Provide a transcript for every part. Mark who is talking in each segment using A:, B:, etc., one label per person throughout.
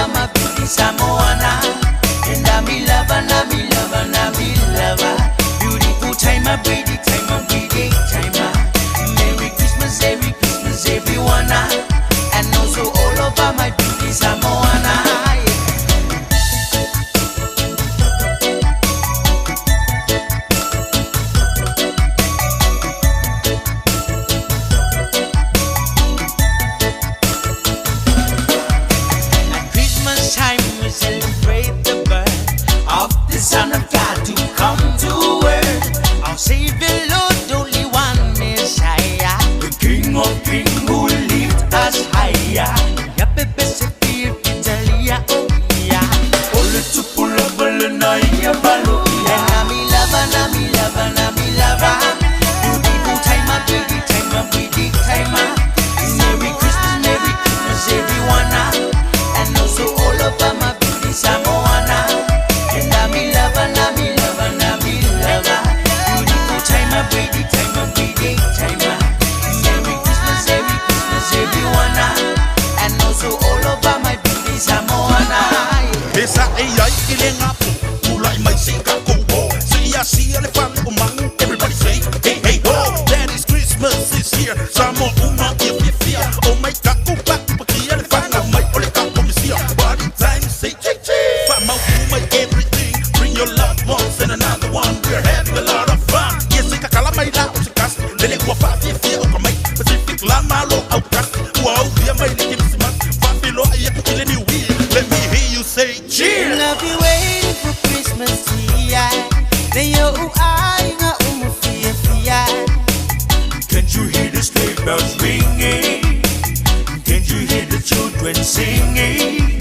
A: over my beauty Samoana. And I'm in love, and I'm in love, and I'm in love. Beautiful time, a pretty time, a pretty time. Merry Christmas, Merry Christmas, everyone. And also all over my beauty Samoana. At Christmas time we celebrate the birth of the Son of God to come to earth. Our Savior Lord, only one Messiah, the King of Kings who lift us higher. Ya pepe se Italia, oh yeah. Ole tupula balana ya balo. And I'm in love, and I'm in love, and I'm in love. Beautiful time, a pretty time, a pretty time. Merry Christmas, Merry Christmas, everyone. And also all over my beauty Samoana. And I'm in love, and I'm in love, and I'm in love. Beautiful time, a pretty time, a pretty time. Merry Christmas, Merry Christmas, everyone. And also all over my beauty Samoana.
B: E sa e ai i le ngapu Tulai mai se ka koubo Se ia sia le fale o mangu. Everybody say hey hey ho. Daddy's Christmas is here. Samoa uma ia fia fia. O mai ka upa upa kia le whanga mai o le ka komisia. Party time say ching ching. Wha mau mai everything. Bring your loved ones and another one. We're having a lot of fun. Ia se kakala mai la o se kasi. Lele ua wha fia fia o ka mai. Pacific la malo au kasi. Ua au fia mai le kirisimasi. Wha ai aku i le New Year. Let me hear you say cheers.
A: I've been waiting for Christmas yeah. Leo ai nga umufia fia. Can't you hear the sleigh bells ringing? Can't you hear the children singing?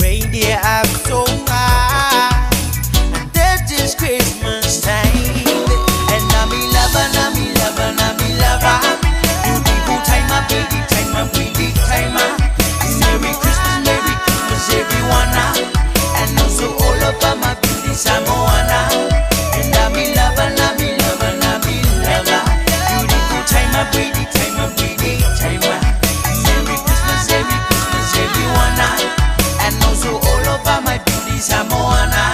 A: Reindeer up so high, and that is Christmas time. And I'm in love, and I'm in love, and I'm in love. Beautiful time, a pretty time, a pretty time. Merry Christmas, Merry Christmas, everyone. And also all over my beauty Samoana. And I'm in love, and I'm in love, and I'm in love. Beautiful time, a pretty time, a pretty time. Merry Christmas, Merry Christmas, everyone. And also all over my beauty Samoana.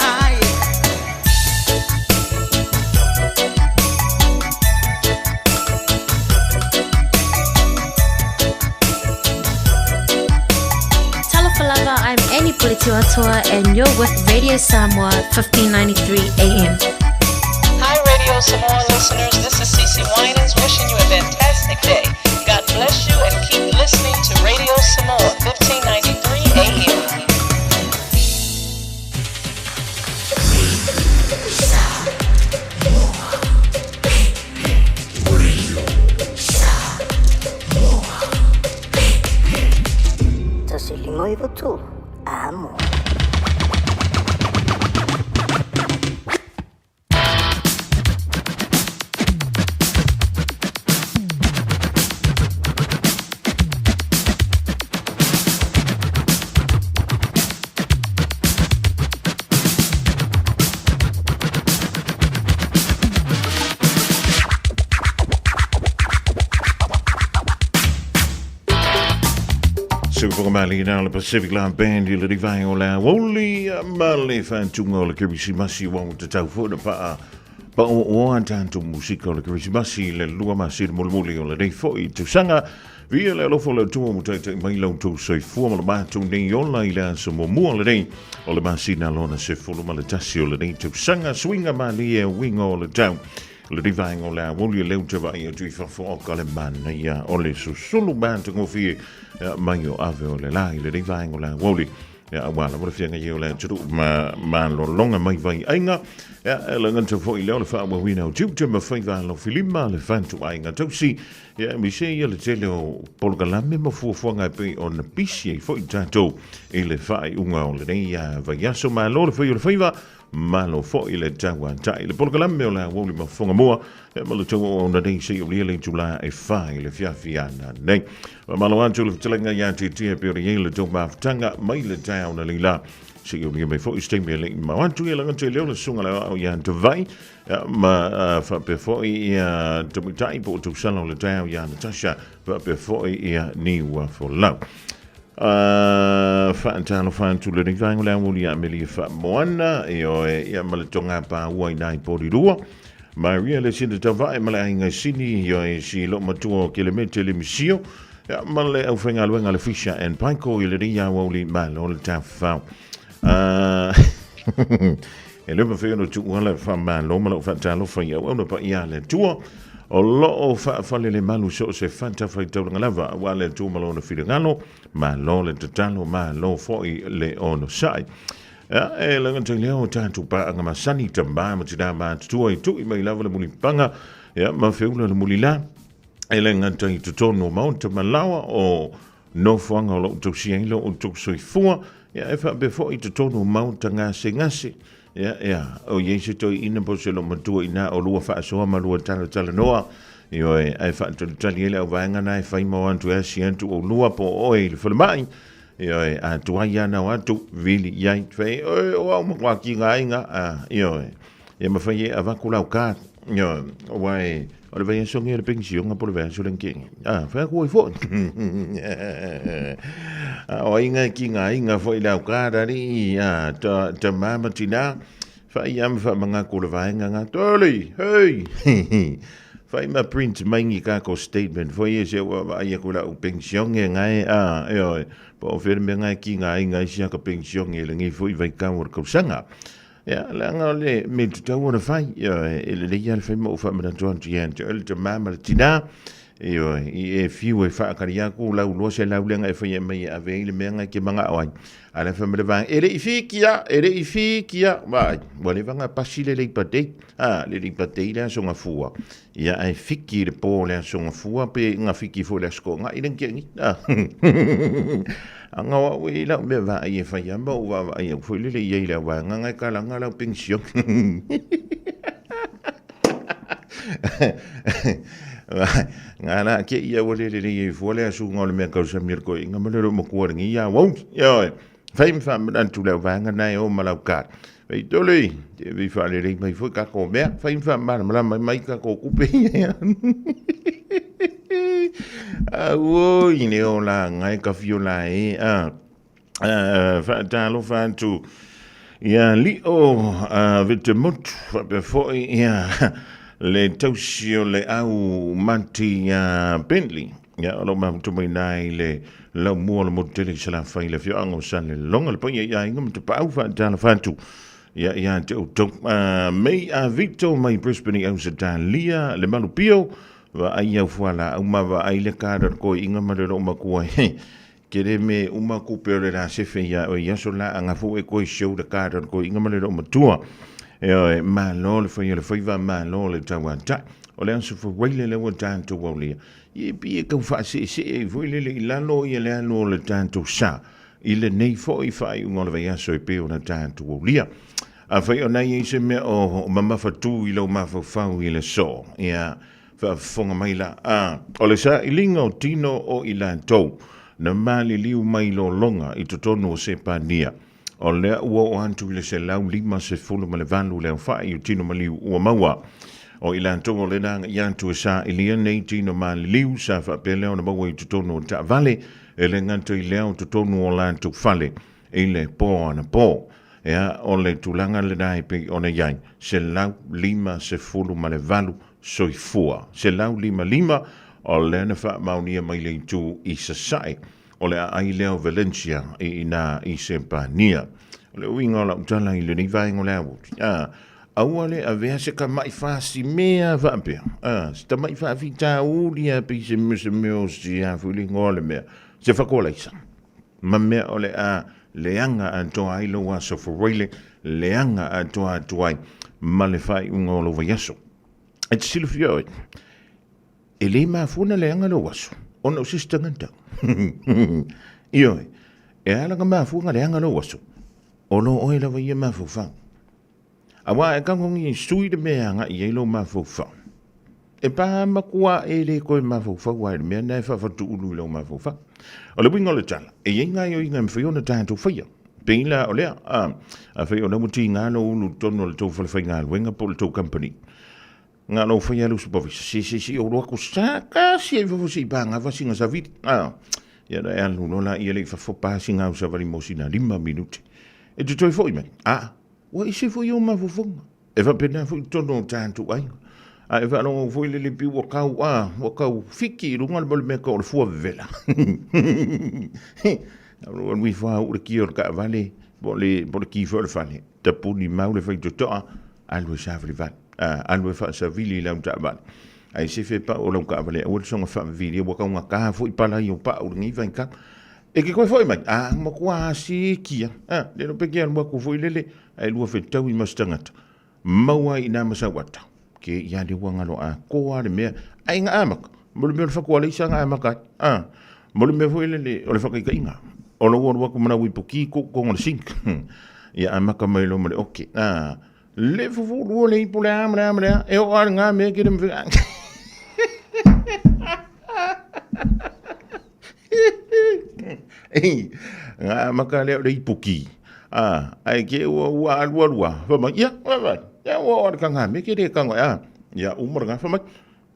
C: Talofa lava, I'm Annie Puritiwatua and you're with Radio Samoa 1593 AM.
D: Hi, Radio Samoa listeners. This is Cece Winans wishing you a fantastic day. God bless you and keep listening to Radio Samoa 1593 AM.
E: 1,593, amo.
F: Sufoga mali na le Pacific Line Band i le rivai o le Woli ma le whantunga o le Kirisimasi wa o te tau fona paa pa o o a tātou musika o le Kirisimasi le lua masina mulimuli o lenei foi tausaga. Via le alofa o le Atua ua taitai mai la outou soifua ma le matou nei ola i le aso muamua lenei o le masina lona 11 o lenei tausaga. Suiga malie uiga o le tau le vaega o le aoli leu te vai atu i fafo o ka le manaia o le susulu matagofie mai o ave o le la i lenei vaega o le aoli aua lava le fiaga ia o le atunuu ma malologa mai vai aiga e lagata foi lea o le faaauauina o tiute ma faiva alofilima le fatuaiga tausi ia mise ia le tele o polokalame ma fuafuaga e pei ona pisi ai foi tatou i le faaiuga o lenei vaiaso. Malo le fai o le faiva, malo foi le tauatai. Le polokalame o le aoauli ma fofoga mua e ma le tau o nei se o le itula e fai le fiafi ana nei. Malo atu le fetalaiga ia te tia pe o le le tau mafutaga mai le taeao na leila. Se o le mai foi ste me le ma atu ia langa te leo le sunga le au ia te vai ma whaapea foi ia tamitai po o tausala o le taeao ia Natasha faapea foi ia Niua Folau. Faatalofa atu lenei vaega o le aoauli ia Amelia Faamoana, ioe, ia ma le toga paua i nai Polirua. Maria le sina tauvae ma le aiga sini, ioe, si loo matua o Kelemete le Misio, ia ma le aufaigaluega le Fisher and Paykel i lenei aoauli malo le tafafao. E le mafai ona tuua le faamalo ma lau faatalofa i auauna paia a le Atua o lo o faafalelemalu so o se fatafaitaulaga lava aua le Atua ma lona finagalo. Malo le tatalo, malo foi le onosai. Ia, e lagata i lea o tatou paaga masani, tama ma tina matutua i tui mai lava le mulipaga, ia, ma feula le mulila, e le gata i totonu o maota ma laoa o nofoaga o lo o tausia ai lo outou soifua, ia e faapea foi i totonu o maota gasegase, ia, ia, o i ai se toeaina po o se loomatua inā o lua faasoa ma lua talatalanoa, ioe, ae faatalitali ai le auvaega na e fai ma o atu e asi atu oulua po o oe i le falemai, ioe, a tuai lava na o atu, vili i ai, fai, oe, o au matua tigaina, a, ioe, ia mafai e avatu lau card, ioe, aua e, O le vaiaso nei o le penisiona po o le vaiaso lea na tea nei. A, fai atu ai foi. A o ai ngai ki ngā inga foi le au kāra ri, a, ta, ta mama tina, whai ia ma whamangako le vaenga ngā toli, hei! Whai ma print mai ngi kako statement, foi e se ua wa ai aku lau pensione ngai, a, e oi, po o whira mea ngai ki ngā inga isi aka pensione le ngi foi vai kau o le kausanga. Ia, leaga o le mea tatau ona fai, ioe, e lelei lava le fai ma ou faamanatu atu ia te oe le tama ma le tinā, ioe, i e fiu e faakali aku lau 200 lea e fai mai e ave ai le mea e te manao ai. A le fai mai le vaega, e le i fikia, e le i fikia, vaai, ua leva ona pasi le Labour Day, a, le Labour Day le Aso Gafua, ia ae fiki le po o le Aso Gafua pe na fiki foi le Aso Toonai le na tea nei, a. Anga o au e lau mea vaai e fai a ma ou vaavaai au foi lele i ai le auvaega ngai kalanga lau pension. Ngā rā ke ia ua lele lei e fua le asunga o le mea kausami o le koe inga ma le lo makua lengi ia wau. Ioe, fai ma whamanatu le auvaega nai o ma lau kār. Fai tole, te vi whaalelei mai foi kako mea, fai ma whaamalamalama mai kako kupe ia. Auoi, le o la ngai ka fio la e, a, whaatalofa atu ia lio a vete motu, whapea foi ia le tausi o le au mati a Bentley. Ia, o lo mafuta mai nai le lau mua o le motu tele i Salafai le afioaga o Salelologa, le paia i aiga ma tapaau faatalofa atu. Ia, ia te outou. Mei a Vito mai Brisbane i Ausetalia, le Malupio, vaai au fualaau ma vaai le kara le koiinga ma le loo makua he. Kere me uma kupe o le la sefe ia o ia so la anga fu e koe show le kara le koiinga ma le loo matua. E oe, malo le whai o le whaiva, malo le tauata. O le aso whawaile le ua tātou aulia. Ia e pei e tau faaseesee ai foi lele i lalo ia le alu o le tatou sa i lenei foi faaiuga o le vaiaso e pei ona tatou aulia. Afai o na i ai se mea o mamafa tu i lou mafaufau i le aso, ia faafofoga mai la. A, o le sailiga o tino o i latou na maliliu mai lologa i totonu o Sepania, o lea ua oo atu i le 158 le aofai o tino maliu ua maua. O i latou o lena agai atu e sailia nei tino maliliu sa faapea lea ona maua i totonu o taavale, e le gata i lea o totonu o latou fale i le po anapo. Ea, o le tulaga lena e pei ona i ai, 158 soifua. 155 o lea na faamaonia mai le itu i Sasae. O le aai lea o Valencia i ina i Sepania. O le uiga o lau tala i lenei vaega o le aoauli, a, aua le avea se tama'i fasimea faapea, a, se tama'i faafitauli a pei se mea se mea o se a foi le igoa o le mea, se fakoalaisa, ma mea o le a leaga atoa ai lou aso Fuaile, leaga atoa atu ai ma le faaiuga o lou vaiaso. E te silafia oe, E le mafua na leaga lou aso, ona o se isi tagata. Ioe, e ala ka mafua na leaga lou aso, o lo oe lava ia mafaufau. Aua e tagogi e sui le mea e agai i ai lou mafaufau. E pā matua e le toe mafaufau ai le mea na e faafatuulu i lou mafaufau. O le uiga o le tala, e i ai gaoioiga e mafai ona tatou faia. Pei la o lea, a, afai o lea ua tiga lou ulu i totonu o le tou falefaigaluega po o le tou company, Nga lou fai alu supervisor, si si si ulu aku sa kasi ai fofo si panga va singa savili. Ah. Ia na e alu loa laia lea i fafo pa sina au savali mo sina 5 minute. E te toe foi mai, a, ua ese foi ou mafaufauga. E faapena foi i totonu o tatou aiga. A e faalogo foi le lepi ua kau a, ua kau fiki i luga le mea ka o le fua vevela. Alu alu ifo a uu le kia o le taavale po o le, po o le ki foi o le fale. Tapuni mau le faitotoa, alu e savalivali. Alu e faasavili i lau taavale. Ae sefe pau o lau taavale aua le soona faavili ua taugata foi palai o pau i lenei vaitau. E te toe foi mai, a matua asikia. A, le iloa pe te alu atu foi lele, ae lua fetaui ma se tagata. Maua ai i ina ma sau ata. Ke ia le ua galo atoa le mea. Ai na amata. Mo le mea o le fatu alaisa na amata ai. A, mo le mea foi lele o le faataitaiga. O lou alu atu ma lau ipuki tuu i totonu o le sink. Ia amata mai loa ma le oke. A, le fufu lua le ipu le a ma le a ma le a. E oo lava i lena mea ke le mawhai. Ei, na amata lea o le ipuki. A, ae ke ua ua alu alu a. Fai mai, ia, fai mai, ia ua oo i le taga mea ke le tago a. Ia uma lena, fai mai,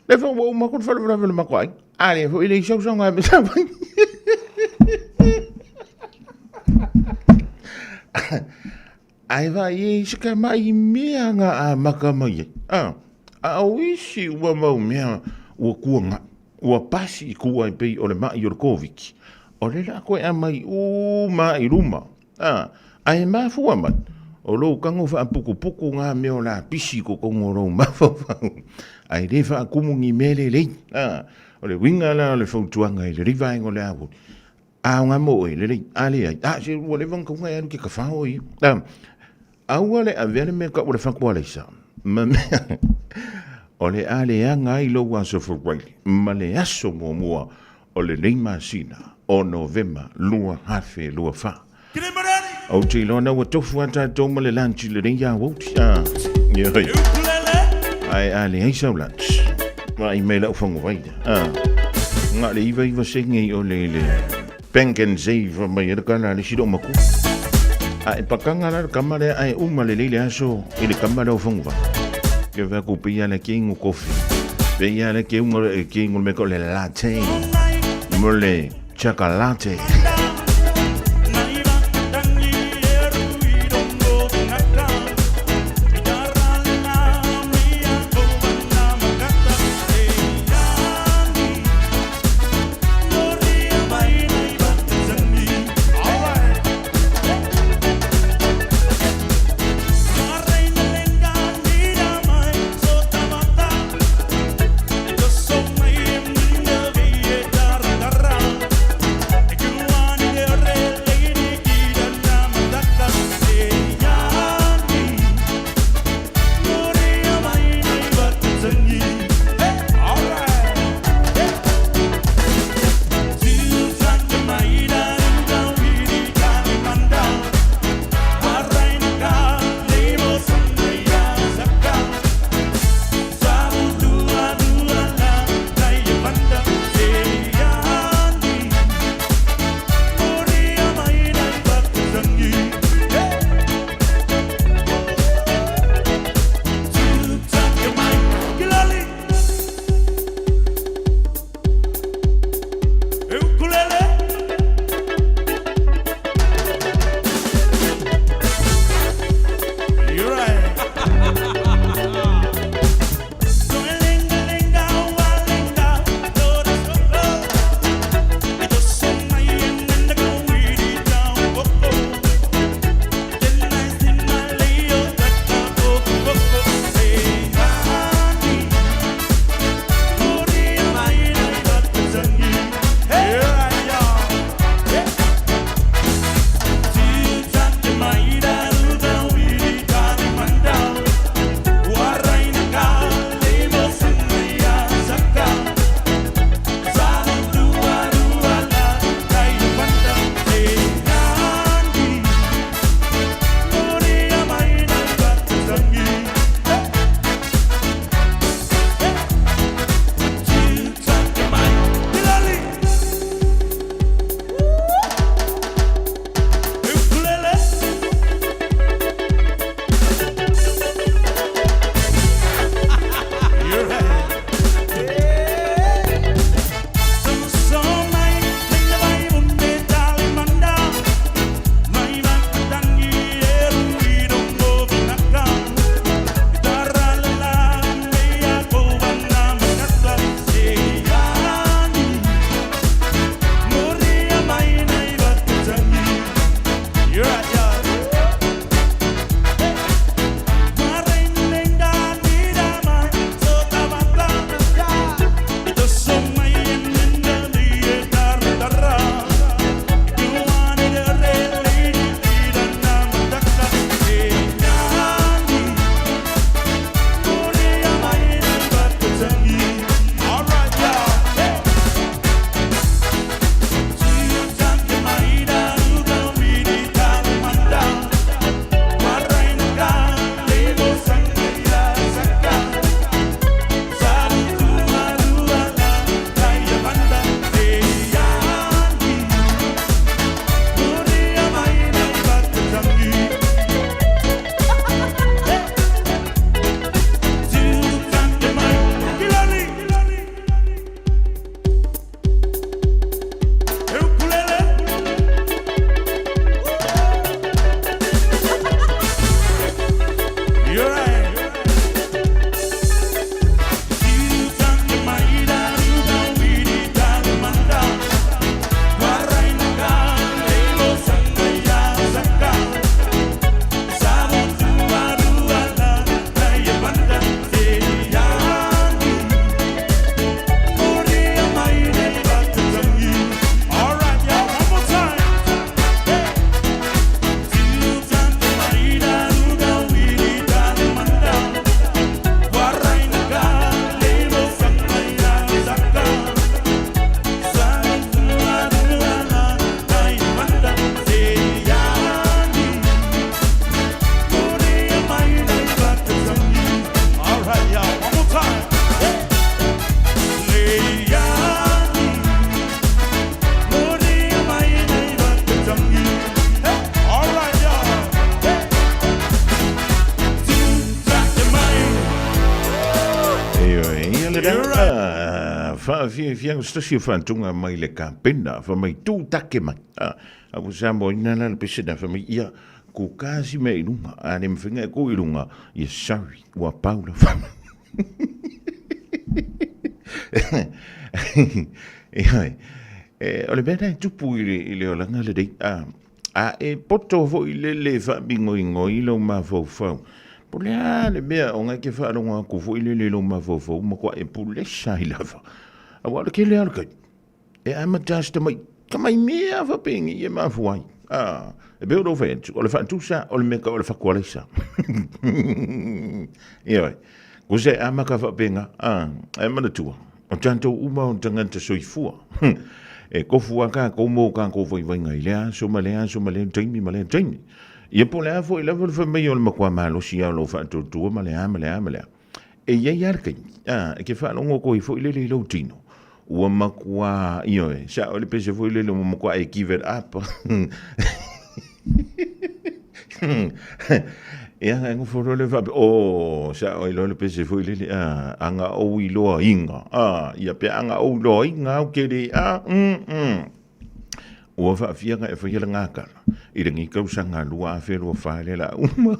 F: le foi ua uma atu le faalavelave o le matou aiga. A lea foi e leai sau sau mea sa fai. Ae vaai e i se tamai mea na amata mai ai. A, a o isi ua mau mea ua tuanai, ua pasi i tua e pei o le mai o le Koviti, o lea o le a toe aumai uma lava i luma. A, ae mafua mai, o lou tago faaputuputu na mea o lapisi i totonu o lou mafaufau, ae le faatumu ni mea lelei. A, o le uiga la o le fautuaga i lenei vaega o le aoauli, A o ngā mo oe, lelei, a leai, a se ua leva ona taunga e alu ke kawha o ia. A, aua le avea le mea kau o le whakualeisa, ma mea, o le a leaga ai lou aso Fepuaili, ma le aso muamua o lenei masina o Novema 2024. Ou te iloa na ua tofu a tatou ma le lunch i lenei aoauli. A, ioe. Ae a leai sau lunch, vaai mai lau faguvai. A, na o le 99 sene i o le, le bank and save mai ai le kala a le isi loomatua. A e pakanga la le kama lea ae uma lelei le aso i le kama lea o faguvai. Ke fai atu pei lava le ke inu kofi. Pei lava le ke inu ke inu le mea o le latte. Mo le chocolate. Faafiafiaga se tasi o faatuga mai le kapena, fa mai tu take mai. A, a ua Samoa ina la le pesena fa mai ia ku kasi mea i luga, a le mawhenga e ku i luga, ia sorry, ua pau la fa. Ia, e, o le mea na e tupu i le, i le olaga lenei, a, a e poto foi lele faamingoingoi lou mafaufau. Po o le a le mea o ngai ke faalogo atu foi lele i lou mafaufau matua e pulesa ai lava. Aua o le tele lava o le taimi, e amata lava si tamai, tamai mea faapenei e mafua ai. A, e pei ona ou fai atu, o le faatusa o le mea tau o le fatu alaisa. Ioe, kusa e amata faapena, a, e manatua, o tatou uma o tagata soifua. E tofu lava tatou ma o tatou vaivaiga i lea aso ma lea aso ma lea taimi ma lea taimi. Ia po o le a foi lava le fai mai o le matua malosi lava o lou faatuatua ma le a ma le a ma le a. E i ai lava le taimi, a, e te faalogo atu ai foi lele i lou tino, ua matua, ioe, sao le pese foi lele ua matua e give it up. Ia, e nofo loa le faapea, oh, sao ai loa le pese foi lele, a, anga ou iloa inga, a, ia pe anga ou iloa inga au ke le, a, Ua faafiaga e faia le gakala i lenei tausaga 2024 lea la uma.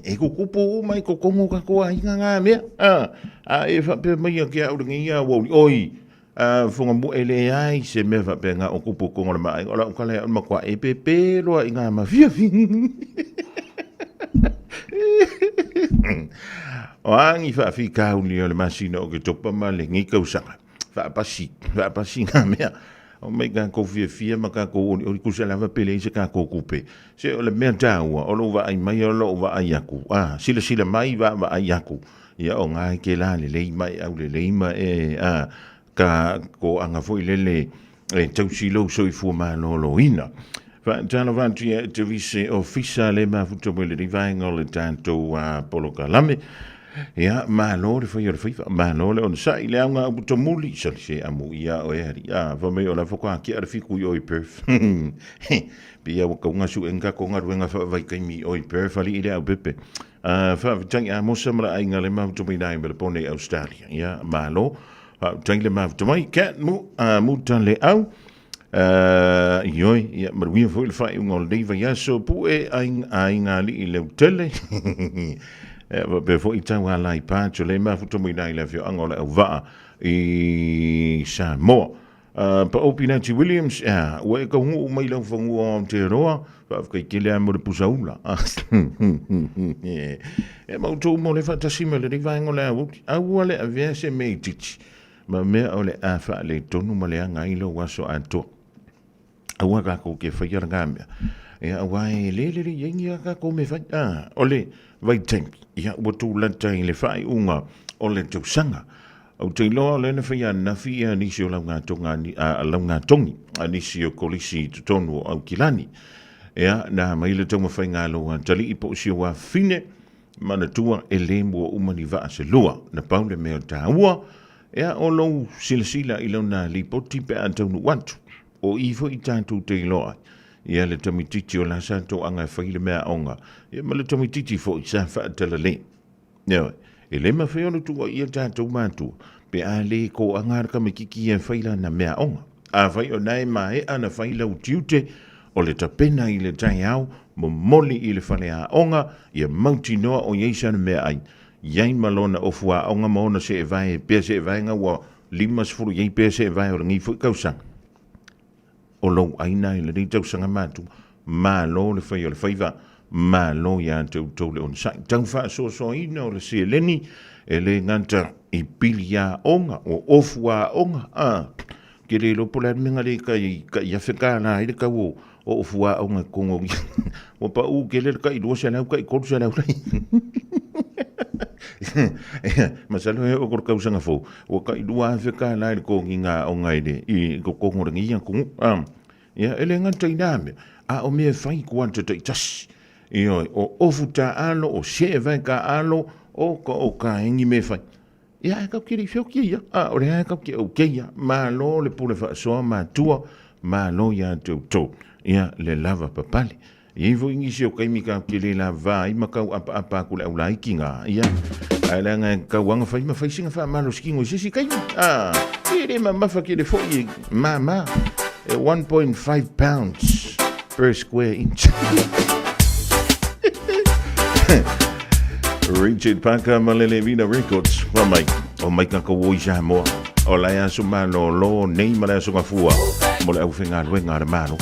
F: E tutupu uma i totonu o tatou aiga ngā mea. A, a e faapea mai ia ke au lenei a ua uli, oi, a fonga mua e leai se mea faapea ngā o tupu totonu o le maaiga. O lau tala ia o le matua e pepe loa i ngā mafiafi. O a ni faafitauli o le masina o Oketopa ma lenei tausaga. Faapasi, faapasi ngā mea. O mai tatou fiafia ma tatou olioli, tusa lava pe leai se tatou tupe. Se o le mea taua, o lou vaai mai o lou vaai atu. A, silasila mai, vaavaai atu. Ia o ngā e ke la lelei ma e aulelei ma e, a, ka toaga foi lele e tausi lou soifua maloloina. Faatalofa atu ia te vise ofisa le mafuta mai lenei vaega o le tatou polokalame. Ia, malo le fai o le faiva, malo le onosai, le auga au putamuli, soli se amu ia o e ari. A, fa mai o la whakoa ki ara fiku i oi Perth. Pi ia waka unga su enga ko ngaruenga wha vai kaimi i oi Perth, ali i le au pepe. Wha vitai a mosa mara ainga le mafuta mai nai me le pone Australia. Ia, malo. Wha vitai le mafuta mai, kat mu, mu ta le au. Ioe, ia, manuia foi le faaiuga o lenei vaiaso, pue aiga alii leutele. Ia, faapea foi tau ala i Pātu, le mafuta mai i le afioaga o le Auvaa i Samoa. Paʻo Pinati Williams, ia, ua e taunuu mai lau fanua o Aotearoa, faafetai tele lava mo le pusa ula. E ma outou mo le faatasi mai lenei vaega o le aoauli. Aua le avea se mea itiiti Ma mea o le a faaletonu ma leaga ai lou aso atoa. Aua tatou te faia lena mea. Ia, aua e le lelei ai ni a tatou mea fai. Ah, o le vaitaimi, ia, ua tulata i le faaiuga o le tausaga. Ou te iloa o lea na faia ananafi ia nisi o laugatoga, a, laugatogi a nisi o kolisi i totonu o Aukilani. Ia, na mai le taumafaiga a lou atalii po o si ou afafine, Manatua e le mua uma ni vaa se lua. Na pau le mea taua, ea o lou silasila i lona lipoti pe a taunuu atu. O i foi tatou te iloa ai, ia le tamaitiiti o la sa toaga e fai le meaaoga, ia ma le tamaitiiti foi sa faatalale. Ioe, e le mafai ona tuuaia tatou matua pe a le toaga le tamaitiiti ia e fai lana meaaoga. Afai o na e maea na fai lau tiute o le tapena i le taeao, momoli i le faleaoga, ia mautinoa o i ai sana meaai, i ai ma lona ofu aoga ma ona seevae pea seevaega ua 50 i ai pea seevae o lenei foi tausaga. O lou aina i lenei tausaga matua, malo le fai o le faiva, malo ia te outou le onosai. Tau faasoasoaina o le seleni e le gata i pili aoga, o ofu aoga, a, ke le iloa po o le a le mea na le kai, kai afe kālā ai le tau o, o ofu aoga i totonu o Ua paʻu tele le kai 200, kai 300 lai. Masalo he oo ko le tausaga fou, ua kai 2,000 kālā i le togiga aoga i le, i totonu o lenei atunuu. A, ia, e le gata i na mea, a o mea e fai i tua atu taitasi. Ioe, o ofu taaalo, o seevae taaalo, o ka o kaegi mea e fai. Ia, ae tatou te le i feoki ia. A, o lea tatou te okay ia. Malo le pule faasoa matua, malo ia te outou. Ia, le lava papale. E i ai foi nisi o taimi tatou te le lava ai ma tau apaapa atu le aulaiti na, ia. Ae leaga e tauaga fai ma fai sina faamalositino i se isi taimi. A, e le mamafa tele foi e māmā. E 1.5 pounds per square inch. Richard Parker ma le Levina Records. Fa mai, o mai ka kau i Samoa. O la e aso malōlō nei ma le aso gafua mo le aufaigaluega a le Malo.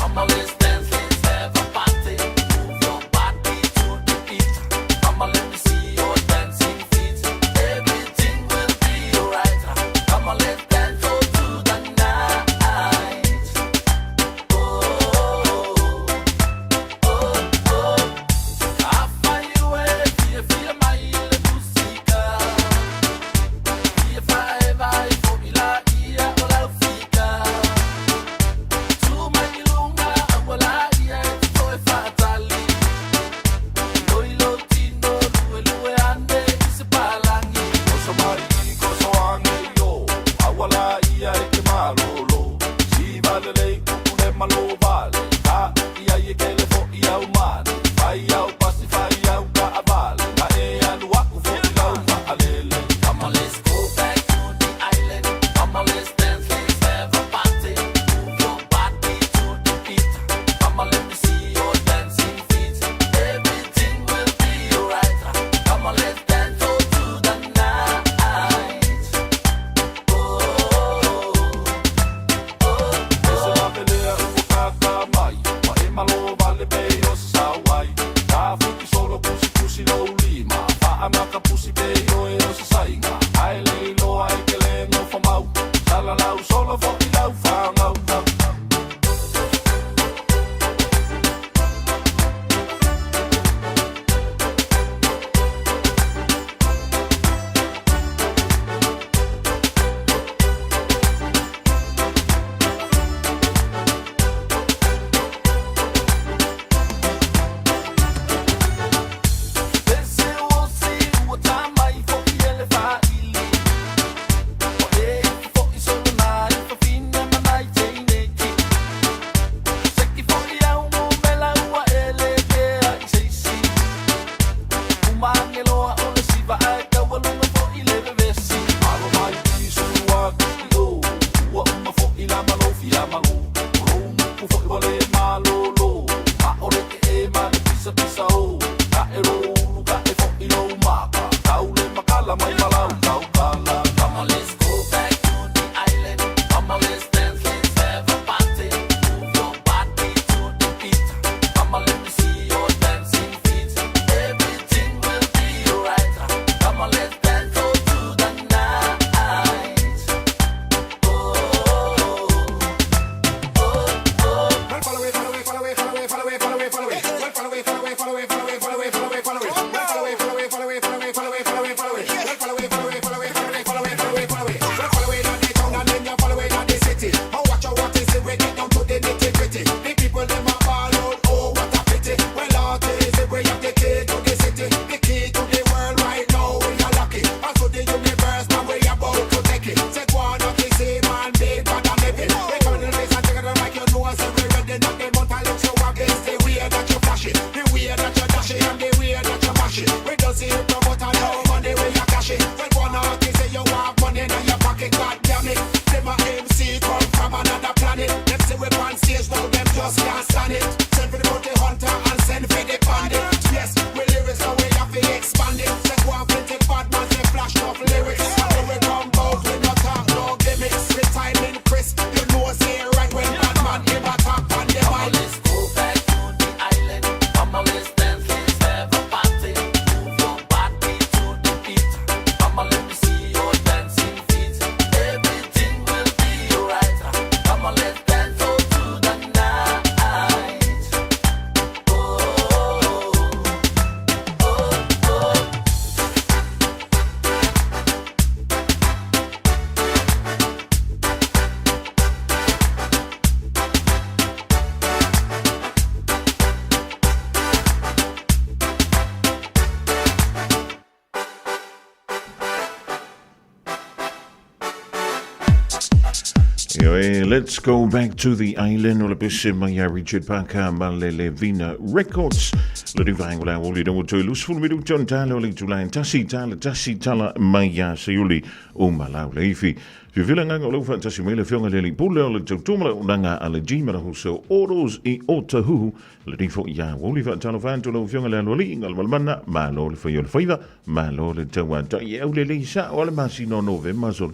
F: Let's go back to the island o le pese mai a Richard Parker ma le Levina Records. Le rivaenga o le aoli na ua toe 20 minuta ona tala o le itula e tasi tala tasi tala mai ia Seiuli o Malau Leifi. Fiafia le agaga o leu faatasi mai le afioga i le Alii Pule o le tautua ma le auaunaga a le G Marahuso Autos i Otahuhu. Le rifo ia aoli faatalofa atu lau afioga i le Aloalii Galumalemana, malo le fai o le faiva, malo le tauatai e aulelei sao a le masina o Novema solo.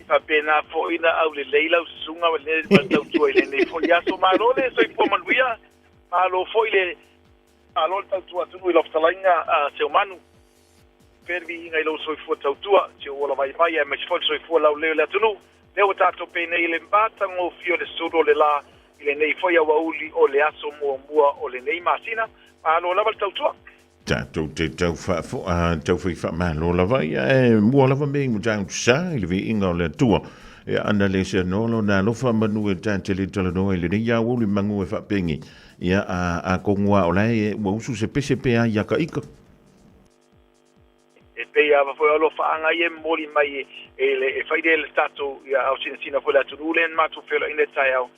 G: E faapena foi na aulelei lau susuga ma le tautua i lenei foi aso. Malo le soifua manuia, malo foi le malo le tautua atunuu i lau fetalaiga a Seumanu. Pea le viiga i lou soifua tautua, si ou ola vaivai aemaise foi le soifua laulelei o le atunuu. Lea ua tatou penei i le matagofie o le sulu o le la i lenei foi aoauli o le aso muamua o lenei masina. Malo lava le tautua.
F: Tatou te tau faafo'a tau fai faamalo lava ia e mua lava me i mataupu sa i le viiga o le Atua. Ia ana le se noa lona alofa manu e ta te le talanoa i lenei aoauli magu e faapengi. Ia a atonu a o la e ua usu se pese pe a ia ka ika.
G: E pei lava foi o alofaaga ia e momoli mai e le e fai lea e le tatou ia aosinasina foi le atunuu lea na matou feiloaiina i le taeao.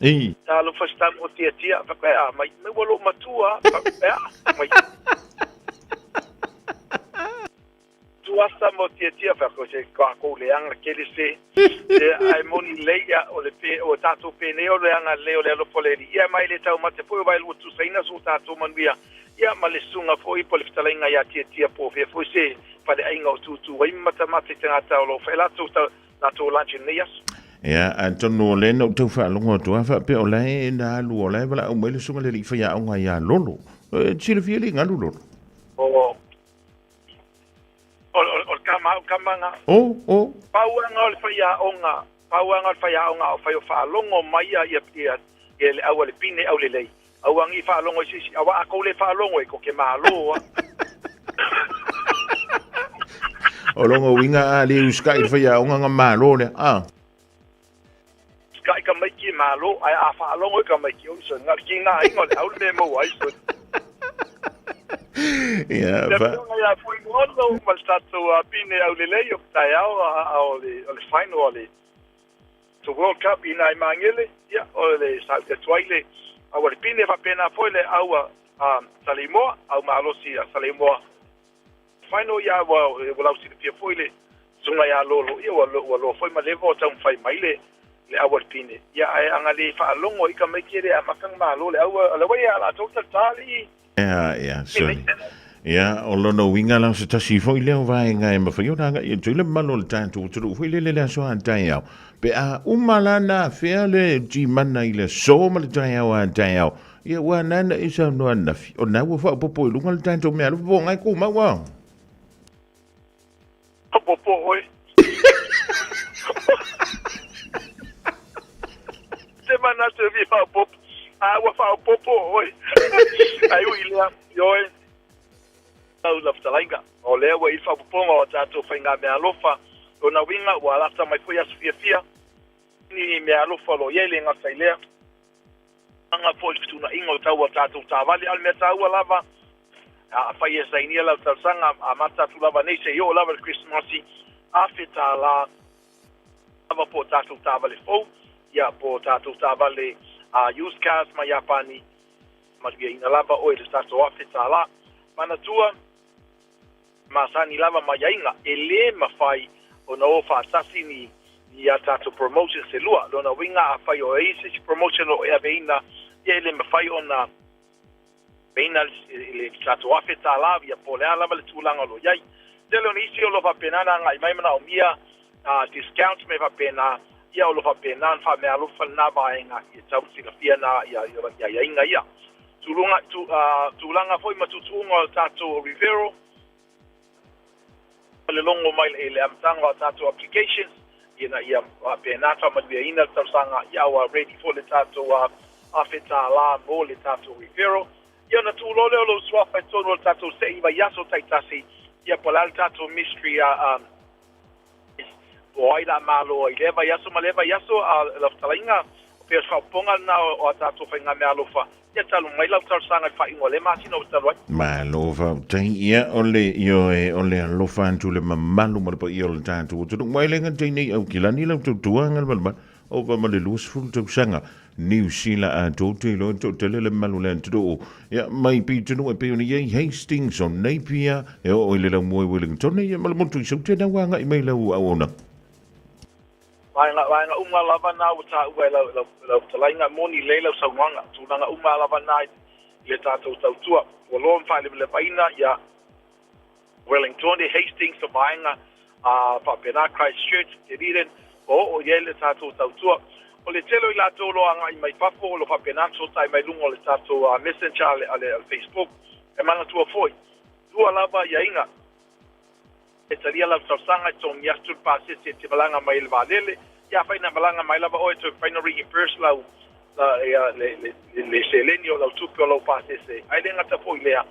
G: Talofa se tamu o tiatia, faapea mai, mai ua lou matua, faapea mai. Tuasa mo tiatia, faapea se kākou leaga kele se. Se ae moni lelei ia o le pe o tatou penei o le aga lelei o le alofa o le Alii. Ia mai le taumate foi o vaelua tusaina so tatou manuia. Ia ma le susuga foi po o le fetalaiga ia Tiatia po o fea foi se faleaiga o tūtū ai ma matamata i tagata o lo o fai latou latou lunch i lenei aso.
F: Ia, atonu o lea na ou tau faalogo atu lava faapea o la e na alu, o la e valaau mai le susuga i le alii faiaoga ia Lolo. E te silafia le galu Lolo?
G: O, o, o, o le kama, o kama nga.
F: O, o.
G: Pauanga o le faiaoga, pauanga o le faiaoga o fai o faalogo mai ia, ia, ia, ia le au a le pine aulelei. Aua agi faalogo i se isi, aua a kou le faalogo e ko ke malo a.
F: O longa uiga a le usikai le faiaoga nga malo lea, a.
G: Usikai ka maiki e malo, ae a faalogo i ka maiki, o iso, nga ki nga inga o le au le mea e maua ai so.
F: Ia,
G: Le afioga ia Fuimaono ma le tatou pine aulelei o le taeao o le final o le The World Cup i nai Magele, ia, o le saute atu ai le au a le pine, faapena foi le au a Saleimoa, au malosi a Saleimoa. Final, ia, ua, ua lausilafia foi le susuga ia Lolo, ia, ua, ua loa foi ma leva o taumafai mai le, le au a le pine. Ia, ae aga le faalogo i ka maiki e le amata na malo le au a, le wai a latou talita alii.
F: Ia, ia, sorry. Ia, o lona uiga la o se tasi foi lea o vaega e mafai ona agai atu ai le mamalu o le tatou atunuu foi lele le aso a taeao. Pe a uma la na afea le timana i le aso ma le taeao a taeao, ia ua nana i saunoa ananafi, o lena ua faaopoopo i luga le tatou meaalofa po o ngai tumau a.
G: Faaopoopo oe. Te manatu e fia faaopoopo, a ua faaopoopo oe. Ai ui lea, ioe, lau la fetalaiga, o lea ua i le faaopoopoga o a tatou faigameaalofa, lona uiga ua lata mai foi aso fiafia, ni meaalofa o lo o i ai le gata i lea, aga foi le fetuunaiga o tau a tatou taavale, a o le mea taua lava, afai e sainia lau talosaga, amata atu lava nei seia oo lava i le Kerisimasi, $1,000 lava po o tatou taavale fou, ia po o tatou taavale used cars mai Iapani, manuiaina lava oe i le tatou $1,000. Manatua, masani lava ma aiaiga, e le mafai ona o faatasi ni ni a tatou promotions e lua. Lona uiga afai o ai se isi promotion o lo o e aveina, ia e le mafai ona aveina le tatou $1,000, ia po o le a lava le tulaga o lo o i ai. Tele o nisi o lo o faapena ona agai mai manaomia discounts me faapena, ia o lo o faapena ona faameaalofa lena vaega ia tau silafia na ia aiaiga ia. Tulaga, tu, tulaga foi ma tuutuuga o le tatou referral, le logo mai i le amataga o tatou applications, ina ia faapena faamanuiaina le talosaga, ia ua ready foi le tatou $1,000 mo le tatou referral. Ia ona tuu loa lea o lou suafa i totonu o le tatou sei vaiaso taitasi, ia po o le a le tatou mystery po o ai la malo ai lea vaiaso ma lea vaiaso lau fetalaiga Pei o se faaopoopoga lena o a tatou faigameaalofa, ia talu mai lau talosaga i le faaiuga o lea masina ua talu ai.
F: Malo faafetai. Ia, o le ioe, o le alofa atu i le mamalu ma le paia o le tatou atunuu. Mai le gata i nei Aukilani lau tautuaga le malumalu, ova ma le 20 tausaga Niu Sila atoa te iloa e toatele le mamalu o le atunuu. Ia, mai pitonuu e pei ona i ai Hastings o Napier, e oo i le laumua i Wellington, ia ma le motu i Saute, na ua agai mai lau auaunaga.
G: Vaega, vaega uma lava na ua taua e lau, lau, lau fetalaiga, moni lelei lau saunoaga, tulaga uma lava na i le tatou tautua. Ua loa ma faalemalemaina ia Wellingtone, Hastings, o vaega a faapena Christchurch, Dunedin, ua oo i ai le tatou tautua. O le tele o i latou o lo o agai mai fafo, o lo o faapena ona fesootai mai luga o le tatou messenger a le, a le, a le Facebook. E manatua foi, lua lava aiaiga. E talia lau talosaga e totogi atu le pasese e te malaga mai ai i le vaalele. Ia afai na malaga mai lava oe toe mafai ona reimburse lau ia le le le seleni o lau tupe o lau pasese. Ae le gata foi i lea,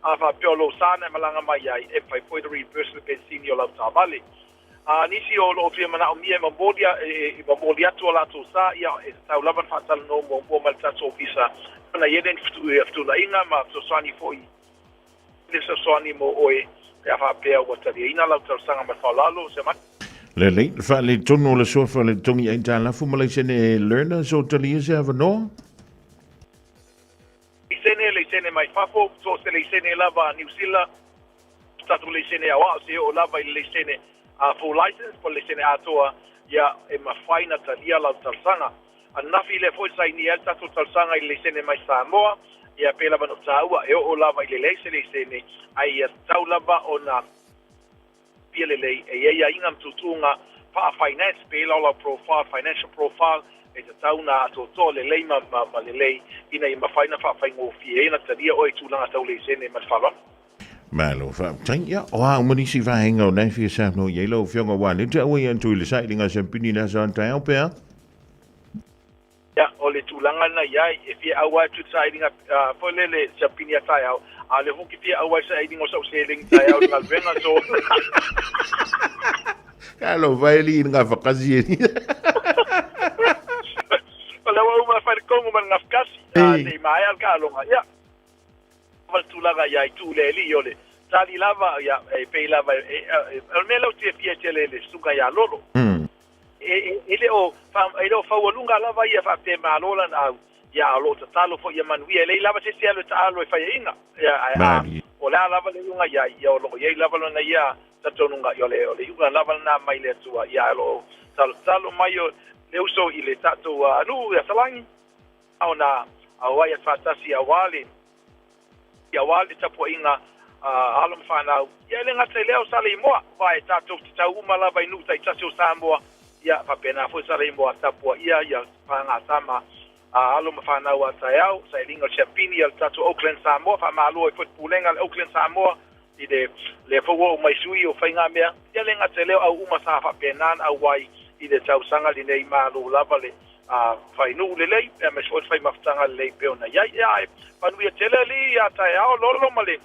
G: a faapea o lou sa na e malaga mai ai, e mafai foi ona reimburse le penisini o lau taavale. A nisi o lo o fia manaomia e momoli e momoli atu o latou sa, ia e tatau lava ona faatalanoa muamua ma le tatou ofisa ona i ai lea ni fetuunaiga ma fesoasoani foi le fesoasoani mo oe pe a faapea ua taliaina lau talosaga ma le faaaloalo, Siamani.
F: Lelei, faaletonu o le suafa o le togi aitalafu ma laisene learners o talia se avanoa?
G: Laisene, laisene mai fafo, so o se laisene lava a Niu Sila, tatou laisene aoao se oo lava i le laisene a full license po o le laisene atoa, ia e mafai na talia lau talosaga. Ananafi lea foi sainia ai le tatou talosaga i le laisene mai Samoa, ia pei lava ona ou taua, e oo lava i le leai se laisene, ae ia tatau lava ona fia lelei, e i ai aiga ma tuutuuga faa-finance, pei la o lau profile, financial profile, e tatau ona atoatoa lelei ma, ma, ma lelei, ina ia mafai ona faafaigofie ai ona talia oe i tulaga tau laisene ma le faaaloalo.
F: Malo faafetai. Ia, o a uma nisi vaega o na e fia saunoa i ai lau Afioga aua lea te auai atu i le sailiga siampini i le aso a taeao pe a?
G: Ia, o le tulaga lena i ai, e fia auai atu i le sailiga foi lele siampini a taeao, a o lea foi ou te fia auai i le sailiga o sau seleni taeao i le galuega, so.
F: Talofa e alii i le gafakasi e.
G: O lea ua uma ona fai le kongo ma le gafakasi, a se i maea le taaloga, ia. Ma le tulaga i ai tuu le alii o le tali lava, ia, e pei lava, o le mea lea ou te fiafia ai tele i le susuga ia Lolo. E le o e le o faualuga lava ia faapea malo lana au, ia a o lo o tatalo foi ia manuia. E leai lava se isi e alu e taalo e faiaina, ia ae a o le a lava le iuga i ai, ia o lo o i ai lava lona ia talitonuga, ia o le o le iuga lava lena mai le Atua, ia ae o lo o talotalo mai o le uso i le tatou nuu ia Salani, ona auai atu faatasi aua le Aua le tapuaiga a alo ma fanau, ia e le gata i lea o Saleimoa, aua e tatou te tau uma lava i nuu taitasi o Samoa, ia faapena foi Saleimoa tapuaia ia pagatama a alo ma fanau a taeao, sailiga o le siapini a le tatou Oakland Samoa, faamalo ai foi le Pulega a le Oakland Samoa i le lea foi ua oo mai sui o faigamea, ia le gata i lea o au uma sa faapena ona auai i le tausaga lenei, malo lava le a fai nuu lelei, aemaise foi le fai mafutaga lelei pei ona i ai. Ia, ae manuia tele alii ia taeao Lolo ma le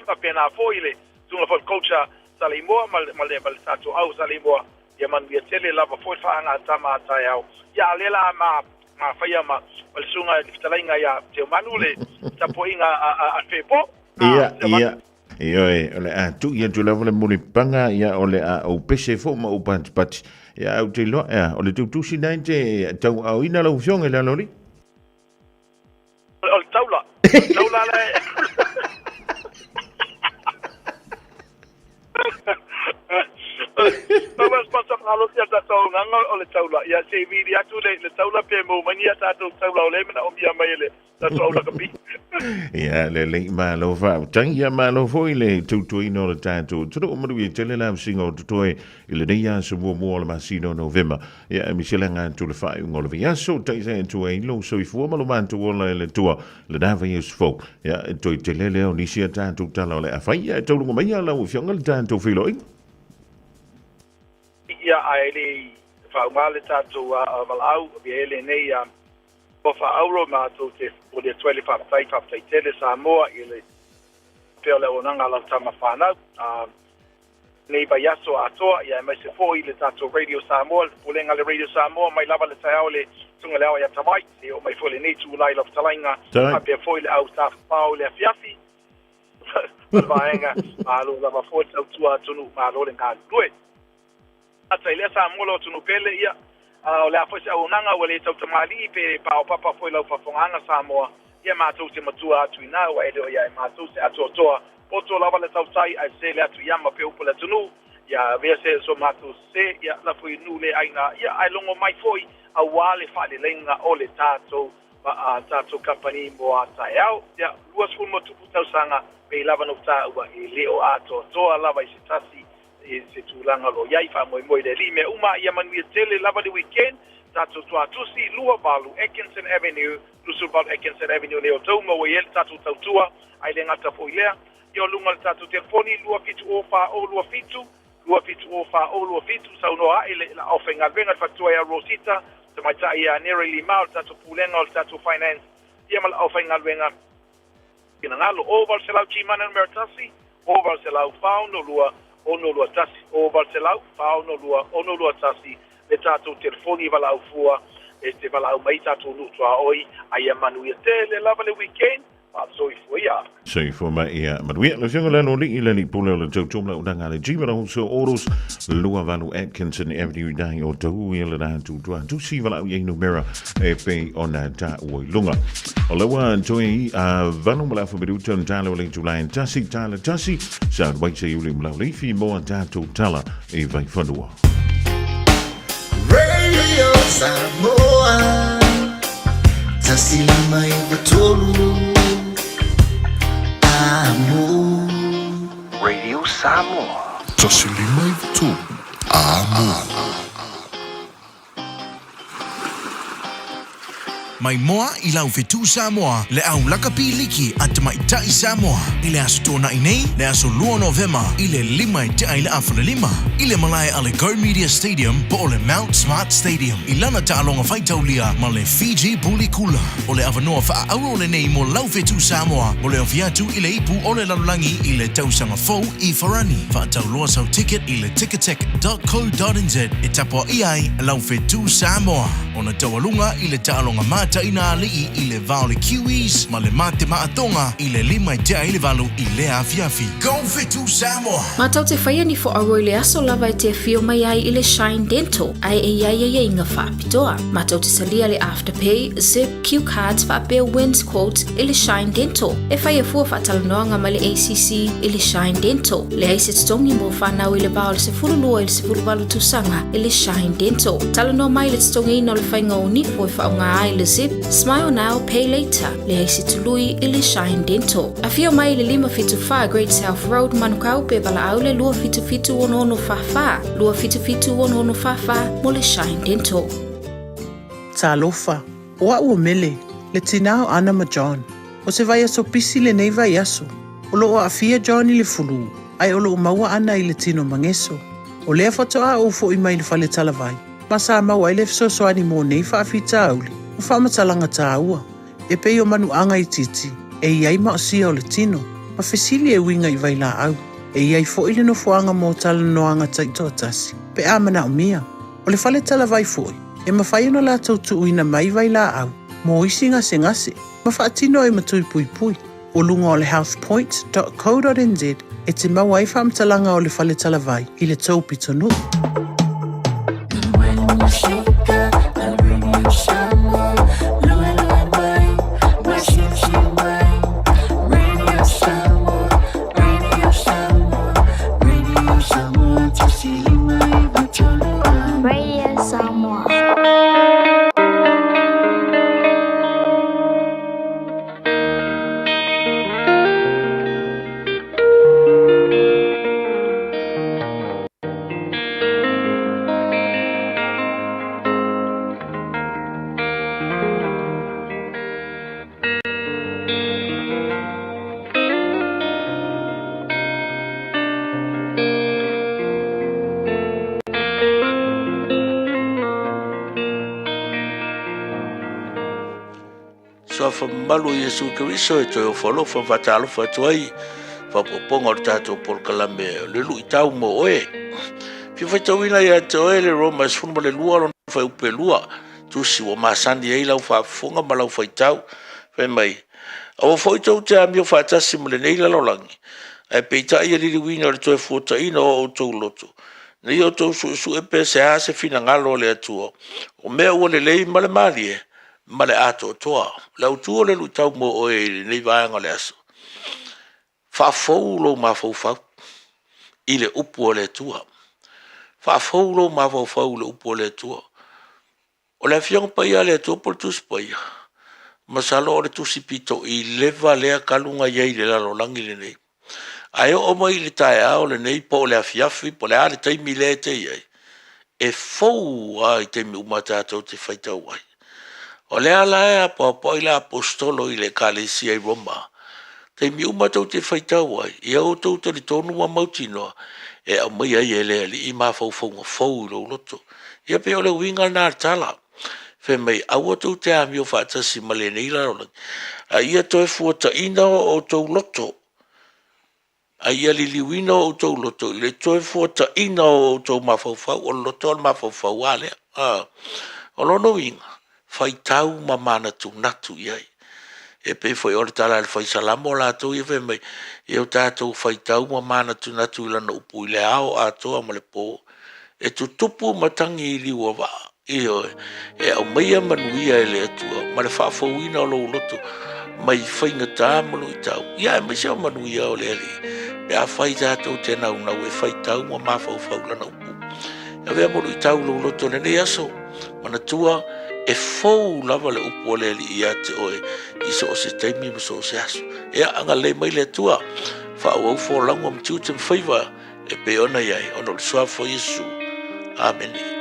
G: faapena foi le susuga foi le coach a Saleimoa ma le, ma le, ma le tatou au Saleimoa. Ia manuia tele lava foi le faagatama a taeao. Ia, a o lea la ma, ma faia ma, ma le susuga i le fetalaiga ia Teomanu le tapuaiga a, a, a Fepo.
F: Ia, ia. Ioe, o le a tui atu lava le mulipaga, ia o le a ou pese fo ma ou patipati. Ia, ou te iloa, ia, o le tutusi nai te tau aoina lau afioga i le aloli.
G: O le taula. O le taula le... Pau as pasa malosi a tatou ganga o le taula. Ia se i vili atu le, le taula pe mou mai ni a tatou taula o le manaomia mai e le tatou au lakapi.
F: Ia, lelei malo faafetai. Ia malo foi le tautuaina o le tatou atunuu. Manuia tele le avasiga o totoe i lenei aso muamua o le masina o Novema. Ia, e misi le aga atu le faaiuga o le vaiaso. Taisai atu ai lou soifua ma lo matou ola e le Atua lena vaiaso fou. Ia, e toe tele lea o nisi a tatou tala o le a fai. Ia, e tauluga mai ia lau afioga le tatou feiloaiga.
G: Ia, ae le i faauga le tatou valaau, avea ai lenei Ua faaaulo matou te momoli atu ai le faafetai, faafetai tele Samoa i le pea o le auaunaga a lau tama fanau lenei vaiaso atoa, ia aemaise foi le tatou Radio Samoa, le Pulega a le Radio Samoa mai lava le taeao le Susuga i le Ao ia Tavae, seia oo mai foi i lenei itula i lau fetalaiga, faapea foi le au tafafao i le afiafi ma le vaega. Malo lava foi le tautua atunuu, malo le galulue. Ata i lea Samoa lau atunuu pele, ia, o le a foi se auaunaga ua le tautamalii pe paopapa foi lau faafofogaaga Samoa, ia matou te matua atu i ina ua e le o ia e matou se atoatoa. Poto lava le tautai ae sele atu i ama pe upu a le atunuu, ia avea se so matou se, ia lafo i nuu le aina, ia ae logo mai foi aua le faaleleiga o le tatou a tatou kamupani mo a taeao. Ia, 20 ma tupu tausaga, pei lava na ou taua, e le o atoatoa lava i se tasi i se tulaga o lo o i ai. Faamoemoe i le Alii mea uma. Ia manuia tele lava le weekend. Tatou tuatusi 28 Atkinson Avenue, 28 Atkinson Avenue nei o Tauma ua i ai le tatou tautua, ai le gata foi lea. Ia o luga o le tatou telefoni 2704027, 2704027, saunoa ai le aufaigaluega le faletua ia Rosita, tamaitai ia Neri Lima o le tatou pulega o le tatou finance, ia ma le aufaigaluega finagalo. O 800 Gmana numera 1, o 800 462 621, o 800 462 621 le tatou telefoni valaau fua e te valaau mai tatou nuu tuaoi. Ai ia manuia tele lava le weekend. Faasoifua ia.
F: Soifua ma ia manuia. Le afioga le alo i le li pule o le tautua la unanga le Jima la Wholesale Autos, 28 Atkinson Avenue dai o tau ia le rātu tua tusi valaau i numera e pei ona ta ua i lunga. O le ua toe i a vanu ma le afa minuta na tala o le itula tasi tala tasi sa wai se iuli ma lau leifi mo a tātou tala i vaifanua.
A: Radio Samoa 159 Amo.
H: Radio Samoa.
B: 153 Amo.
I: Mai moa i lau fetu Samoa, le au lakapi liki a tamaitai Samoa. I le aso tōna'i nei, le aso 2 Novema, i le 5 e tea i le afa le 5. I le malae a le Go Media Stadium po o le Mount Smart Stadium. I lana taaloga faitaulia ma le Fiji Bulikula. O le avanoa faaauuro lenei mo lau fetu Samoa mo le ofi atu i le ipu o le lalolagi i le tausaga fou i Farani. Faatauloa sau ticket i le ticketek.co.nz e tapoa i ai lau fetu Samoa. Ona taualuga i le taaloga mataina alii i le vao le Kiwis ma le mate maatonga i le 5 e tea i le 8 i le afiafi. Go Fetu Samoa!
C: Mātou te whaia ni fo aua i le aso lava e te whio mai ai i le Shine Dental, ai e iai ai inga whaapitoa. Mātou te salia le Afterpay, Zip, Q Cards whaapea Wins Quote i le Shine Dental. E whai a fua whaatalanoanga mai le ACC i le Shine Dental. Le ai se totongi mo whanau i le vao le 12 i le 18 tausaga i le Shine Dental. Talanoa mai le totongi ina o le whainga o nifo e whaonga ai le Zip, Smile Now, Pay Later. Le ai se tului i le Shine Dental. Afio mai i le 574 Great South Road, Manukau pe valaau le 277 6644, 277 6644 mo le Shine Dental.
J: Talofa, o au o Mele, le tina o Ana ma John. O se vaiaso pisi lenei vaiaso. O loo aafia John i le fulu, ae o loo maua ana i le tino mageso. O lea faatoa ou fo'i mai le fale talavai, ma sa maua ai le fesoasoani mo nei faafitauli, o faamatalaga tāua. E pei o manuaga itiiti, e i ai maosia o le tino, ma fesili e uiga i vailaau. E i ai fo'i le nofoaga mo talanoaga taitoatasi, pe a manaomia. O le fale talavai fo'i, e mafai ona latou tuuina mai vailaau, mo isi gasegase, ma faatino ai ma tui puipui. O luga o le healthpoint.co.nz e te maua ai faamatalaga o le fale talavai i le tou pitonuu.
E: Radio Samoa.
K: Suafa mamalu o Iesu Keriso e toe ofo alofa ma faatalofa atu ai faaopoopoga o le tatou polokalame o le luitau mo oe. Fia faitauina ia te oe le Roma 12 lona fuaiupu e 2. Tusi ua masani ai lau faafofoga ma lau faitau. Fai mai, Aua foi tou te amio faatasi ma lenei lalolagi, ae peitai ia liliuina i le toe fuataina o outou loto, ina ia outou suesue pe se a se finagalo o le Atua, o mea ua lelei ma le malie ma le atoatoa. O le autu o le luitau mo oe i lenei vaega o le aso, faafou lou mafaufau i le upu a le Atua. Faafou lou mafaufau i le upu a le Atua. O le Afioga Paia a le Atua po o le Tusi Paia, masalo o le tusi pito i leva lea talu ona i ai i le lalolagi lenei. Ae oo mai i le taeao lenei po o le afiafi po o le a le taimi lea e te i ai, e fou lava i taimi uma tatou te faitau ai. O lea la e apoapo ai le Aposetolo i le Ekalesia i Roma, taimi uma tou te faitau ai, ia outou talitonu ma mautinoa e aumai ai e le Alii mafaufauga fou i lou loto. Ia pei o le uiga lena o le tala. Fai mai, aua tou te amio faatasi ma lenei lalolagi, a ia toe fuataina o outou loto, a ia liliuina o outou loto i le toe fuataina o outou mafaufau. O le loto o le mafaufau lava lea. O lona uiga, faitau ma manatunatu i ai. E pei foi o le tala a le Fai Salamo latou ia fai mai, ia o tatou faitau ma manatunatu i Lana upu i le ao atoa ma le po, e tutupu matagi i liu o vaa, ioe, e aumaia manuia e le Atua ma le faafouina o lou loto mai faigata ma luitau, ia aemaise o manuia o le Alii, pe afai tatou te naunau e faitau ma mafaufau i Lana upu. Avea ma luitau lou loto i lenei aso, manatua e fou lava le upu a le Alii ia te oe i so o se taimi ma so o se aso. Ia, agalelei mai le Atua, faaauau folauga ma tiute ma faiva e pei ona i ai, ona o le Suafa o Iesu. Amene.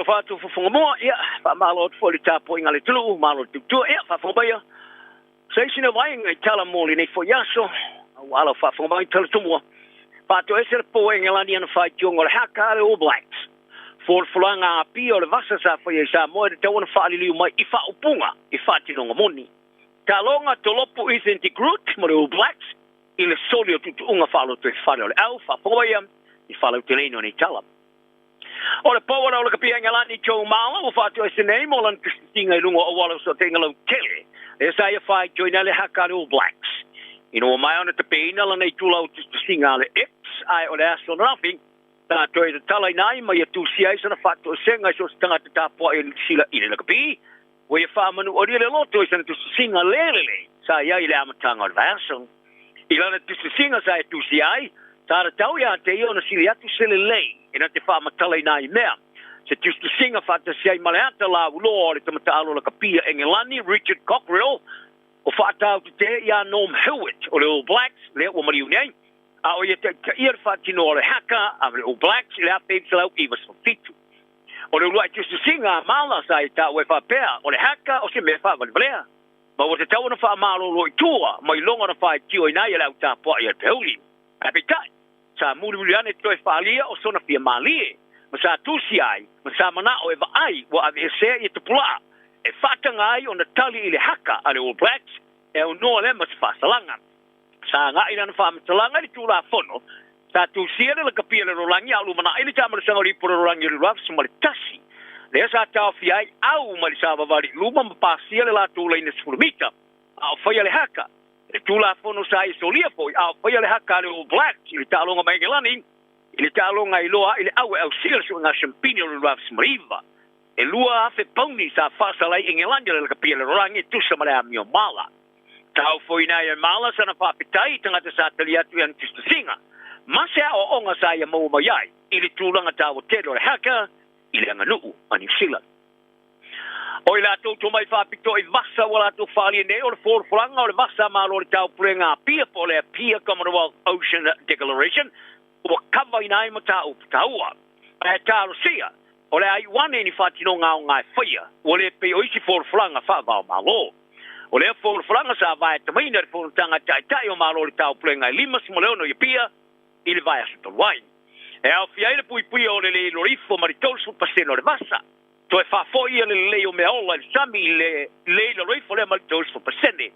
L: faatufufuga mua, ia, faamalo atu foi i le tapuaiga a le atunuu, malo le tautua, ia, faafofoga mai, se isi na vaega i tala mo lenei foi aso, aua lau faafofoga mai tala tumua, faatoese le po Engelani ana faitioga o le haka a le All Blacks. Folafolaga apia o le vasa sa faia i Samoa e tatau ona faaliliu mai i faaupuga i faatinoga moni. Taaloga tolopo Ethan de Groot ma le All Blacks i le soli o tuutuuga faalotoifale o le au faafofoga mai i faalauteleina o nei tala. O le pou o le Olakapia Engelani Joe Marler ua faatoese nei mo lana tusitusiga i luga o auala o fesootaiga lautele lea sa ia faitioina ai le haka a le All Blacks. Ina ua maea ona tapeina lana itula o tusitusiga a le X ae o le aso ananafi, sa toe tatalaina ai ma ia tusia ai sana faatoesega i so o se tagata tapuai o Niu Sila i le lakapi, ua ia faamanualia le loto i sana tusitusiga le lelei sa i ai i le amataga o le vaiaso. I lana tusitusiga sa e tusia ai, sa tatau ia te ia ona sili atu se lelei e na te faamatalaina ai mea. Se tusitusiga faatasi ai ma le ata lauiloa o le tamataalo lakapia Engelani Richard Cockerill o faatautetē iā Norm Hewitt o le All Blacks lea ua maliu nei, a o ia taitaia le faatinoa o le haka a le All Blacks i le 1997. O le uluai tusitusiga a Marler sa ia taua e faapea o le haka o se mea faavalevalea. Ma ua tatau ona faamalolo i tua mai loga na faitioina ai e le au tapuai a le Peuli. Ae peitai, sa mulimuli ane toe faaalia o sona fia malie, ma sa tusia ai, ma sa manao e vaai ua aveesea ia tupula'a e faataga ai ona tali i le haka a le All Blacks e aunoa lea ma se faasalaga. Sa agai lana faamatalaga i le Tulafono sa tusia le lakapia le lalolagi a o lumanai le taamalosaga o le ipu lalolagi o le 2001 lea sa taofia ai au mai le savavali i luma ma pasia le latou laina 10 mita a o faia le haka. Le Tulafono sa ia solia foi a o faia le haka a le All Blacks i le taaloga mai Engelani i le taaloga e iloa ai le au e ausia le suega siampini o le 2009. E 2,000 pauni sa faasala ai Engelani o le lakapia le lalolagi e tusa ma le amio mala. Tau foina ai e Mala sana faafetai i tagata sa tali atu i ana tusitusiga ma se aoaoga sa ia maua mai ai i le tulaga taua tele o le haka i le aganuu a Niu Sila. O i latou tomai faapitoa i vasa ua latou faaalia nei o le folafolaga o le vasa a Malo o le Taupulega Apia po o le Apia Commonwealth Ocean Declaration ua kavaina ai mataupu taua. Ae talosia, o le a iu ane i ni faatinoga aoga e faia, ua le pei o isi folafolaga faava-o-Malo. O lea folafolaga sa vaetamaina i le fonotaga a Taitai o Malo o le Taupulega e 56 i Apia i le vaiaso talu ai. E aofia ai le puipuia o le le iloifo ma le 30% o le vasa. Toe faafoi ia le lelei o meaola i le sami i le le iloloifo lea ma le 30%.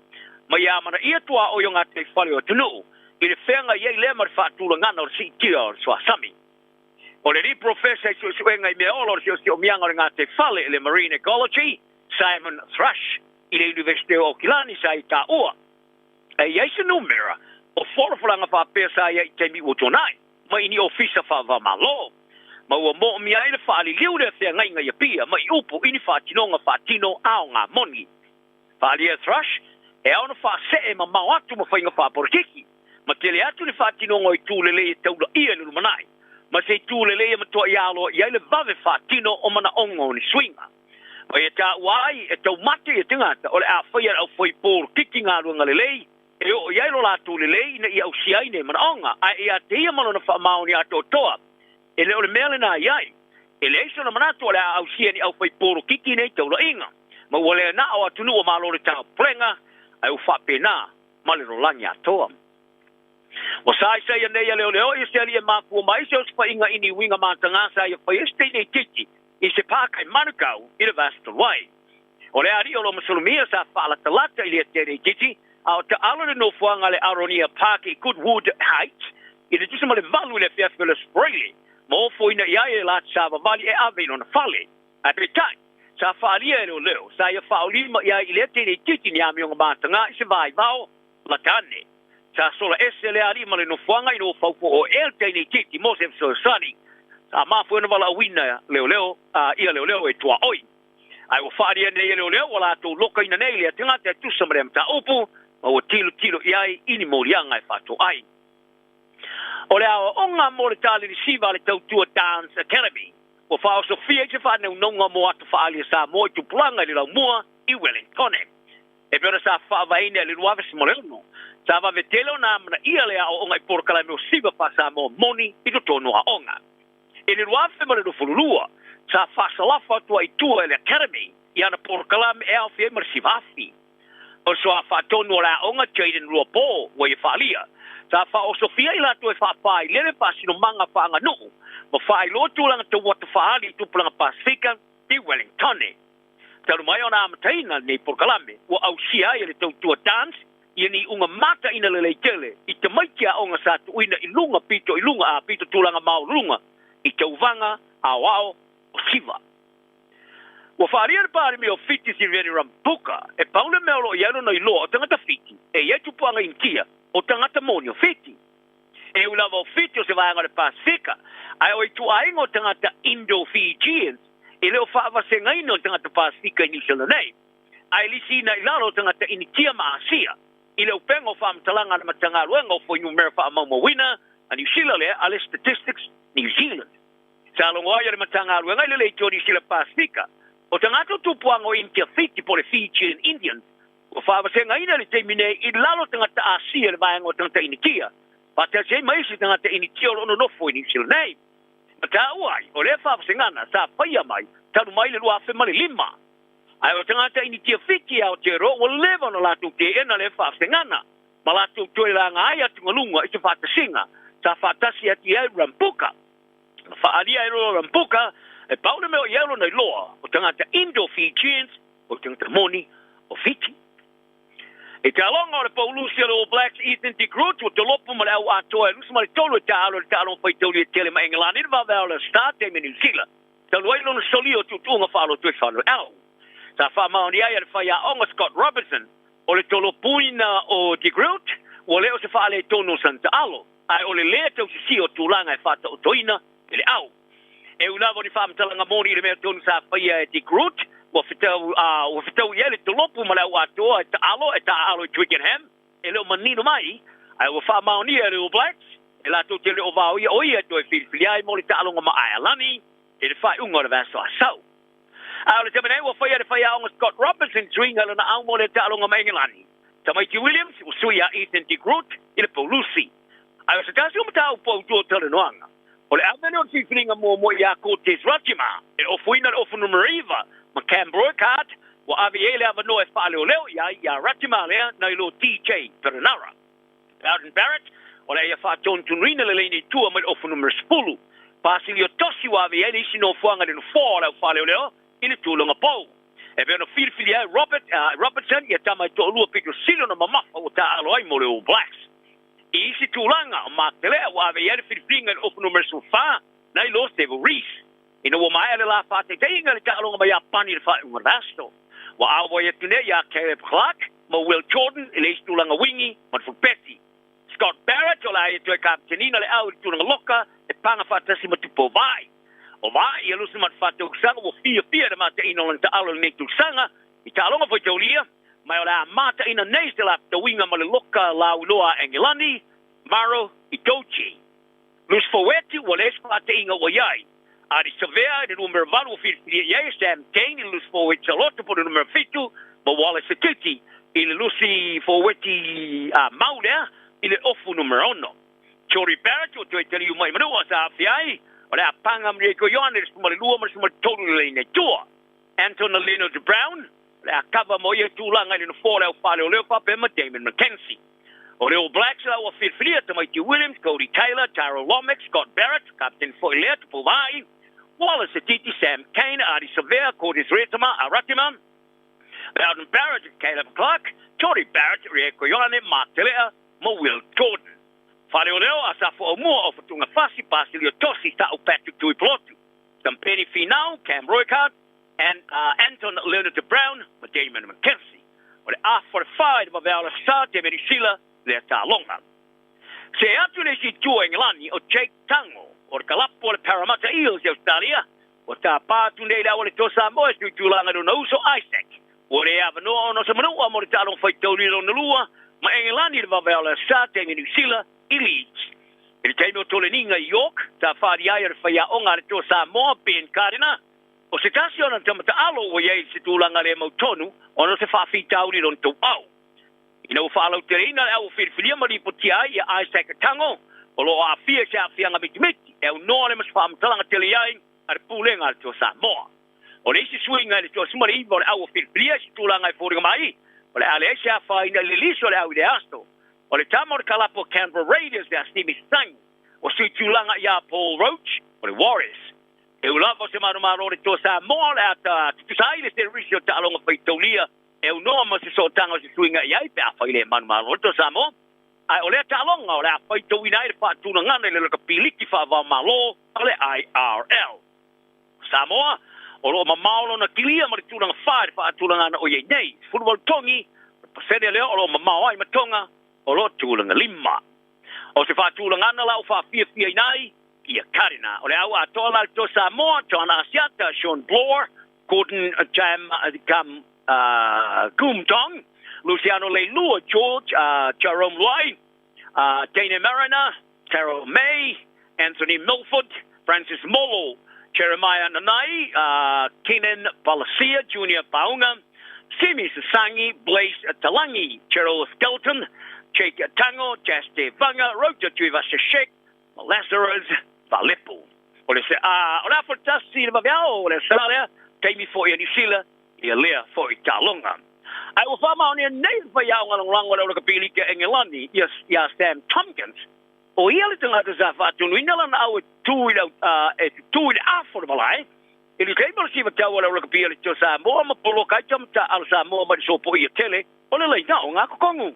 L: Ma ia amanaia tuaoi o gataifale o atunuu i le feagai ai lea ma le faatulagana o le siitia o le suasami. O le alii profesa i suesuega i meaola o le siosiomiaga o le gataifale i le Marine Ecology, Simon Thrush, i le Iunivesite o Aukilani sa ia taua, e i ai se numera o folafolaga faapea sa i ai i taimi ua tuanai mai i ni ofisa faava-o-Malo, ma ua moomia ai le faaliliu lea feagaiga i Apia ma i upu i ni faatinoga faatino aoga moni. Faaalia e Thrush, e ao ona faasee mamao atu ma faiga faapolokiki, ma tele atu le faatinoga o itu lelei e taulaia i le lumanai, ma se itu lelei e matuai aloa i ai le vave faatino o manaoga o ni suiga. Ma ia taua ai e taumate ia tagata o le a faia e le aufai polokiki galuega lelei e oo i ai lo latou lelei ina ia ausia ai nei manaoga, ae ia te ia ma lona faamaoni atoatoa. E le o le mea lena i ai. E leai sona manatu o le a ausia e ni aufai polokiki nei taulaiga, ma ua le na o atunuu o Malo le Taupulega, ae ua faapena ma le lalolagi atoa. Ua saisai nei a leoleo ia se alii e mafua mai se osofaiga i ni uiga matagā sa ia faia se teine itiiti i se pāka i Manukau i le vaiaso talu ai. O le alii o lo masalomia sa faalatalata i lea teine itiiti a o taalo i le nofoaga a le Aronia Park i Goodwood Heights i le tusa ma le 8 i le afiafi o le Aso Faraile ma ofoina i ai e la savavali e ave i lona fale. Ae peitai, sa faaalia e leoleo, sa ia faaolima i ai i lea teine itiiti ni amioga matagā i se vaivao lata ane. Sa sola ese le alii ma le nofoaga ina ua faufo'o ea le teine itiiti mo se fesoasoani. Sa mafua ona valaauina leoleo, ia leoleo e tuaoi. Ae ua faaalia nei e leoleo ua latou lokaina nei lea tagata e tusa ma lea mataupu ma ua tilotilo i ai i ni moliaga e faatoai. O le aoaoga mo le talilisiva a le tautua Dance Academy ua faaosofia i se faanaunauga mo ata faaalia Samoa i tupulaga i le laumua i Wellingtone. E pei ona sa faavaeina i le 2006, sa vave tele ona amanaia le aoaoga i polokalame o siva faa-Samoa moni i totonu o aoga. I le 2022, Sa faasalafa atu ai i tua e le Academy i ana polokalame e aofia ai ma le siva afi. O le suafa faatonu o le aoga Jayden Ruapō ua ia faaalia. Sa faaosofia i latou e faafailele faasinomaga faaaganuu ma faailoa tulaga tau ata faaali i tupulaga Pasefika i Wellingtone. Talu mai ona amataina lenei polokalame, ua ausia ai e le tautua dance ia ni iuga mataina lelei tele i tamaiti aoga sa tuuina i luga pito i luga a pito tulaga maualuluga i tauvaga aoao o siva. Ua faaalia le Palemia o Fiti Sitiveni Rabuka e pau le mea o lo o i ai lona iloa o tagata Fiti e i ai tupuaga Initia o tagata moni o Fiti. E ui lava o Fiti o se vaega o le Pasefika, ae o ituaiga o tagata Indo-Fijians e le o faavasegaina o tagata Pasefika i Niu Sila nei, ae lisiina i lalo o tagata Initia ma Asia i le upega o faamatalaga a le Matagaluega o Fuainumera Faamaumauina a Niu Sila lea a le Statistics New Zealand. Sa logo ai e le Matagaluega i le leitio Niu Sila Pasefika o tagata o tupuaga o Initia Fiti po o le Fijian Indians ua faavasegaina i le taimi nei i lalo o tagata Asia i le vaega o tagata Initia, faatasi ai ma isi tagata Initia o lo o nonofo i Niu Sila nei. Na taua ai, o lea faavasegana sa faia mai talu mai le 2005. Ae o tagata Initia Fiti e Aotearoa ua leva ona latou teena lea faavasegana ma latou toe laga ai atugaluga i se faatasiga sa faatasi atu i ai Rambuka. Na faaalia e loa Rambuka e pau le mea o i ai lona iloa o tagata Indo-Fijians o tagata moni o Fiti. I te aloga o le paulusi o le All Blacks Ethan de Groot ua tolopo ma le au atoa e 23 e taaalo i le taaloga faitaulia tele ma Engelani i le vaveao o le Star taimi Niu Sila talu ai lona solia o tuutuuga faalotoifano e au. Sa faamaonia ai e le faiaoga Scott Robertson o le tolopuina o de Groot ua le o se faaletonu o sana taalo, ae o le lē tausisia o tulaga e faataotoina e le au. E ui lava o ni faamatalaga moni i le mea tonu sa faia e de Groot, ua fetau, a, ua fetau i ai le tolopu ma le au atoa e taalo e taaalo i Twickenham, e le o manino mai, ae ua faamaonia e le All Blacks, e latou te le o vaoia o ia e toe filifili ai mo le taaloga ma Aealani i le faaiuga o le vaiaso asau. A o le taimi nei ua faia e le faiaoga Scott Robertson suiga i lona au mo le taaloga ma Engelani. Tamaiti Williams ua sui iā Ethan de Groot i le paulusi. Ae o se tasi o mataupu autu o talanoaga, o le ave lea o le filifiliga muamua iā Cortez Ratima e ofoina le ofu numera 9 ma Cam Broekhart ua ave i ai le avanoa e faaleoleo i ai iā Ratima lea nai lo DJ Perenara. Beauden Barrett, o le a ia faatonutonuina le leina i tua mai le ofu numera 10. Basilio Tosi ua ave i ai le isi nofoaga i le nofoa o le au faaleoleo i le tulaga pou. E pei ona filifili ai Robert, Robertson ia tama e toalua pito sili ona mamafa ua taaalo ai mo le All Blacks. I isi tulaga, o Mark Telea ua ave i ai le filifiliga i le ofu numera 14 nai lo Sevu Reece. Ina ua maea le la faataitaiga i le taaloga mai Iapani i le faaiuga o le aso, ua auai atu nei ia Caleb Clarke ma Will Jordan i le isi tulaga wingi ma le fulupeti. Scott Barrett o le a ia toe kapitenina le au i le tulaga loka e paga faatasi ma Tupou Vaai. O Vaai ia lusi ma le faatausaga ua fiafia i le mataina o lana taalo i lenei tausaga i taaloga faitaulia, ma o le a mataina nei se lafetauiga ma le loka lauiloa a Engelani, Maro Itoje. Lusi Foueti ua leai se faataiga ua i ai. Ardie Savea i le numera 8 ua filifilia i ai, Sam Cane i le lusi forward Saloto po o le numera 7, ma Wallace Sititi i le lusi forward mau lea i le ofu numera 6. Jordie Barrett ua toe taliu mai i Manua sa aafia ai, o le a paga Mrieko Ioane i le 12 ma le 13 i le leina i tua. Anton Leonard Brown, o le a kava mo ia tulaga i le nofoa o le au faaleoleo faapea ma Damon McKenzie. O le All Blacks la ua filifilia tamaiti Williams, Codie Taylor, Tyrell Lomax, Scott Barrett, kapiteni foi lea, Tupou Vaa'i, Wallace Sititi, Sam Cane, Ardie Savea, Cortez Retama, Ratima, Beauden Barrett, Caleb Clarke, Jordie Barrett, Rieko Ioane, Mark Telea ma Will Jordan. Faaleoleo, Asafo Aumua, Ofa Tuungafasi, Pasilio Tosi, Ta'u Patrick Tuipulotu, Tampeni Finau, Cam Roigard, and, Anton Leonard Brown ma Damon McKenzie. O le A45 i le vaveao o le sa te Niu Sila lea taaloga. Se atu le isi itu o Engelani o Jake Tango o le kalapu o le Parramatta Eels i Australia ua tapa atu nei le au a le Toa Samoa e tuitulaga i lona uso Isaac. Ua le avanoa ona o se manua mo le taaloga faitauli lona lua ma Engelani i le vaveao o le sa te Niu Sila i Leeds. I le taimi o toleniga i York, sa faali ai o le faiaoga a le Toa Samoa Ben Gardiner. O se tasi ona tama taalo ua i ai se tulaga le mautonu ona o se faafitauli i lona tauau. Ina ua faalauteleina le au ua filifilia ma lipotia ai ia Isaac Tango, o lo o aafia i se aafiaga mitimiti, e aunoa le ma se faamatalaga tele i ai a le pulega a le Toa Samoa. O le isi suiga i le 29 o le au o filifilia i se tulaga e foliga mai, o le a leai se afaina i le liso o le au i le aso. O le tama o le kalapu a Canberra Raiders le Asimi Sang, ua sui tulaga ia Paul Roach o le Warriors. E ū lava o se manumalo o le Toa Samoa o le a tutusa ai le serisi o taaloga faitaulia e aunoa ma se sootaga o se suiga i ai pe afai le manumalo le Toa Samoa. Ae o lea taaloga o le a faitauina ai le faatulagana i le lakapi liki faava-o-Malo a le IRL. Samoa, o lo o mamao lona kilia ma le tulaga fa i le faatulagana o i ai nei. 18 togi, o le pasene lea o lo o mamao ai ma Tonga, o lo o tulaga lima. O se faatulagana la ua faafiafiaina ai ia Karina. O le au atoa la le Toa Samoa, John Asiata, Shawn Blore, Gordon Jam Gum Gumtong, Luciano Leilua, George Jerome Luai, Dana Mariner, Terrell May, Anthony Milford, Francis Molo, Jeremiah Nanai, Kenan Palasia, Junior Paunga, Simi Sasangi, Blaise Talangi, Gerald Skelton, Jake Tango, Jaste Vanga, Rota Tuivasa-Sheck, ma Lazarus Valepu. O le se a o le afa tasi le vaveao o le sala lea, taimi foi a Niu Sila ia lea foi taaloga. Ae ua faamaonia nei le faiaoga lagolago a le Aulaka Pilika Engelani ia ia Sam Tomkins, o ia le tagata sa faatunuina lana au e tutū i le e tutū i le afa o le malae i le taimi o le siva tau a le Aulaka Pia le Toa Samoa ma poloka ai tamata ala Samoa mai le sopoia tele o le laina o ngā kokongu.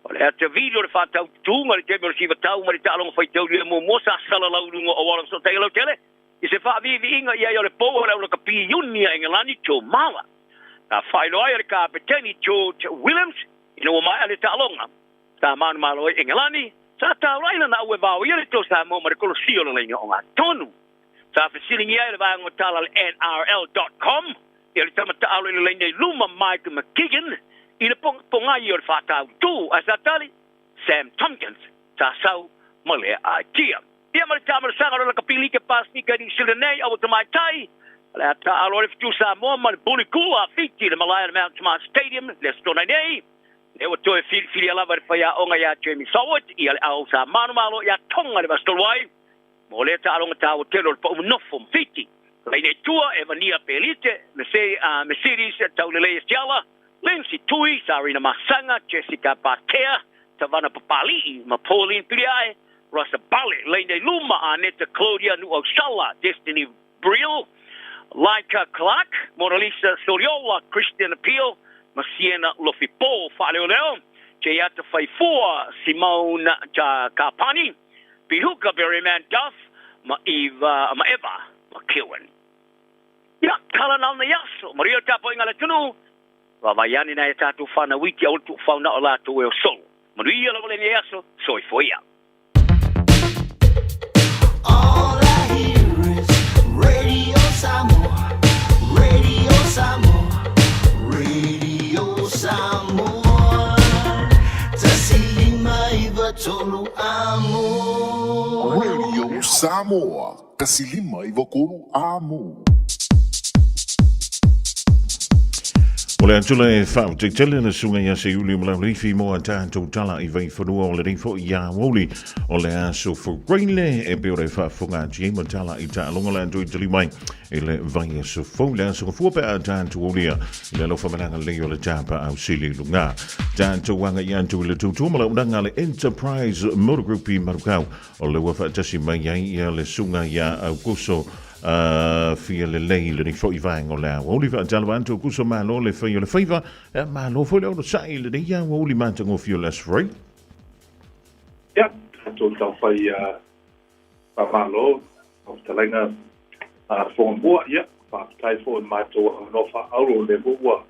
L: O le ata vili o le whātau tūnga le taimi o le siva tau ma le taaloga faitaulia muamua sa salalau i luga o auala fesootai lautele i se faaviiviiga i ai o le pou o le aulakapi iuni a Engelani Joe Marler. Sa faailoa ai e le Kapeteni George Williams ina ua maea le taaloga. Sa manumalo ai Engelani, sa taulai lana au e vaoia le Toa Samoa ma le kolosi o le laina ogatotonu. Sa fesiligia ai le vaega o tala a le NRL.com ia le tama taalo i le laina i luma Mike McKeegan i le pogai o le faatautu ae sa tali Sam Tomkins sa sau ma lea aitia. Ia ma le taamalasaga o le lakapi like Pasefika i Niu Sila nei aua tamaitai o le a taaalo ai le Fetu Samoa ma le Bulikula Fiti i le malae o le Mount Smart Stadium le Aso Toonai nei. Lea ua toe filifilia lava e le faiaoga ia Jamie Soward ia le au sa manumalo ia Tonga le Vasi ai mo lea taaloga taua tele o le pau nofo ma Fiti. Laina i tua, Evania Pelite, Mercedes Taulelei Siala, Lindsay Tui, Sarina Masanga, Jessica Patea, Tavana Papali'i ma Pauline Piliae, Russa Bale, Laina i luma, Aneta Claudia Nu'ausala, Destiny Briel, Laika Clark, Mona Lisa Soliola, Christian Appeal, ma Siena Lofipo. Faaleoleo, Jayata Faifua, Simone Kapani, Pihuka Berryman Duff, ma Eva, ma Eva McEwen. Ia, tala na na iaso, maria tapo inga le tunu, vaavaiane nai a tatou fanau iti aua le tuufau na o latou e o solo. Manuia lava lenei aso, soifua ia.
A: All I hear is Radio Samoa, Radio Samoa, Radio Samoa. 1.593 amo.
B: Radio Samoa, 1.593 amo.
F: O le atula e whaotetele le sunga ia se uli o malau leifi mo a tātou tala i vaiwhanua o le reifo i a woli o le aso furaile e pe o le whaafunga ati e ma tala i taaloga le atu i tali mai i le vai aso fou le aso gafua pe a tātou olia i le alofa malaga lei o le tāpa au sili lunga. Tātou anga i atu i le tautua ma launaga le Enterprise Motor Group i Marukau o le ua faatasi mai ai ia le suga ia Aukuso fia lelei lenei foi vaega o le aoauli. Faatalofa atu Aukuso, malo le fai o le faiva, malo foi le onosai i lenei aoauli matagofie o le Aso Faraile.
M: Ia, tatou taumafai faamalo lau fetalaiga Fogamua. Ia, faafetai foi i le matou avanoa faaauro o lea foi ua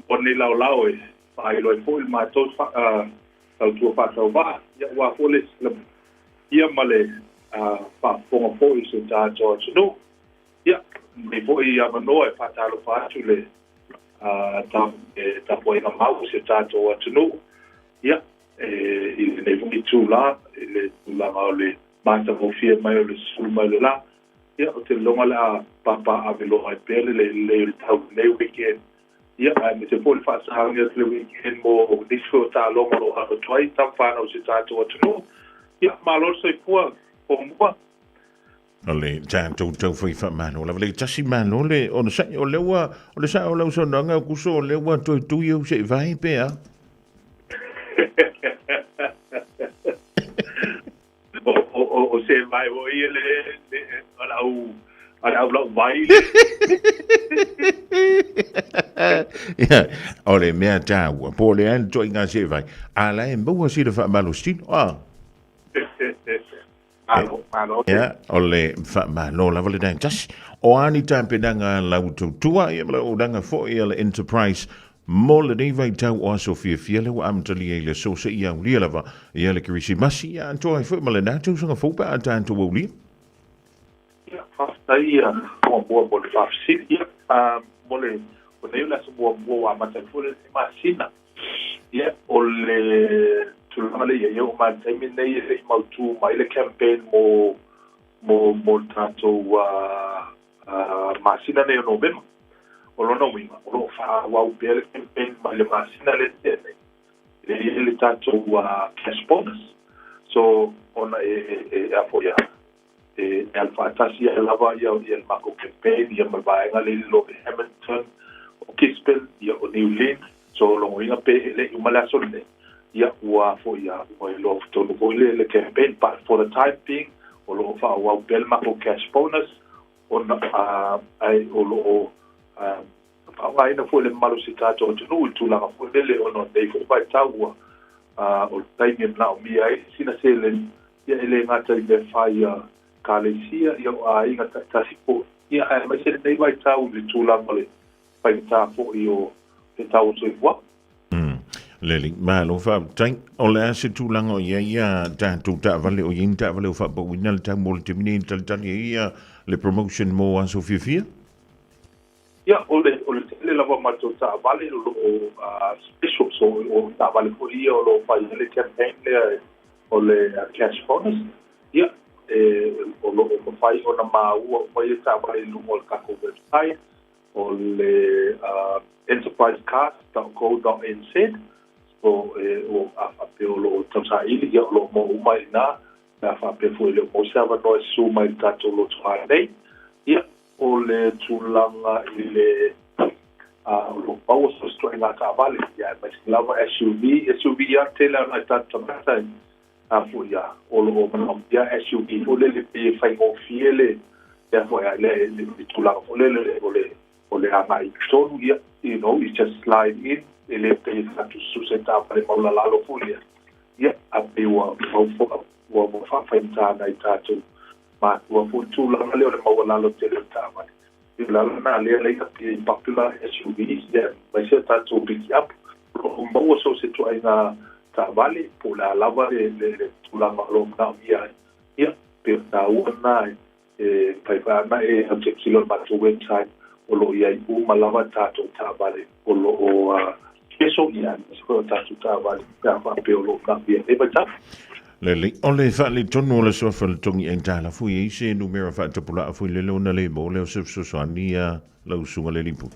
M: maua lenei laolao e faailoa ai foi le matou tautua faatauvaa. Ia, aua foi le silafia ma le faafofoga foi i si o tatou atunuu. Ia, lenei foi avanoa e faatalofa atu le tapuaiga mau i si o tatou atunuu. Ia, i lenei foi itulā, i le tulaga o le matagofie mai o le sulu mai o le lā, ia, ou te lagona o le a papaaave loa ai pea le lelei o le tau i lenei weekend. Ia, aemaise foi le faasaga atu le weekend mo nisi foi o taaloga o lo o alo atu ai tama fanau i si o tatou atunuu. Ia, malo le soifua, Fogamua.
F: O le tātou tau whai wha malo. Lava le tasi malo le o le sai o le ua o le sa o lau saunoaga o kuso o le ua toe tui au se vai pe a.
M: O se vai o ia le o lau o lau lau vai.
F: Ia, o le mea tāua, po le ai le toi ngā se vai. A la e maua si le wha malo stino. Ah.
M: Malo, malo.
F: Ia, o le wha malo lava le dai tasi. O ani tāpenanga lau tautua, ia ma le oranga foi a le Enterprise mo le nei vai tau o aso fia fia le ua amatalia i le so se ia ulia lava. Ia le Kerisimasi, ia antoa ai foi ma le nā tausaga fou pe a tātou aulia.
M: Ia, faafetai ia muamua mo le faafesili. Ia, mo le o nei o le aso muamua ua amata ai foi lenei masina. Ia, o le tulaga le ia ia o ma le taimi lenei e le'i mautū mai le campaign mo le tatou masina nei o Novema. O lona uiga, o loo faaauau pea le campaign mai le masina le tea nei. Le ia le tatou cash bonus. So, ona e a foi e alu faatasi ai lava ia ia le makou campaign ia ma le vaega le lilo i Hamilton, o Gisborne, ia o New Lynn. So logoina pe e le'i uma le aso lenei, ia ua foi a ua iloa tonu foi le campaign. But for the time being, o loo faaauau pea le makou cash bonus ona ai o loo faaaogaina foi le mamalu o si tatou atunuu i tulaga foi lele ona o lenei foi vaitau ua o le taimi e manaomia ai sina seleni ia e lē gata i mea fai a kalesia ia o aiga ta'itasi fo'i ia ae aemaise lenei vaitau i le tulaga o le faigata fo'i o le tau o soifuaga.
F: Lele, malo faafetai. O le a se tulaga o i ai ia tatou taavale o i ai ni taavale o faapauina le tau mo le taimi nei e talitali ai ia le promotion mo aso fiafia?
M: Ia, o le tele lava o matou taavale o loo special, so o taavale foi ia o loo fai ai le campaign lea o le cash bonus. Ia, e o loo mafai ona maua uma ia taavale i luga o le tatou website o le enterprisecars.co.nz. So e o a faapea o loo tausaili, ia o loo mo uma i ina pe a faapea foi le o maua se avanoa e susu mai le tatou lotoa nei. Ia, o le tulaga i le o loo maua so se ituaiga taavale, ia aemaise lava SUV. SUV ia tele ona i tatou tagata a foi a o loo manaomia SUV foi lele pe faigofie le lea foi a le tulaga foi lele o le agai i totonu ia, you just slide in e le pe faatususu se taavale maulalalo foi lea. Ia, a pe ua ua faafaigata nai tatou matua foi tulaga lea o le maualalo tele o le taavale. I lala na lea leia pe popular SUVs ia mai se tatou pick up o loo maua so se ituaiga taavale po o le a lava le tulaga o loo manaomia ai. Ia, pe o taua na e faifai ana e autilotilo le matou website o loo iai uma lava tatou taavale o loo keso ia aemaise foi o tatou taavale pe a faapea o loo manaomia nei vaitau.
F: Lele, o le faaletonu o le suafa le togi ai tala fui ei se numera faatapulaa fui lele ona le mo le o se fesoasoani ia lau susuga le lipu.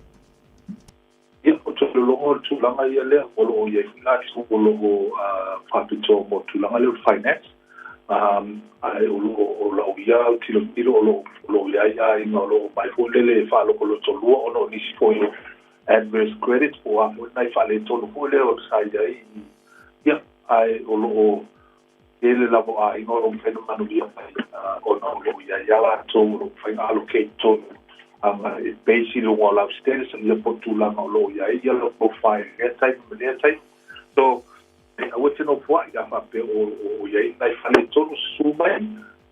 M: Ia, o tolologa o le tulaga ia lea o loo iai foi latou o loo faapitoa mo tulaga lea o le finance ae o loo o lau ia autilotilo o loo iai aiga o loo mai foi lele faalotolotolua ona o nisi foi o adverse credit po a foi nai faaletonu foi lea o sa iai. Ia, ae o loo tele lava o aiga o loo mafai ona manuia mai ona o loo iai ia latou o loo mafai ona allocate tonu aga e base i luga o lau status ia po tulaga o loo iai ia lau profile lea taimi ma lea taimi. So e aua te nofoa'i a faapea o iai nai faaletonu susu mai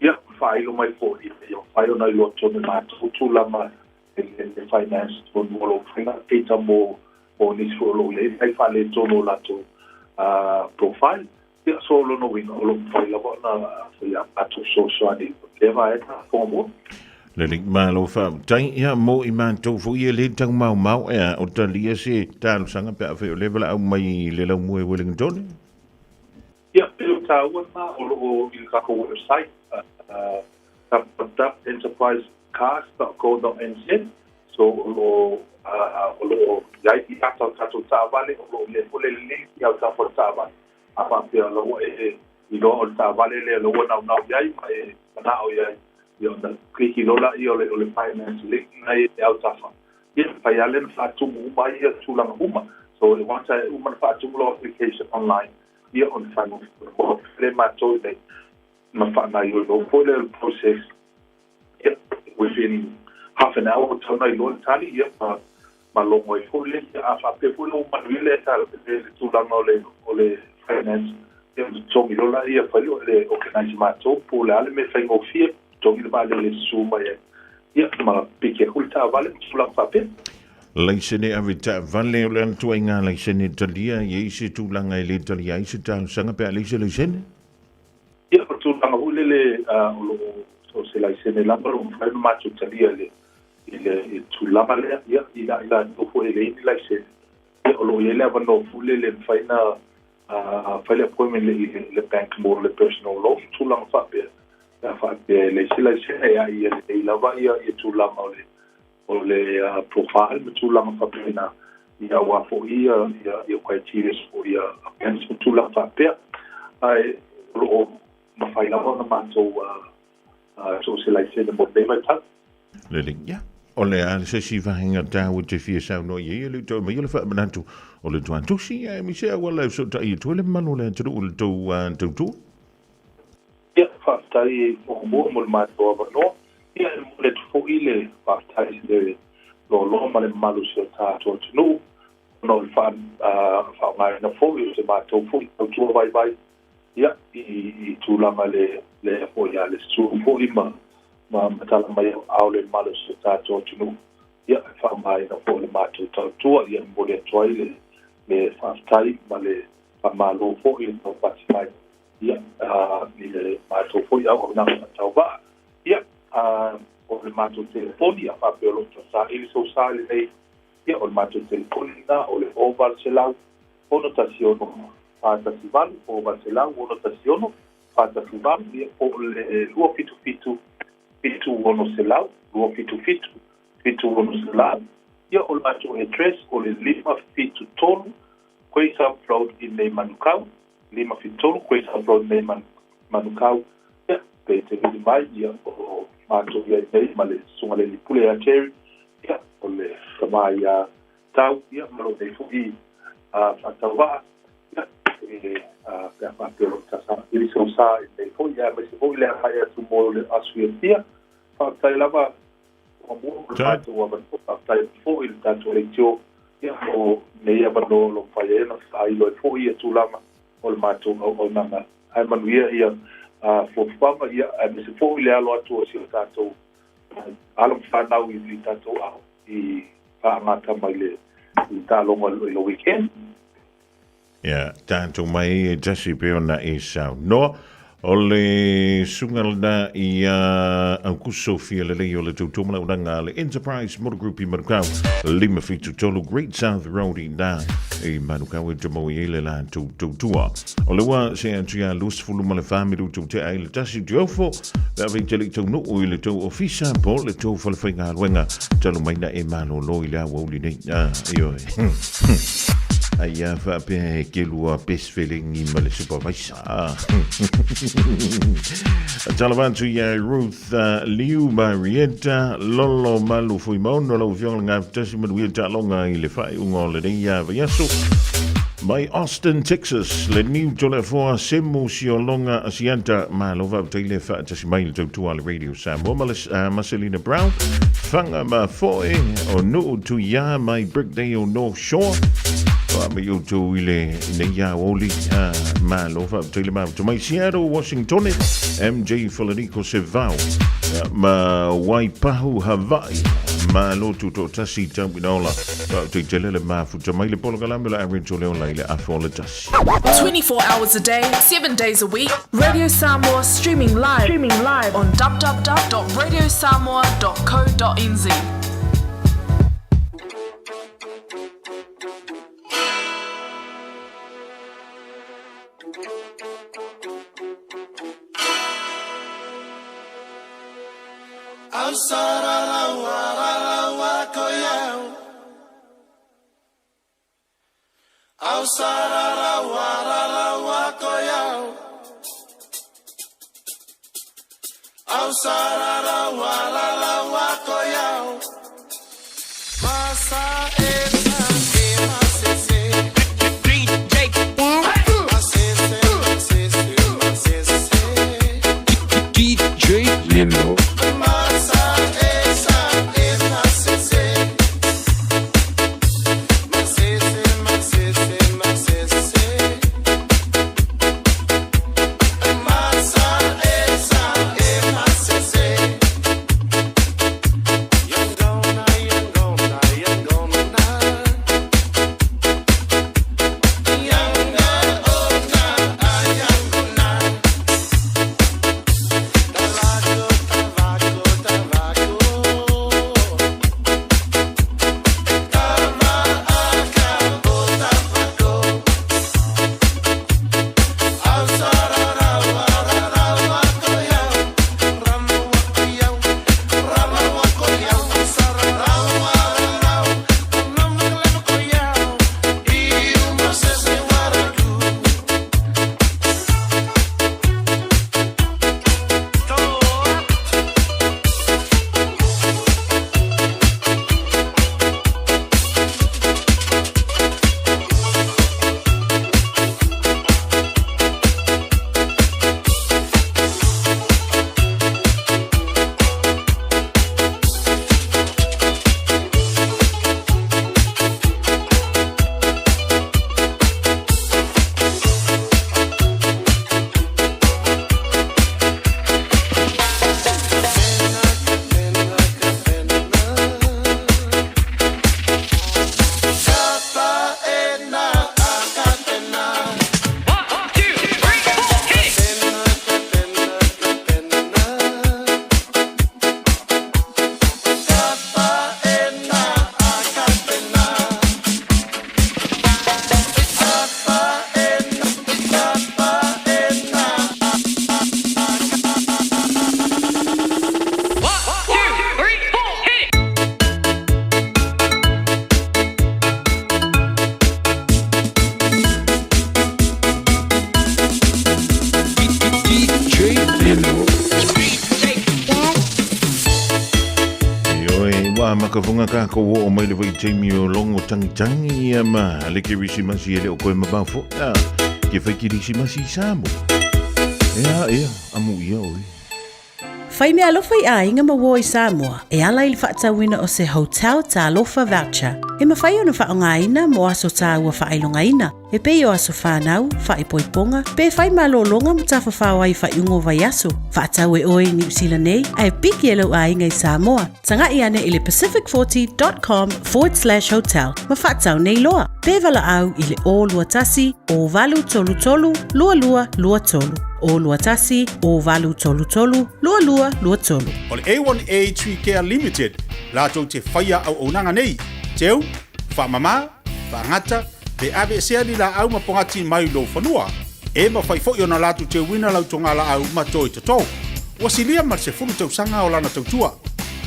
M: ia faailo mai foi ia mafai ona iloa tonu e matou tulaga le finance tonu o loo mafai ona update mo nisi foi o loo iai nai faaletonu o latou profile. Ia, so lona uiga o loo mafai lava ona ia matou fesoasoani lea vaega fogamua.
F: Lele, malo faafetai. Ia, mo i matou foi e le tau maumau ea o talia se talosaga pe a fai o le valaau mai le laumua e Wellington.
M: Ia, pe o taua na o loo i le tatou website www.enterprisecars.co.nz. So o loo iai i ata o tatou taavale o loo iai foi le link i au tafa o le taavale a faapea laua e iloa o le taavale lea laua naunau iai ma e manao iai. Ia ona kliki loa lea o le finance link na i le autafa. Ia mafai lava lea ona faatumu uma ai ia tulaga uma. So once e uma ona faatumu lau application online, ia ona faigofie lea matou i nei ma faagaioiloa foi lea o le process. Ia within half an hour ua tatau ona iloa le tali, ia ma logo ai foi lea. Ia a faapea foi la ua manuia le tulaga o le finance, ia ona totogi loa lea, fai le organize e matou po o le a le mea faigofie, totogi le vaalele e susu mai ai, ia ma piki atu le taavale ma tulaga faapea.
F: Laisene ave taavale, o le a le ituaiga laisene talia? E i ai se tulaga e le talia ai se talosaga pe a leai se laisene?
M: Ia, o le tulaga foi lele, o lo o so o se laisene lava o lo o mafai ona matou talia i le tulaga lea. Ia, i latou foi e leai ni laisene, ia, o lo o i ai le avanoa foi lele e mafai ona fai le appointment i le bank mo le personal loan, tulaga faapea. Pe a faapea e leai se laisene, a ia lelei lava ia tulaga o le profile ma tulaga faapena, ia aua foi ia criteria foi a banks ma tulaga faapea. Ae o lo o mafai lava ona matou so o se laisene mo lenei vaitau.
F: Lelei, ia. O le a se isi vaega taua te fia saunoa i ai, e le i toe aumaia le faamanatu o le tuatusi, aemaise auala e fesootai atu ai le mamalu o le atunuu i le tou tautua?
M: Ia, faafetai muamua mo le matou avanoa. Ia, e momoli atu foi le faafetai i le loaloa ma le mamalu o si o tatou atunuu ona o le faaaogaina foi o se matou foi tautua vaivai, ia, i tulaga lea foi a le susu foi ma tala mai o aao le mamalu o si o tatou atunuu, ia, e faaaogaina foi le matou tautua. Ia, e momoli atu ai le faafetai ma le faamalo foi i le taupati mai, ia, i le matou foi auaunaga faatauvaa. Ia, o le matou telefoni, a faapea o lo o tausaili sou sa i lenei, ia, o le matou telefoni lena, o le 0800 616 418, 0800 616 418, ia, po o le 277 7600, 277 7600. Ia, o le matou address, o le 573 Quayside Road i nei Manukau, 573 Quayside Road nei Manukau. Ia, pe te vili mai, ia, o matou i ai nei ma le Susuga i le Alii Pule ia Terry, ia, o le tama ia Tau, ia, ma lou nei foi faatauvaa, ia, e, pe a faapea o lo o tausaili sou sa i lenei foi, ia, aemaise foi le agai atu mo le aso fiafia. Faafetai lava muamua mo le matou avanoa, faafetai atu foi i le tatou leitio, ia, mo lenei avanoa o lo o mafai ai ona faailo ai foi ia tulaga o le matou auaunaga. Ae manuia ia fuafuaga, ia, aemaise foi le alo atu o si o tatou alo ma fanau i tatou ao i faagata mai le taaloga i le weekend.
F: Ia, tatou mai e tasi pe ona e saunoa. O le susuga lena i a Aukuso Fialelei o le tautua malaunaga a le Enterprise Motor Group i Manukau, 573 Great South Road i nā i Manukau e tamau i ai le latou tautua. O le ua se atu ia 24 ma le 4 minutu te ai le tasi te ofo, pe a fai te le i taunuu i le tou ofisa po o le tou fale faigaluega talu mai na e malolo i le aoauli nei. Ah, ioe. Ai a faapea e ke lua best felengi ma le supervisor. Talofa atu ia Ruth Liu Marietta Lolo Malu Fuimaono lau afioga le Gafatasi manuia taaloga i le faaiuga o lenei vaiaso. Mai Austin, Texas, le niu toleafoa Semu Siolonga Asiata, malo faafetai le faatasi mai le tautua a le Radio Samoa ma le, Marcelina Brown, Whanga ma Foe o Nuu Tuia mai Brickdale North Shore. Wa me yo tau i le nei ia oli malo faafetai le mafuta mai Seattle, Washington, MJ Falaniko Sevao ma Waipahu, Hawaii. Malo tutoatasi tau ina ola. Faafetai tele le mafuta mai le polokalame o le Average o le ola i le afe o le tasi.
N: 24 hours a day, 7 days a week, Radio Samoa streaming live, streaming live on www.radiosamoa.co.nz.
H: DJ Lino.
F: Makafunga ka ko o mai le vai taimi o longo tangi tangi ia ma le kirisimasi e le o koe mabafo a ke fai kirisimasi i Samoa. Ea, ea, amu ia oi.
J: Fai mea alofa i aiga ma uo i Samoa, e ala i le faatauina o se hotel talofa voucher. E mafai ona faaaogaina mo aso tāua faailogaina, e pei o aso whānau, whaipoiponga, pe whai malōlōga ma tafafao ai whaiungo vaiaso. Faatau e oe i New Zealand nei, ae piki e lau aiga i Samoa. Taga'i ane i le pacific40.com/hotel ma faatau nei loa. Pe valaau i le o 21 o 833 2223. O 21 o 833 2223.
O: O le A1A Tree Care Limited, latou te faia auaunaga nei, teu, faamamā, faagata, pe aveesea ni laau ma pogati mai lou fanua. E mafai foi ona latou teuina lau togalaau ma toe totō. Ua silia ma le 10 tausaga o lana tautua.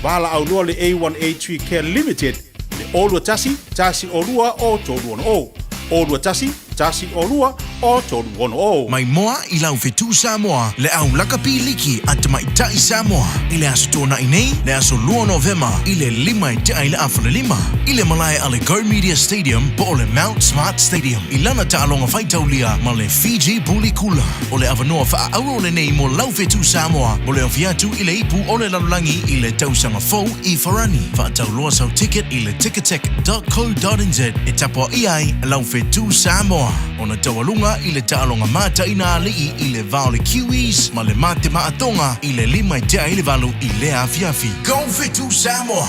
O: Valaau loa le A1A Tree Care Limited i le 021 102 o 360. 021 102 o 360.
I: Mai moa i lau fetu Samoa, le au lakapi liki a tamaitai Samoa. I le aso Tōna'i nei, le aso 2 Novema, i le 5 e tea i le afa le 5, i le malae a le Go Media Stadium po o le Mount Smart Stadium, i lana taaloga faitaulia ma le Fiji Bulikula. O le avanoa faaauro lenei mo lau fetu Samoa mo le ofi atu i le ipu o le lalolagi i le tausaga fou i Farani. Faatau loa sau ticket i le ticketek.co.nz e tapuaia ai lau fetu Samoa. Ona taualuga i le taaloga mataina alii i le va o le Kiwis ma le mate maatonga i le 5 e tea i le 8 i lea afiafi. Go Fetu Samoa!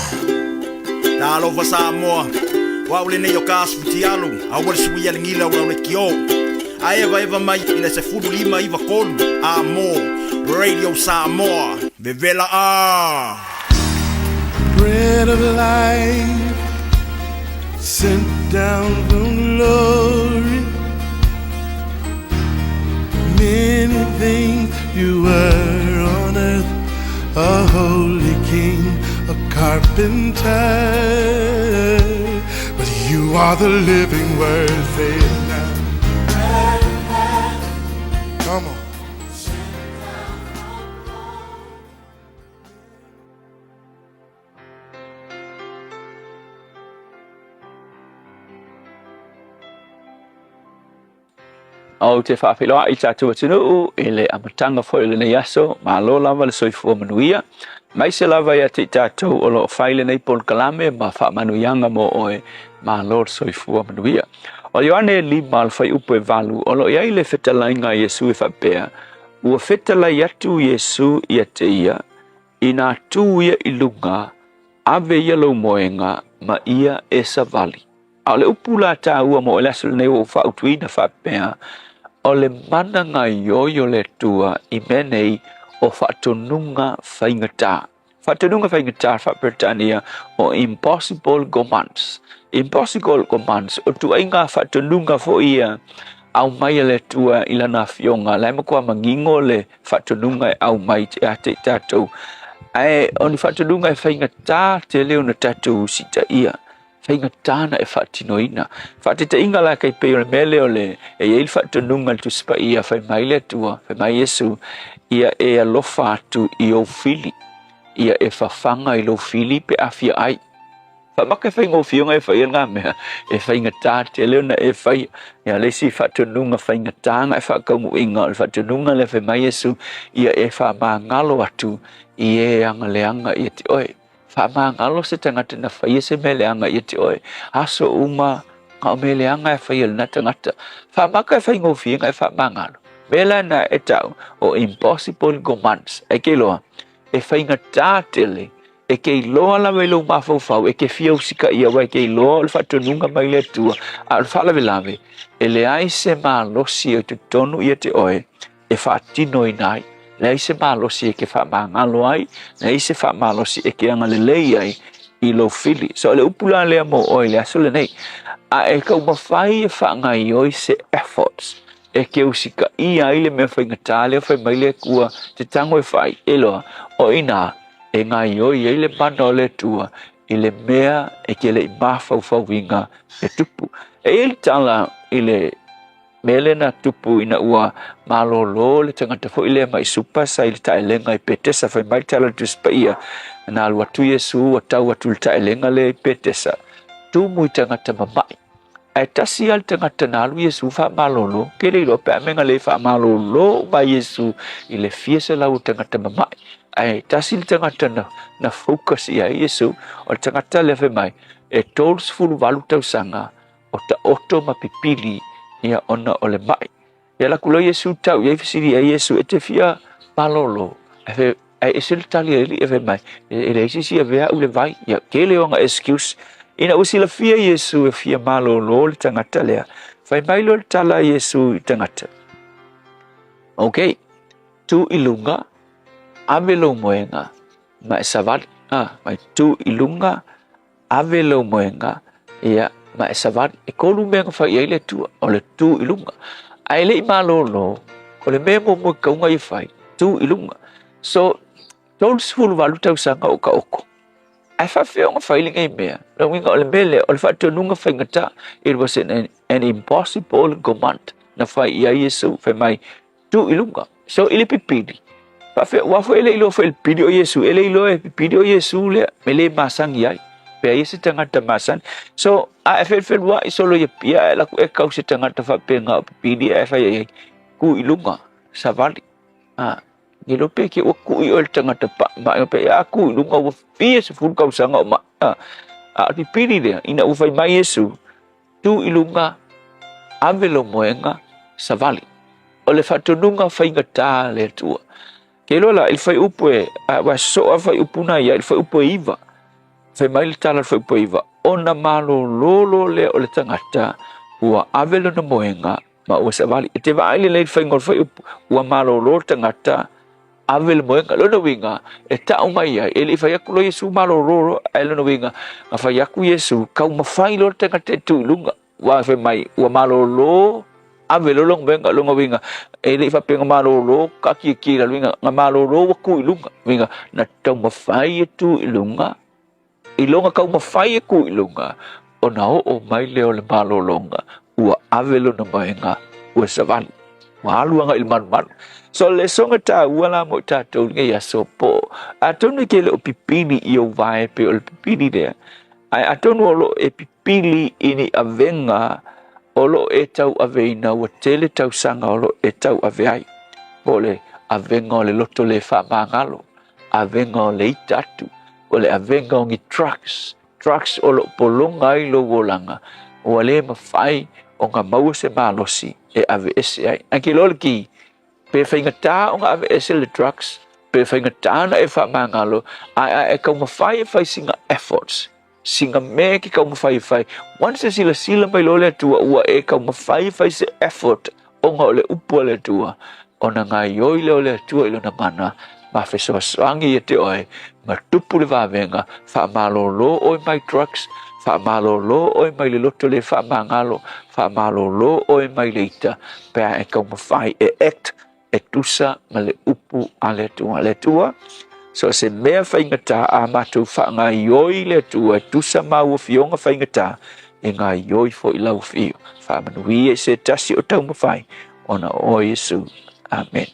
P: Talofa Samoa, o au lenei o ka asu futialu, aua le suia le gila o lau lekiō. A evaeva mai i le 15 93 a mo Radio Samoa, vevela a!
Q: Bread of life sent down from glory. Many things you were on earth, a holy king, a carpenter. But you are the living word, say it now. Come on.
R: Ou te faafeiloai i tatou atunuu i le amataga foi o lenei aso, malo lava le soifua manuia. Aemaise lava ia te i tatou o lo o fai lenei polokalame ma faamanuiaga mo oe, malo le soifua manuia. O Ioane 5 le fuaiupu e 8, o lo o i ai le fetalaiga a Iesu e faapea, Ua fetalai atu Iesu ia te ia, Inā tu ia i luga, ave ia lou moega ma ia e savali. A o le upu la taua mo le aso lenei ua ou faautuina faapea, o le mana gaoioi o le Atua i mea nei o faatonuga faigata. Faatonuga faigata faa-Peretania o impossible commands. Impossible commands, o tuaiga faatonuga foi ia aumai e le Atua i lana afioga, la e matua manino le faatonuga e aumai ia te i tatou. Ae o ni faatonuga e faigata tele ona tatou usitaia. Faigata na e faatinoina. Faataitaiga la kai pei o le mea lea o le e i ai le faatonuga i le Tusi Paia, fai mai le Atua, fai mai Iesu, ia e alofa atu i ou fili, ia e fafaga i lou fili pe a fia ai. Faamaka e faigofie ona e faia lena mea, e faigata tele ona e faia. Ia le isi faatonuga faigata na e faataunuuina o le faatonuga lea fai mai Iesu, ia e faamagalo atu i e agaleaga ia te oe. Faamagalo se tagata na faia se mea leaga ia te oe. Aso uma, na o mea leaga e faia e lena tagata. Faamaka e faigofie na e faamagalo. Mea la na e tau o impossible commands. E ke iloa, e faigata tele, e ke iloa lava i lou mafaufau, e ke fia usitaia, aua e ke iloa o le faatonuga mai le Atua, a o le faalavelave, e leai se malosi o i totonu ia te oe, e faatinoina ai. Leai se malosi e ke faamagalo ai, leai se faamalosi e ke agalelei ai i lou fili. So, o le upu la lea mo oe i le aso lenei, a e taumafai e faagaoioi se efforts e ke usitaia ai le mea faigata lea fai mai le Atua te tago e fai, e iloa, o i inā e gaoioi ai le mana o le Atua i le mea e ke le i mafaufauina e tupu. E i ai le tala i le mea lea na tupu ina ua malolo le tagata foi lea mai supa sa i le taelega i Petesa, fai mai le tala o le Tusi Paia, na alu atu Iesu ua tau atu i le taelega lea i Petesa, tumu i tagata mama'i. Ae tasi lava le tagata na alu Iesu faamalolo, ke le iloa pe a mea na le faamalolo uma ai Iesu i le fia selau o tagata mama'i. Ae tasi le tagata na, na focus i ai Iesu, o le tagata lea fai mai, e 38 tausaga o taoto ma pipili ia ona o le ma'i. Ia alu atu loa Iesu tau i ai fesili i ai Iesu, e te fia malolo? Ae fai, ae ese le tali a le alii e fai mai, e leai se isi e avea au i le vai. Ia, tele ona excuse. Ina ua silafia Iesu e fia malolo le tagata lea, fai mai loa le tala a Iesu i tagata, Ok, tu i luga, ave lou moega, ma e savali. Ah, mai tu i luga, Ave lou moega, ia, ma e savali. E kolu mea na fai i ai le Atua, o le tu i luga. Ae le i malolo, o le mea muamua e tatau ona ia fai, tu i luga. So, 38 tausaga o taoto. Ae faafefea ona fai lenei mea? Lona uiga o le mea lea, o le faatonuga faigata, it was an, an impossible command na fai i ai Iesu, fai mai, tu i luga. So i le pipili, faafefea, aua foi e le iloa foi e le pipili o Iesu, e le iloa e pipili o Iesu lea, me le masani ai. Pe ai se tagata masani. So, a e felufeluaʻi solo i Apia, ae alu atu e kau se tagata faapena o pipili ae fai ai, tu i luga, savali. A, ne iloa pe ke ua kuʻi oe i le tagata paʻi maʻi, pe a tu i luga ua fia sefulu tausaga o maʻi. A, a o le pipili lea, ina ua fai mai Iesu, Tu i luga, ave lou moega, savali. O le faatonuga faigata a le Atua. Ke iloa la, i le fuaiupu e, aua e sosoo lava fuaiupu na ia, i le fuaiupu e 9, fai mai le tala i le fuaiupu e 9, ona malolo loa lea o le tagata ua ave lona moega ma ua savali. E te vaai lelei i le faiga o le fuaiupu, ua malolo le tagata, ave le moega. Lona uiga, e tau mai ai, e le i fai atu loa Iesu malolo loa, ae lona uiga, na fai atu Iesu, taumafai loa le tagata e tu i luga. Ua fai mai, ua malolo, ave loa lona moega. Lona uiga, e le i faapea na malolo, taatiatia i lalo, uiga, na malolo ua tu i luga. Uiga, na taumafai e tu i luga, I lona taumafai e kū i luga, ona oo mai lea o le malologa, ua ave lona moega, ua savali, ua alu agai i le malumalu. So le soga taua la mo i tatou i lenei aso po, atonu e ke le o pipili i ou vae pei o le pipili lea, ae atonu o lo o e pipili i ni avega o loo e tauaveina ua tele tausaga o loo e tauave ai, po o le avega o le loto le faamagalo, avega o le ita atu, o le avega o ni drugs, drugs o loo pologa ai lou olaga, ua le mafai ona maua se malosi e aveese ai. Ae ke iloa le ki, pe faigata ona aveese le drugs, pe faigata ona e faamagalo, ae a e taumafai e fai sina efforts, sina mea e te taumafai e fai, once e silasila mai loa le Atua ua e taumafai e fai se effort ona o le upu a le Atua, ona gaoioi lea o le Atua i lona mana ma fesoasoani ia te oe ma tupu le vavega, faamalolo oe mai drugs, faamalolo oe mai le loto le faamagalo, faamalolo oe mai le ita, pe a e taumafai e act e tusa ma le upu a le Atua. Le Atua, so o se mea faigata a matou faagaoioi le Atua e tusa ma au afioga faigata, e gaoioi foi lau afio. Faamanuia i se tasi o taumafai ona o oe Iesu. Amen.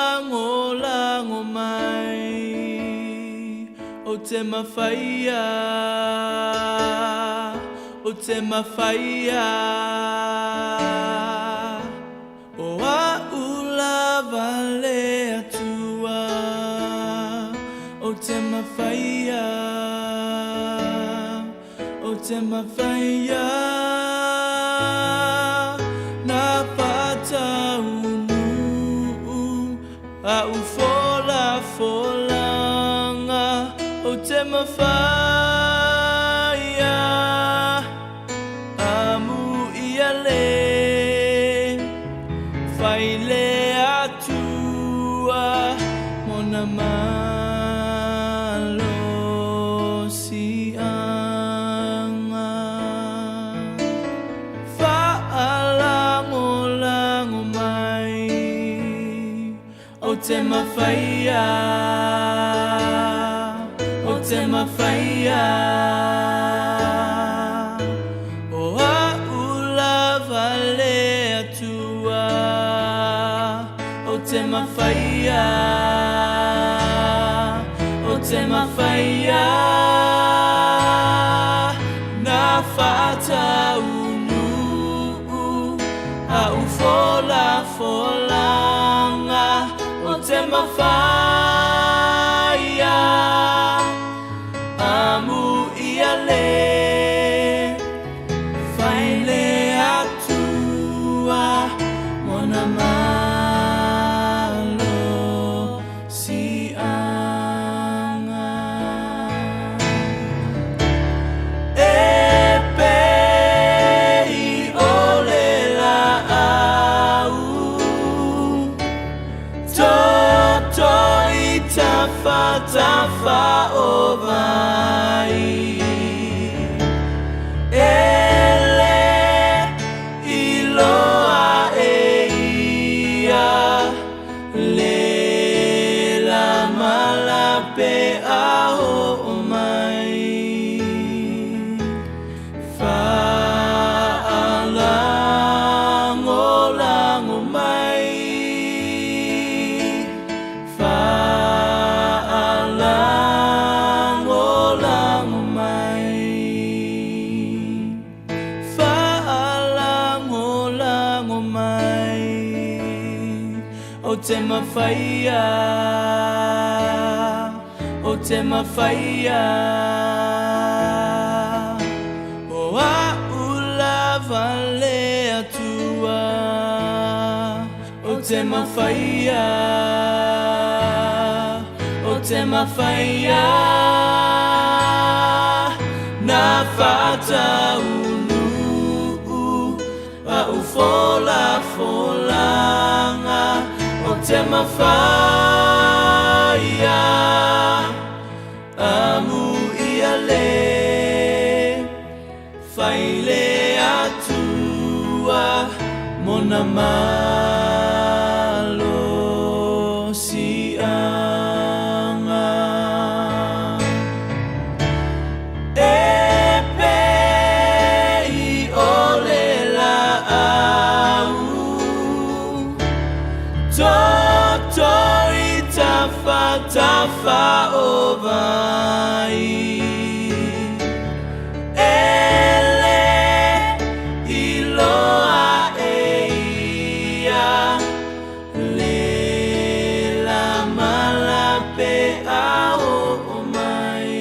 S: Faalagolago mai o te mafaia, o te mafaia. O a'u lava le Atua o te mafaia, o te mafaia. Na faataunuu a'u folafolaga o te mafaia. Amu ia le fai le Atua mona malosiaga. Faalagolago mai o te mafaia, o te mafaia. O a'u lava le Atua o te mafaia, o te mafaia. Na faataunuu a'u folafolaga o te mafaia. Amu ia le fai le Atua mona malosiaga. E pei o le laau toto i tafatafa o vai, e le iloa e ia le lamala pe a oo mai. Faalagolago mai, faalagolago mai, faalagolago mai o te mafaia, o te mafaia. O a'u lava le Atua o te mafaia, o te mafaia. Na faataunuu a'u folafolaga o te mafaia. Amu ia le fai le Atua Lona malosi'aga. E pei o le la'au toto i tafatafa o vai. E lē iloa e ia le la ma lape a oo mai.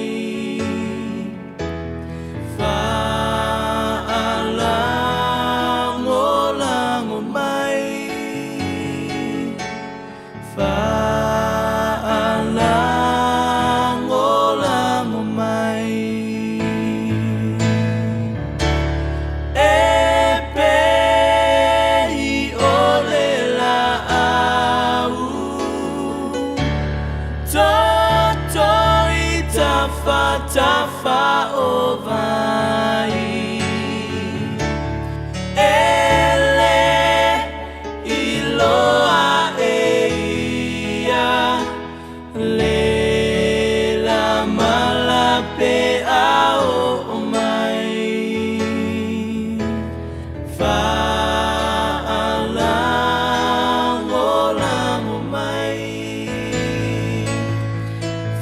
S: Fa'alagolago mai. Fa'alagolago mai. E pei o le la'au toto i tafatafa o vai. E lē iloa e ia le la ma lape a oo mai. Fa'alagolago mai.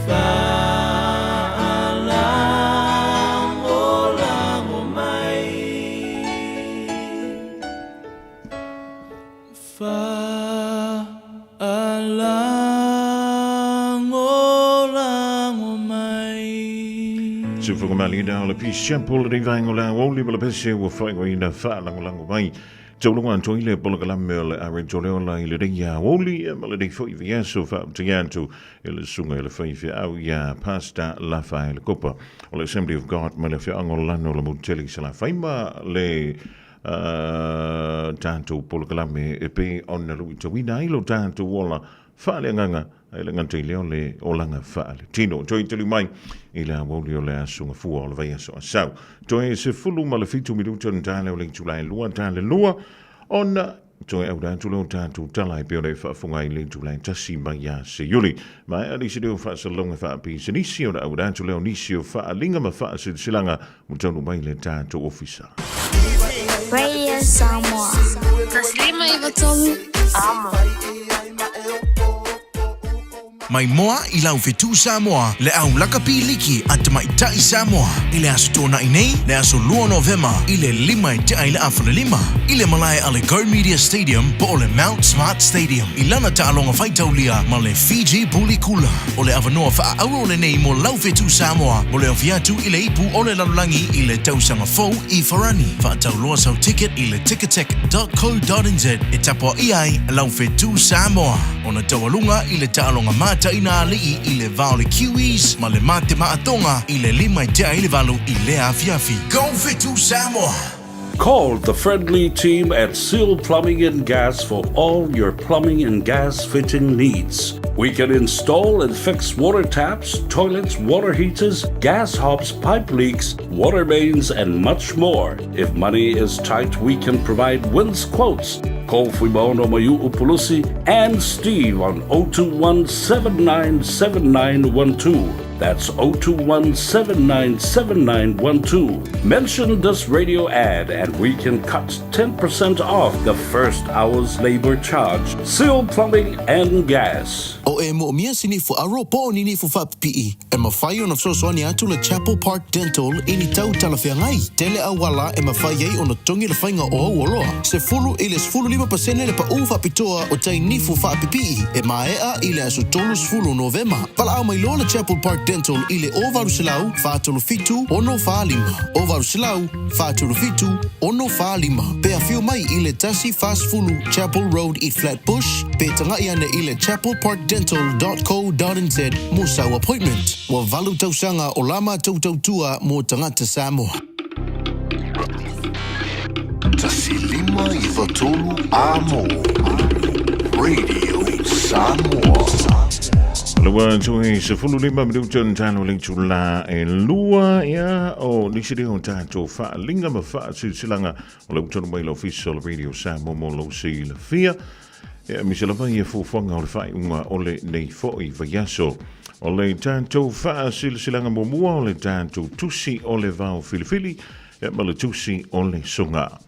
S: Fa'alagolago mai. Fa'alagolago mai.
F: Sufugamaliina o le Peace Chapel le vaenga o le aoauli ma le pese ua faaigoaina faalagolago mai. Tauluga atoa i le polokalame o le Aretoleo i le rei aoauli ma le rei foi vaiaso faamatai atu i le susuga i le faifeau ia Pastor Lafaele Kopa o le Assembly of God mai le afioaga o Lano o le Motutele i Salafai ma le tatou polokalame e pei ona luitauina ai lo tatou ola faaleagaga ai le gata i lea o le olaga faaletino. Toe taliu mai i le aoauli o le aso Gafua o le vaiaso Asau. Toe 17 minuta ona ta lea o le itula e 2 ta le 2 ona toe aura atu lea o tatou tala e pei ona e faafofoga ai le itula e 1 mai ia Seiuli. Maea nisi leo faasalauga faapisinisi ona aura atu lea o nisi o faaaliga ma faasilasilaga ua taunuu mai le tatou ofisa.
E: Radio Samoa. 153 Amo.
I: Mai moa i lau fetu Samoa le au lakapi liki a Tamaitai Samoa i le Aso Toonai nei, le aso 2 Novema i le 5 e tea i le 5:30 i le malae a le Go Media Stadium po o le Mount Smart Stadium i lana taaloga faitaulia ma le Fiji Buli Kula. O le avanoa faaauro lenei mo lau fetu Samoa mo le ofi atu i le ipu o le lalolagi i le tausaga fou i Farani. Faatauloa sau ticket i le ticketek.co.nz e tapuaia ai lau fetu Samoa ona taualuga i le taaloga mataina alii i le va o le Kiwis ma le Mate Maatonga i le 5 e tea i le 8 i lea afiafi. Go Fetu Samoa!
K: Call the friendly team at Seal Plumbing and Gas for all your plumbing and gas fitting needs. We can install and fix water taps, toilets, water heaters, gas hobs, pipe leaks, water mains, and much more. If money is tight, we can provide wins quotes. Call Fuimaono Mayu Upulusi and Steve on 021 797912. That's 021 797912. Mention this radio ad and we can cut 10% off the first hour's labor charge. Seal Plumbing and Gas.
I: O e moomia se nifu aro po o ni nifu faapipii, e mafai ona fesoasoani atu le Chapel Park Dental i ni tau talafeagai. Tele auala e mafai ai ona totogi le faiga o au oloa. 10 i le 15% le paʻu faapitoa o tai nifu faapipii e maea i le aso 30 Novema. Valaau mai loa le Chapel Park Dental i le 0800 437 645, 0800 437 645. Pe afio mai i le 140 Chapel Road i Flat Bush, pe taga'i ane i le chapelparkdental.co.nz mo sau appointment. Ua valu tausaga o la matou tautua mo tagata Samoa.
T: 1593 Amo Radio Samoa.
F: Le ua toe 15 minuta na talo le itulā e 2, ia, o nisi lea o tatou faaaliga ma faasilasilaga o le ua tonu mai le Ofisa o le Radio Samoa mo lou silafia. Ia, aemaise lava ia fuafuaga o le faaiuga o lenei foi vaiaso. O le tatou faasilasilaga muamua o le tatou tusi o le vao filifili, ia, ma le tusi o le soga.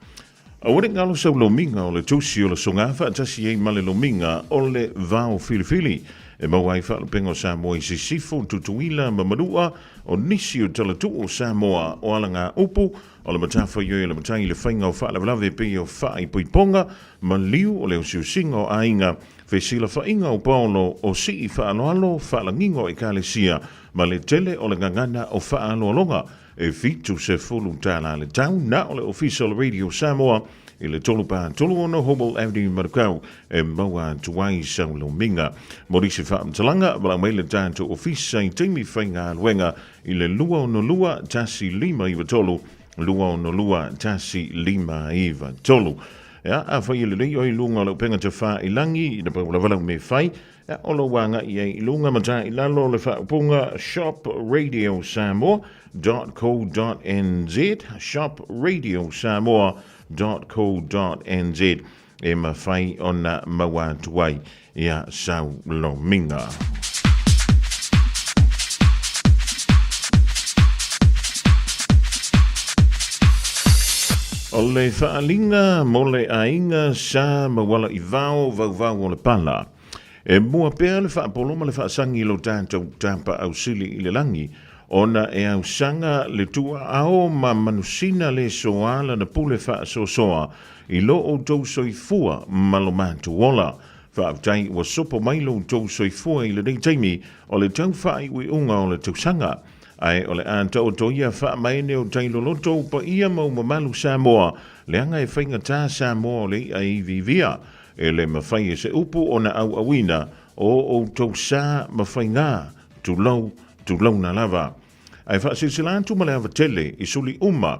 F: Aua ne i galo sau lomiga o le tusi o le soga faatasi ai ma le lomiga o le vao filifili e maua ai faalupega o Samoa i Sisifo, Tutuila ma Manua, o nisi o talatuu o Samoa, o alagaupu, o le matafaioi a le matai i le faiga o faalavelave pei o faaipoipoga, maliu o le osiosiga o aiga, fesilafaiga o paolo, o sii faaaloalo, faalagiga o ekalesia, ma le tele o le gagana o faaaloaloga. E $70 le tau, na o le Ofisa o le Radio Samoa i le 336 Hobble Avenue, Manukau, e maua atu ai sau lomiga. Mo nisi faamatalaga, valaau mai le tatou ofisa i taimi faigaluega i le 262 1593, 262 1593. Ea, afai e lelei oe i luga o le upega tafailangi, na pau lava lau mea e fai, Ea, o lou agai ai i luga ma ta i lalo o le faaupuga shopradiosamoa.co.nz, shopradiosamoa.co.nz, e mafai ona maua atu ai ia sau lomiga. O le faaaliga mo le aiga sa mauala i vao vauvau o le pala. E mua pea le faapolo ma le faasagi i lo tatou tapaau sili i le lagi, ona e ausaga le tuaao ma manusina le soa lana pule faasoasoa i lo outou soifua ma lo matou ola. Faafetai ua sopo mai lo outou soifua i lenei taimi o le tau faaiuiuga o le tausaga. Ae o le a taoto ia faamaene o tai loloto u paia ma u mamalu Samoa, leaga e faigata Samoa o le i'a e iviivia. E le mafai e se upu ona auauina o outou sa ma faigā, tulou, tulouna lava. Ae faasilasila atu ma le ava tele i suli uma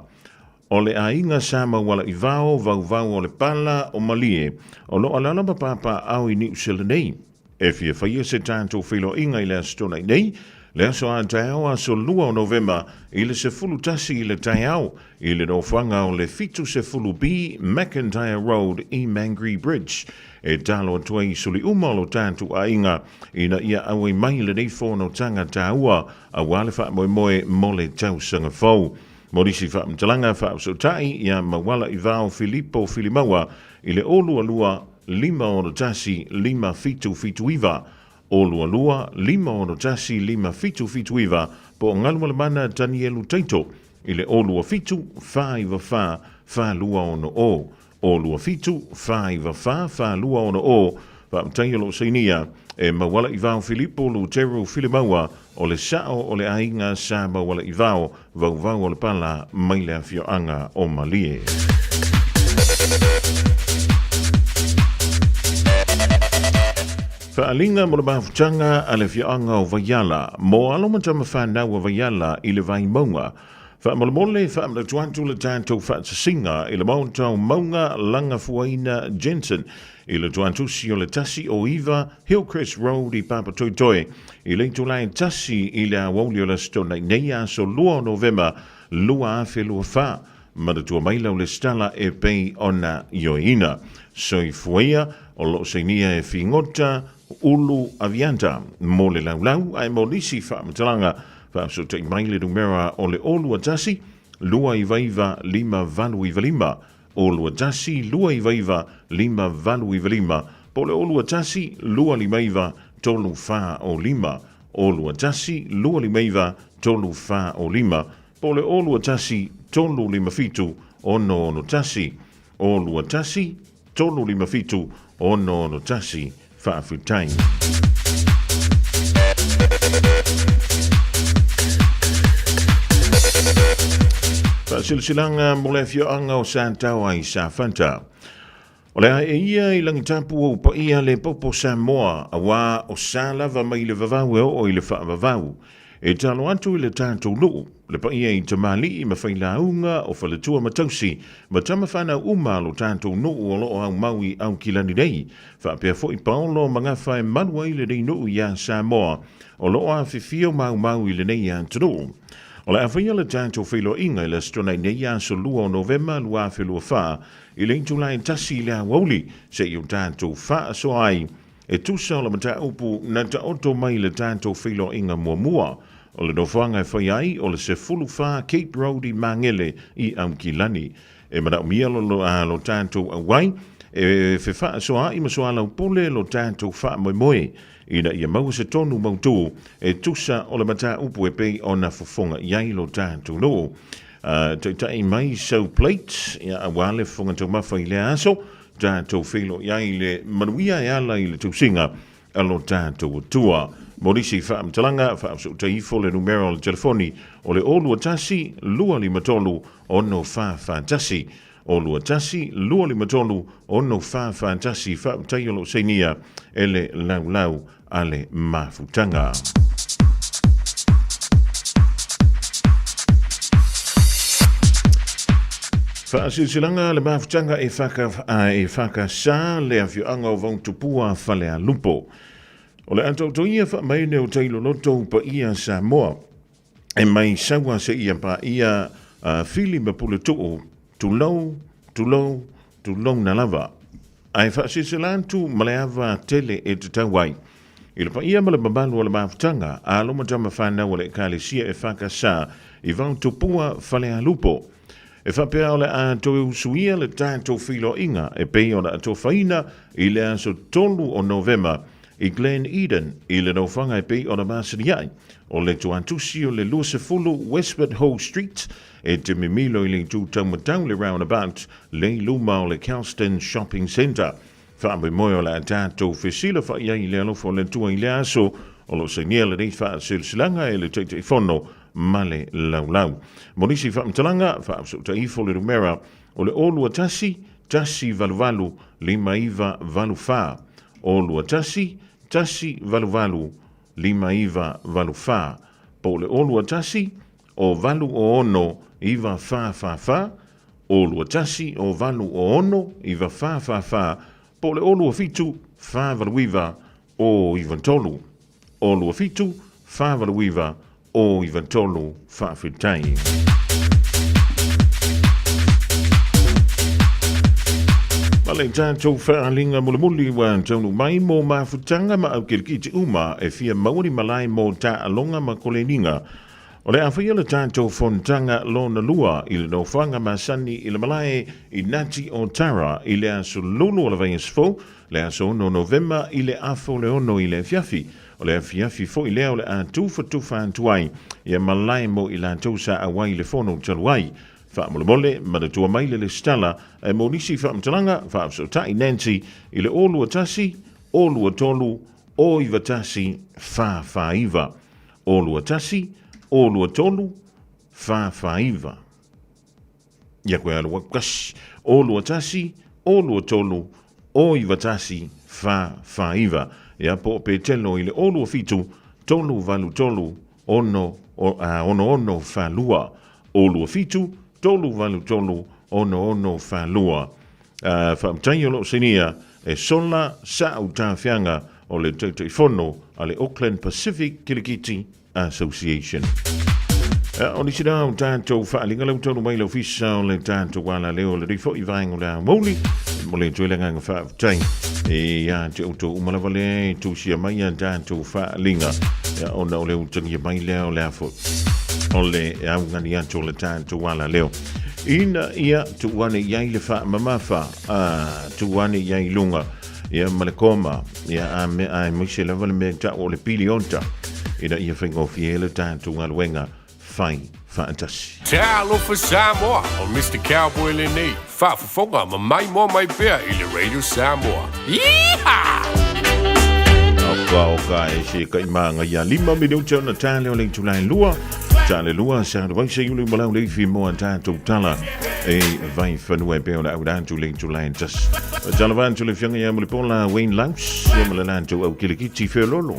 F: o le aiga sa Maualaivao, Vauvau o le Pala o Malie, o lo o alaala ma papaaao i Niu Sila nei. E fia faia se tatou feiloaiga i le Aso Toonai nei, le aso a taeao aso 2 o Novema i le 11 i le taeao i le nofoaga o le 70B McIntyre Road i Mangere Bridge. E talo atu ai i suli uma o lo tatou aiga ina ia auai mai lenei fonotaga taua aua le faamoemoe mo le tausaga fou. Mo nisi faamatalaga faafesootai ia Maualaivao Filipo Filimaua i le 022 561 5779, 022 561 5779, po o Galumalemana Tanielu Taito i le 027 494 4260, 027 494 4260, Faafetai o lo o sainia e Maualaivao Filipo Luteru Filimaua o le sao o le aiga Sa Maualaivao, Vauvau o le Pala mai le afioaga o Malie. Faaaliga mo le mafutaga a le afioaga o Vaiala mo alo ma tama fanau a Vaiala i le Vaimauga. Faamolemole, faamanatu atu le tatou faatasiga i le Maota o Mauga Lagafuaina Jensen i le tuatusi o le 109 Hillcrest Road i Papatoetoe i le itula e 1 i le aoauli o le Aso Toonai nei aso 2 o Novema 2024. Manatua mai lau lesitala e pei ona ioeina. Soifua ia, o lo o sainia e Figota Ulu Aviata mo le laulau ae mo nisi faamatalaga faafesootai mai le numera o le 021 299 5895 021 299 5895 po o le 021 259 345, 021 259 345 po o le 021 357 661, 021 357 661. Faafetai. Faasilasilaga mo le afioaga o Sataoa i Safata. O le a e ia i Langitapu ou paia le popo Samoa, auā o sa lava mai le vavau e oo i le faavavau. E talo atu i le tatou nuu, le paia i tamalii ma failauga o faletua ma tausi ma tama fanau uma a lo tatou nuu o lo o aumau i Aukilani nei, faapea foi paolo ma gafa e malu ai lenei nuu iā Samoa o lo o afifio ma aumau i lenei atunuu. O le a faia le tatou feiloaiga i le Aso Toonai nei aso 2 o Novema 2024 i le itula e 1 i le aoauli seia o tatou faasoa ai e tusa o le mataupu na taoto mai i le tatou feiloaiga muamua. O le nofoaga e faia ai o le 14 Cape Road i Magele i Aukilani. E manaomia lo, lo, a, lo tatou auai e fefaasoaai ma soalaupule lo tatou faamoemoe ina ia maua se tonu mautū e tusa o le mataupu e pei ona fofoga i ai lo tatou nuu. Taitai mai sau plate, ia aua le fofoga taumafa i lea aso, tatou feiloai i le manuia e ala i le tausiga a lo tatou Atua. Mo nisi faamatalaga, faafesootai ifo le numera o le telefoni o le 021 253 6441, 021 253 6441. Faafetai o lo o sainia e le laulau a le mafutaga. Faasilasilaga le mafutaga e whaka, e whakasā le afioaga o Vautupua Falealupo. O le atoatoia whaamaine o Tailoloto Paia Samoa e mai saua se ia paia Fili ma Puletuu, tulou, tulou, tulou na lava. Ae faasilasila atu ma le ava tele e tatau ai i le paia ma le mamalu o le mafutaga a alo ma tama fanau a le Ekalesia EFKS i Vaotupua Falealupo. E faapea o le a toe usuia le tatou feiloaiga e pei ona atofaina i le aso 3 o Novema i Glen Eden i le nofoaga e pei ona masani ai o le tuatusi o le 20 Westward Ho Street e te mimilo i le itu taumatau le roundabout le i luma o le Kelston Shopping Centre. Faamoemoe o le a tatou fesilafai ai i le alofa o le Atua i lea aso o lo o sainia lenei faasilasilaga e le Taitaifono ma le Laulau. Mo nisi faamatalaga, faafesootai ifo le numera o le 021 188 5984, 021 188 5984, po o le 021 o 8 o 6 9 4 4 4, o 21 o 8 o 6 9 4 4 4, po o le 0 27 4 8 9 o 9 3, o 27 4 8 9 o 9 3. Faafetai. Ma le tatou faaaliga mulimuli ua taunuu mai mo mafutaga ma aukilikiti uma e fia maua ni malae mo taaloga ma koleniga. O le a faia le tatou fonotaga lona lua i le nofoaga masani i le malae i Nati o Tara i le aso lulu o le vaiaso fou, le aso 6 Novema i le afa o le 6 i le afiafi. O le afiafi foi lea o le a tufatufa atu ai ia malae mo i latou sa auai i le fono talu ai. Faamolemole, manatua mai le lesitala e mo nisi faamatalaga, faafesootai Nancy i le 021 023 091 449. 021 023 449. Ia koe alu aku kasi. 021 023 091 449. Ia po o Petelo i le 027 383 6 6642. 027 383 6642. Faafetai o lo o sainia e Sola Sa'u Tafiaga o le Taitaifono a le Auckland Pacific Kilikiti Association. O nisi rā o tātou whaalinga lau taunu mai lau fisa o le tātou wāla leo le rifo i vaenga o le amouli. Mo le tuele nganga whaaftai. E ia te auto umalava le e tūsia mai a tātou whaalinga. Ia ona o le utangia mai lea o le afo. O le au ngani atu o le tātou wāla leo. Ina ia tuane i ai le whaamamafa. Tuane i ai lunga. Ia ma le koma. Ia a me a mai se lava le mea tau o le piliota. Ina ia whaingofie le tātou galuega whai whaatasi.
H: Talofa Samoa, o Mr. Cowboy lenei, faafofoga ma maimoa mai pea i le Radio Samoa. Yeehaw!
F: Oka oka e se kai maanga ia 5 minuta ona tale o le itula e lua. Tale lua sa le vaisa iulu malau le ifi moa tātou tala e vai whanua e peo le au rātu le itula e tasi. Tala vantu le fianga ia Mulipola Wayne Laus, ia ma le latou au kilikiti feololo.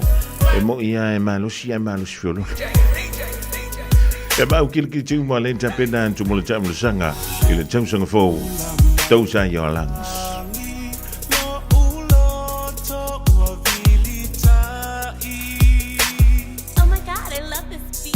F: E mo ia e malosi e malosi fiolo. Ia mau kilikili te uma le tapena antu mo le taamulasaga i le tausaga fou. Those are your lungs.
E: Oh my god, I love this beat.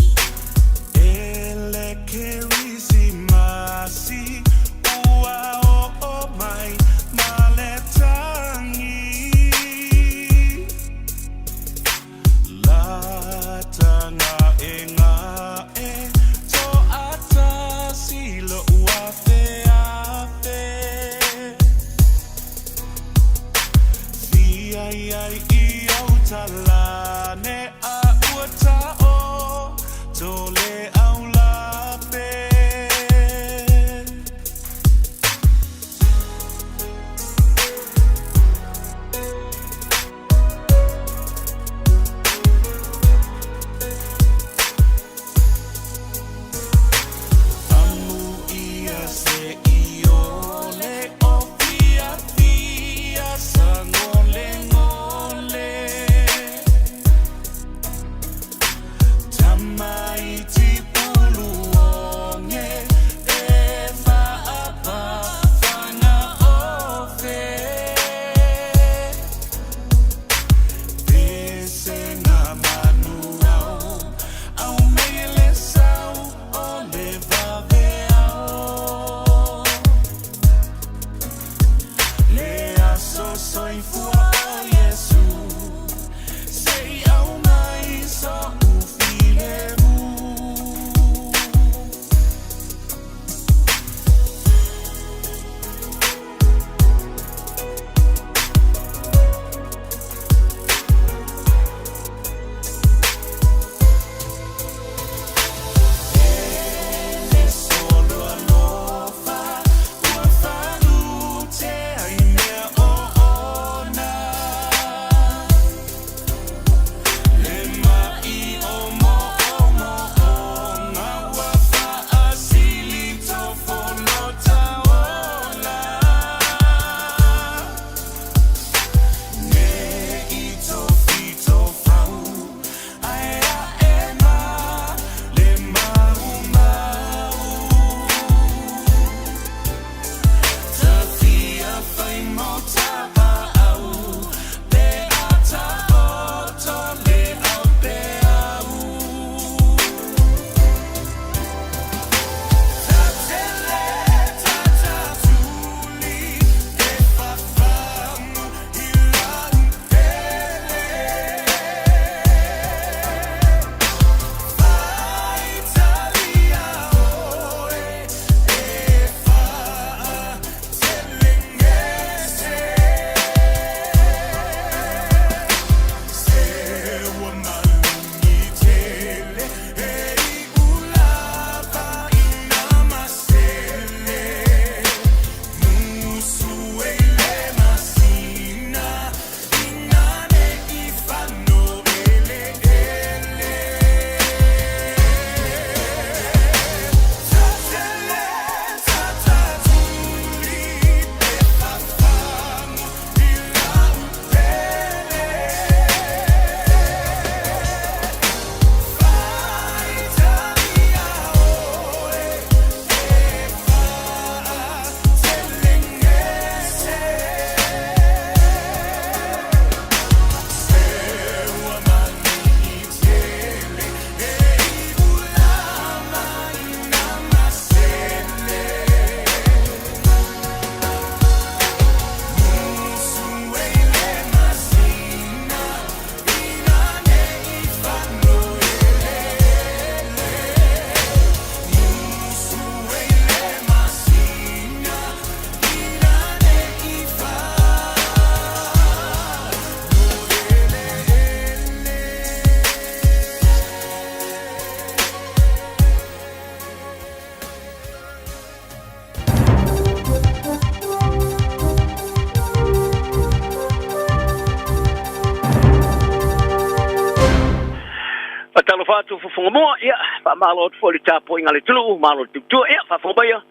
L: Faatalofa atu fofoga moa, ia, faamalo atu foi i le tapuaiga a le atunuu, malo le tautua, ia, faafofoga mai ia.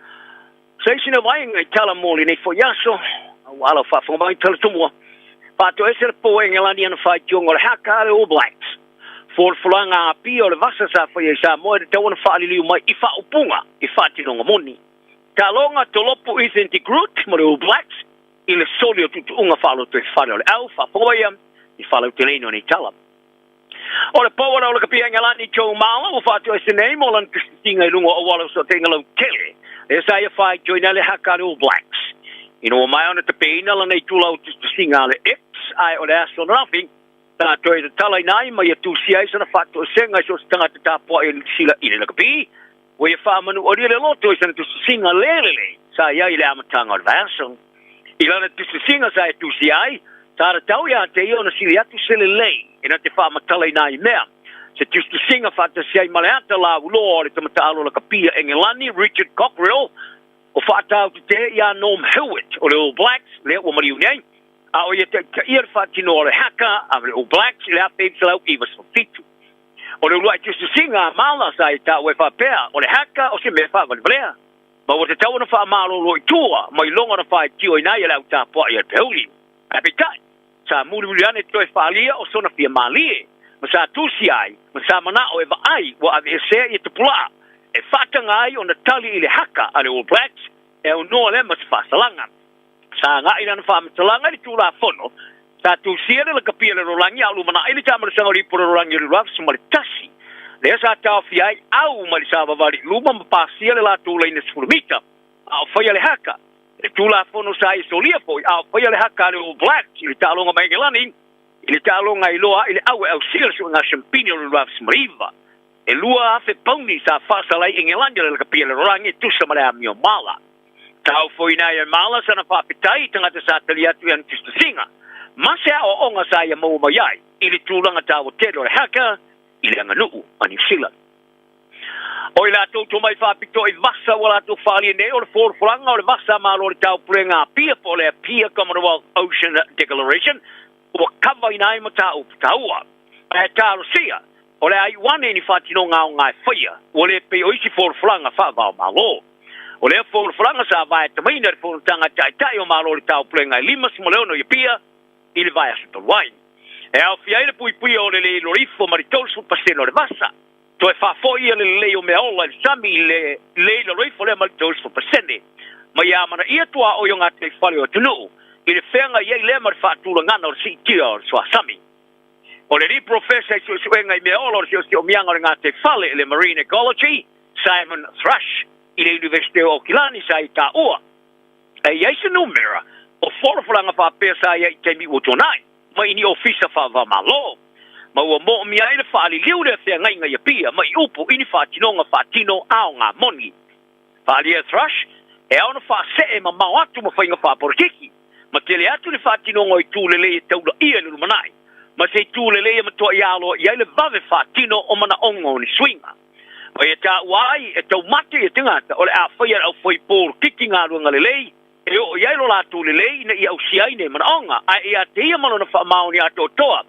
L: Se isi na vaega i tala mo lenei foi aso, ua ala faafofoga mai tala tumua. Faatoese le pou Engelani ana faitioga o le haka a le All Blacks. Folafolaga apia o le vasa sa faia i Samoa e tatau ona faaliliu mai i faaupuga i faatinoga moni. Taaloga tolopo Ethan de Groot ma le All Blacks i le soli o tuutuuga faalotoifale o le au faafofoga ia i faalauteleina o nei tala. O le pou o le Olakapia Engelani Joe Marler ua faatoese nei mo lana tusitusiga i luga o auala o fesootaiga lautele lea sa ia faitioina ai le haka a le All Blacks. Ina ua maea ona tapeina lana itula o tusitusiga a le X ae o le aso ananafi, sa toe tatalaina ai ma ia tusia ai sana faatoesega i so o se tagata tapuai o Niu Sila i le lakapi, ua ia faamanualia le loto i sana tusitusiga le lelei sa i ai i le amataga o le vaiaso. I lana tusitusiga sa e tusia ai, sa tatau ia te ia ona sili atu se lelei e na te faamatalaina ai mea. Se tusitusiga faatasi ai ma le ata lauiloa o le tamataalo lakapia Engelani Richard Cockerill, o faatautetē iā Norm Hewitt o le All Blacks lea ua maliu nei, a o ia taitaia le faatinoa o le haka a le All Blacks i le 1997. O le uluai tusitusiga a Marler sa ia taua e faapea, o le haka o se mea faavalevalea, ma ua tatau ona faamalolo i tua mai loga ona faitioina ai e le au tapuai a le Peuli. Ae peitai, sa mulimuli ane toe faaalia o sona fia malie, ma sa tusia ai, ma sa manao e vaai ua aveesea ia tupula'a e faataga ai ona tali i le haka a le All Blacks e aunoa lea ma se faasalaga. Sa agai lana faamatalaga i le Tulafono sa tusia le lakapia le lalolagi a o lumanai le taamalosaga o le ipu lalolagi o le 2001, lea sa taofia ai au mai le savavali i luma ma pasia le latou laina 10 mita a o faia le haka. Le Tulafono sa ia solia foi a o faia le haka a le All Blacks i le taaloga mai Engelani i le taaloga e iloa ai le au e ausia le suega siampini o le 2009. E 2,000 pauni sa faasala ai Engelani o le lakapia le lalolagi e tusa ma le amio mala. Tau foina ai e Mala sana faafetai i tagata sa tali atu i ana tusitusiga ma se aoaoga sa ia maua mai ai i le tulaga taua tele o le haka i le aganuu a Niu Sila. O i latou tomai faapitoa i vasa ua latou faaalia nei o le folafolaga o le vasa a Malo o le Taupulega Apia po o le Apia Commonwealth Ocean Declaration ua kavaina ai mataupu taua. Ae talosia, o le a iu ane i ni faatinoga aoga e faia, ua le pei o isi folafolaga faava-o-Malo. O lea folafolaga sa vaetamaina i le fonotaga a Taitai o Malo o le Taupulega e 56 i Apia i le vaiaso talu ai. E aofia ai le puipuia o le lei loloifo ma le 30% o le vasa. Toe faafoi ia le lelei o meaola i le sami i le lei loloifo lea ma le 30%. Ma ia amanaia tuaoi o gataifale o atunuu i le feagai ai lea ma le faatulagana o le siitia o le suasami. O le alii Profesa i suesuega i meaola o le siosiomiaga o le gataifale i le Marine Ecology, Simon Thrush, i le Iunivesite o Aukilani sa ia taua, e i ai se numera o folafolaga faapea sa i ai i taimi ua tuanai mai i ni ofisa faava-o-Malo, ma ua moomia ai le faaliliu lea feagaiga i Apia ma i upu i ni faatinoga faatino aoga moni. Faaalia e Thrush, e ao ona faasee mamao atu ma faiga faapolokiki, ma tele atu le faatinoga o itu lelei e taulaia i le lumanai, ma se itu lelei e matuai aloa i ai le vave faatino o manaoga o ni suiga. Ma ia taua ai e taumate ia tagata o le a faia e le aufai polokiki galuega lelei e oo i ai lo latou lelei ina ia ausia ai nei manaoga, ae ia te ia ma lona faamaoni atoatoa.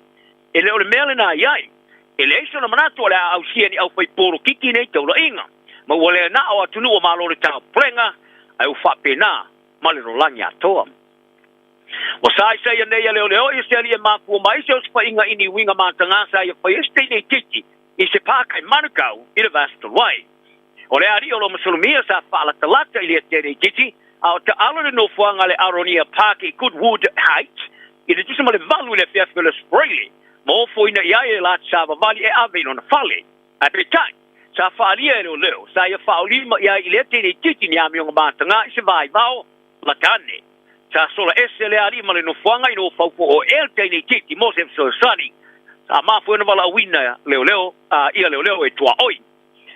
L: E le o le mea lena i ai. E leai sona manatu o le a ausia e ni aufai polokiki nei taulaiga, ma ua le na o atunuu o Malo le Taupulega, ae ua faapena ma le lalolagi atoa. Ua saisai anei a leoleo ia se alii e mafua mai se osofaiga i ni uiga matagā sa ia fai ai se teine itiiti i se pāka i Manukau i le vaiaso talu ai. O le alii o lo masalomia sa faalatalata i lea teine itiiti a o taalo i le nofoaga a le Aronia Park i Goodwood Heights i le tusa ma le 8 i le afiafi o le Aso Faraile ma ofoina i ai e la savavali e ave i lona fale. Ae peitai, sa faaalia e leoleo, sa ia faaolima i ai i lea teine itiiti ni amioga matagā i se vaivao lata ane. Sa sola ese le alii ma le nofoaga ina ua faufou ea le teine itiiti mo se fesoasoani. Sa mafua ona valaauina leoleo, ia leoleo e tuaoi.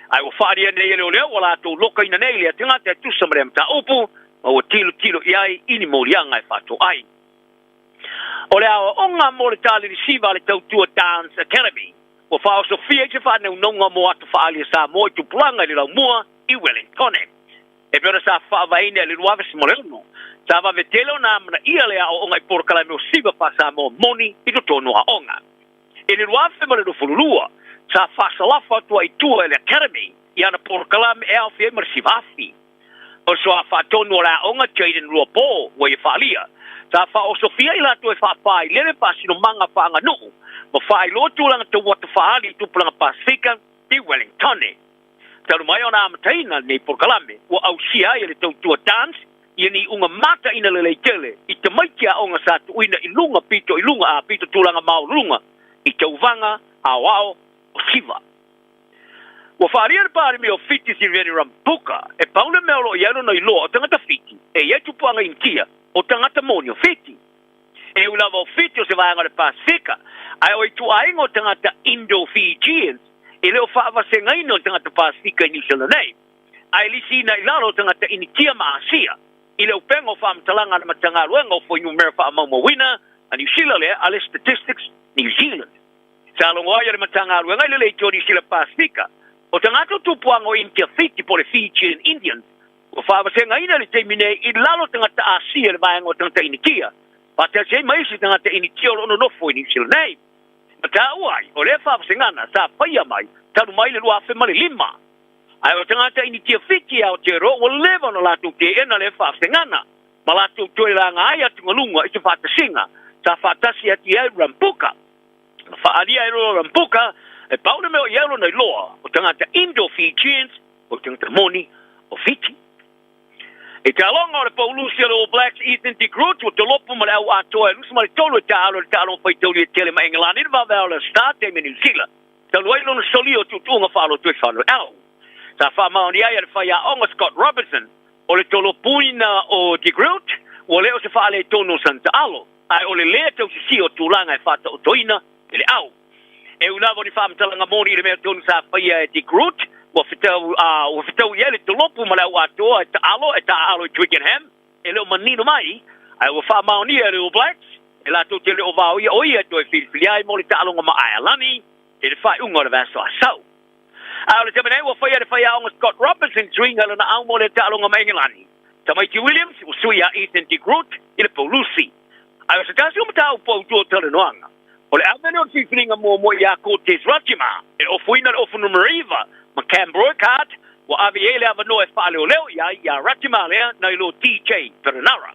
L: Ae ua faaalia nei e leoleo ua latou lokaina nei lea tagata e tusa ma lea mataupu ma ua tilotilo i ai i ni moliaga e faatoai. O le aoaoga mo le talilisiva a le tautua Dance Academy ua faaosofia i se faanaunauga mo ata faaalia Samoa i tupulaga i le laumua i Wellingtone. E pei ona sa faavaeina i le 2006, sa vave tele ona amanaia le aoaoga i polokalame o siva faa-Samoa moni i totonu o aoga. I le 2022, sa faasalafa atu ai i tua e le Academy i ana polokalame e aofia ai ma le siva afi. O le soa faatonu o le aoga Jayden Ruapō ua ia faaalia. Sa faaosofia i latou e faafailele faasinomaga faaaganuu ma faailoa tulaga tauata faaali i tupulaga Pasefika i Wellingtone. Talu mai ona amataina lenei polokalame, ua ausia ai e le tautua dance ia ni iuga mataina lelei tele i tamaiti aoga sa tuuina i luga pito i luga a pito tulaga maoluluga i tauvaga aoao o Siva. Ua faaalia le Palemia o Fiti Siriveni Rambuka e pau le mea o lo o i ai lona iloa o tagata Fiti e i ai tupuaga Initia o tagata moni o Fiti. E ui lava o Fiti o se vaega o le Pasefika, ae o ituaiga o tagata Indo-Fijians e le o faavasegaina o tagata Pasefika i Niu Sila nei, ae lisiina i lalo o tagata Initia ma Asia i le upega o faamatalaga a le Matagaluega o Fuainumera Faamaumauina a Niu Sila lea a le Statistics New Zealand. Sa logo ai e le Matagaluega i le leitio Niu Sila Pasefika o tagata o tupuaga o Initia Fiti po o le Fijian Indians Ua faavasegaina i le taimi nei i lalo tagata Asia i le vaega o tagata Initia, faatasi ai ma isi tagata Initia o lo o nonofo i Niu Sila nei. Na taua ai, o lea faavasegana sa faia mai talu mai le 2005. Ae o tagata Initia Fiti e Aotearoa ua leva ona latou teena lea faavasegana ma latou toe laga ai atugaluga i se faatasiga sa faatasi atu i ai Rambuka. Na faaalia e lona Rambuka e pau le mea o i ai lona iloa o tagata Indo-Fijians o tagata moni o Fiti. I te aloga o le Paulusi o le All Blacks Ethan de Groot ua tolopo ma le au atoa e 23 e taaalo i le taaloga faitauli e tele ma Engelani i le vaveao o le Star Taime Niu Sila talu ai lona solia o tuutuuga faalotoifanoeau. Sa faamaonia ai e le faiaoga Scott Robertson o le tolopuina o de Groot ua le o se faaletonu o sana taalo ae o le lē tausisia o tulaga e faataotoina e le au. E ui lava o ni faamatalaga moni i le mea tonu sa faia e De Groot, ua fetau, ā, ua fetau i ai le tolopu ma le au atoa e taalo, e taaalo i Twickenham, e le o manino mai, ae ua faamaonia e le All Blacks, e latou te le o vaoia o ia e toe filifili ai mo le taaloga ma Aealani i le faaiuga o le vaiaso asau. A o le taimi nei ua faia e le faiaoga Scott Robertson suiga i lona au mo le taaloga ma Engelani. Tamaiti Williams ua sui ia Ethan De Groot i le Paulusi. Ae o se tasi o mataupu autu o talanoaga, o le ave lea o le filifiliga muamua ia Cortez Ratima e ofoina le ofu numera 9 ma Cam Broekhart ua ave i ai le avanoa e faaleoleo i ai ia Ratima lea nai lo DJ Perenara.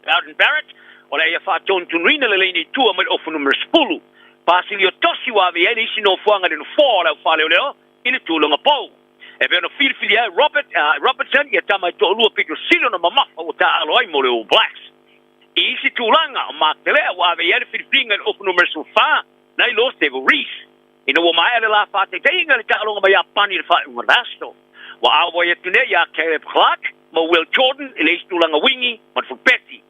L: Beauden Barrett, o le a ia faatonutonuina le leina i tua mai le ofu numera 10. Basilio Tosi ua ave i ai le isi nofoaga i le nofoa o le au faaleoleo i le tulaga pou. E pei ona filifili ai Robert, Robertson ia tama e toalua pito sili ona mamafa ua taaalo ai mo le All Blacks. I isi tulaga, o Mark Telea ua ave i ai le filifiliga i le ofu numera 14 nai lo Sevu Reece. Ina ua maea le la faataitaiga i le taaloga ma Iapani i le faaiuga o le aso, ua auai atu nei ia Caleb Clarke ma Will Jordan i le isi tulaga wingi ma le fulupeti.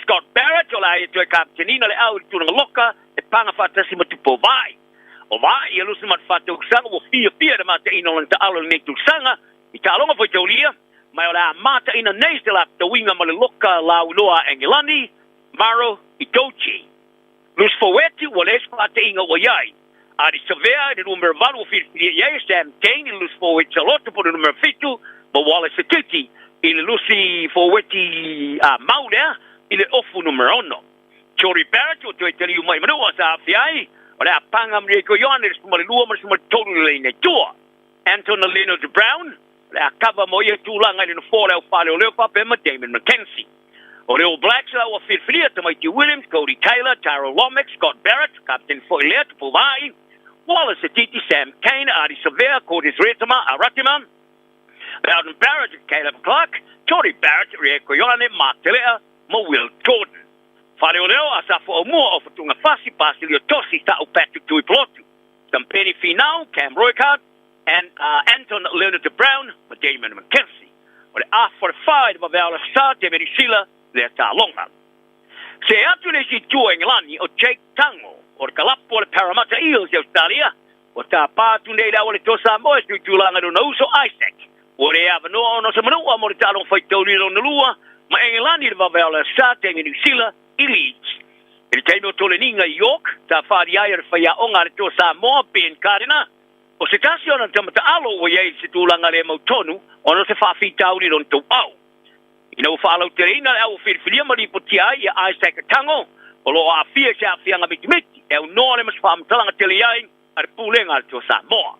L: Scott Barrett o le a ia toe kapitenina le au i le tulaga loka e paga faatasi ma Tupou Vaai. O Vaai ia lusi ma le faatausaga ua fiafia i le mataina o lana taalo i lenei tausaga i taaloga faitaulia, ma o le a mataina nei se lapatauiga ma le loka lauiloa a Engelani, Maro Itoje. Lusi Foueti ua leai se faataiga ua i ai. Ardie Savea i le numera 8 ua filifilia i ai, Sam Cane i le lusi forward Saloto po o le numera 7 ma Wallace Sititi i le lusi forward mau lea i le ofu numera 6. Jordie Barrett ua toe taliu mai i Manua sa aafia ai, o le a panga ma Diego Ioane i le 12 ma le 13 i le laina i tua. Anton Leonard Brown, o le a kava mo ia tulaga i le nofoa o le au faaleoleo faapea ma Damon McKenzie. O le All Blacks la ua filifilia tamaiti Williams, Codie Taylor, Tyrell Lomax, Scott Barrett, kapiteni foi lea, Tupou Vaai, Wallace Sititi, Sam Cane, Ardie Savea, Cortez Retama, Ratima, Beauden Barrett, Caleb Clarke, Jordie Barrett, Rieko Ioane, Mark Telea ma Will Jordan. Faaleoleo, Asafo Aumua, Ofa Tuungafasi, Basilio Tosi, Ta'u Patrick Tuipulotu, Tampeni Finau, Cam Roigard, and, Anton Leonard Brown ma Damon McKenzie. O le A44 i le vavea o le sa te Menisila lea taaloga. Se atu le isi itu o Engelani o Jake Tango o le kalapu o le Parramatta Eels i Australia ua tapa atu nei le au a le Toa Samoa e tuitulaga i lona uso Isaac. Ua le avanoa ona o se manua mo le taaloga faitauli lona lua ma Engelani i le vavea o le sa te New Zealand i Leeds. I le taimi o toleniga i York, sa faaalia ai e le faiaoga a le Toa Samoa Ben Gardiner O se tasi ona tama taalo ua i ai se tulaga le mautonu ona o se faafitauli i lona tauau. Ina ua faalauteleina le au filifilia ma lipotia ai ia Isaac Tango, o lo o aafia i se aafiaga mitimiti, e aunoa le ma se faamatalaga tele i ai a le Pulega a le Toa Samoa.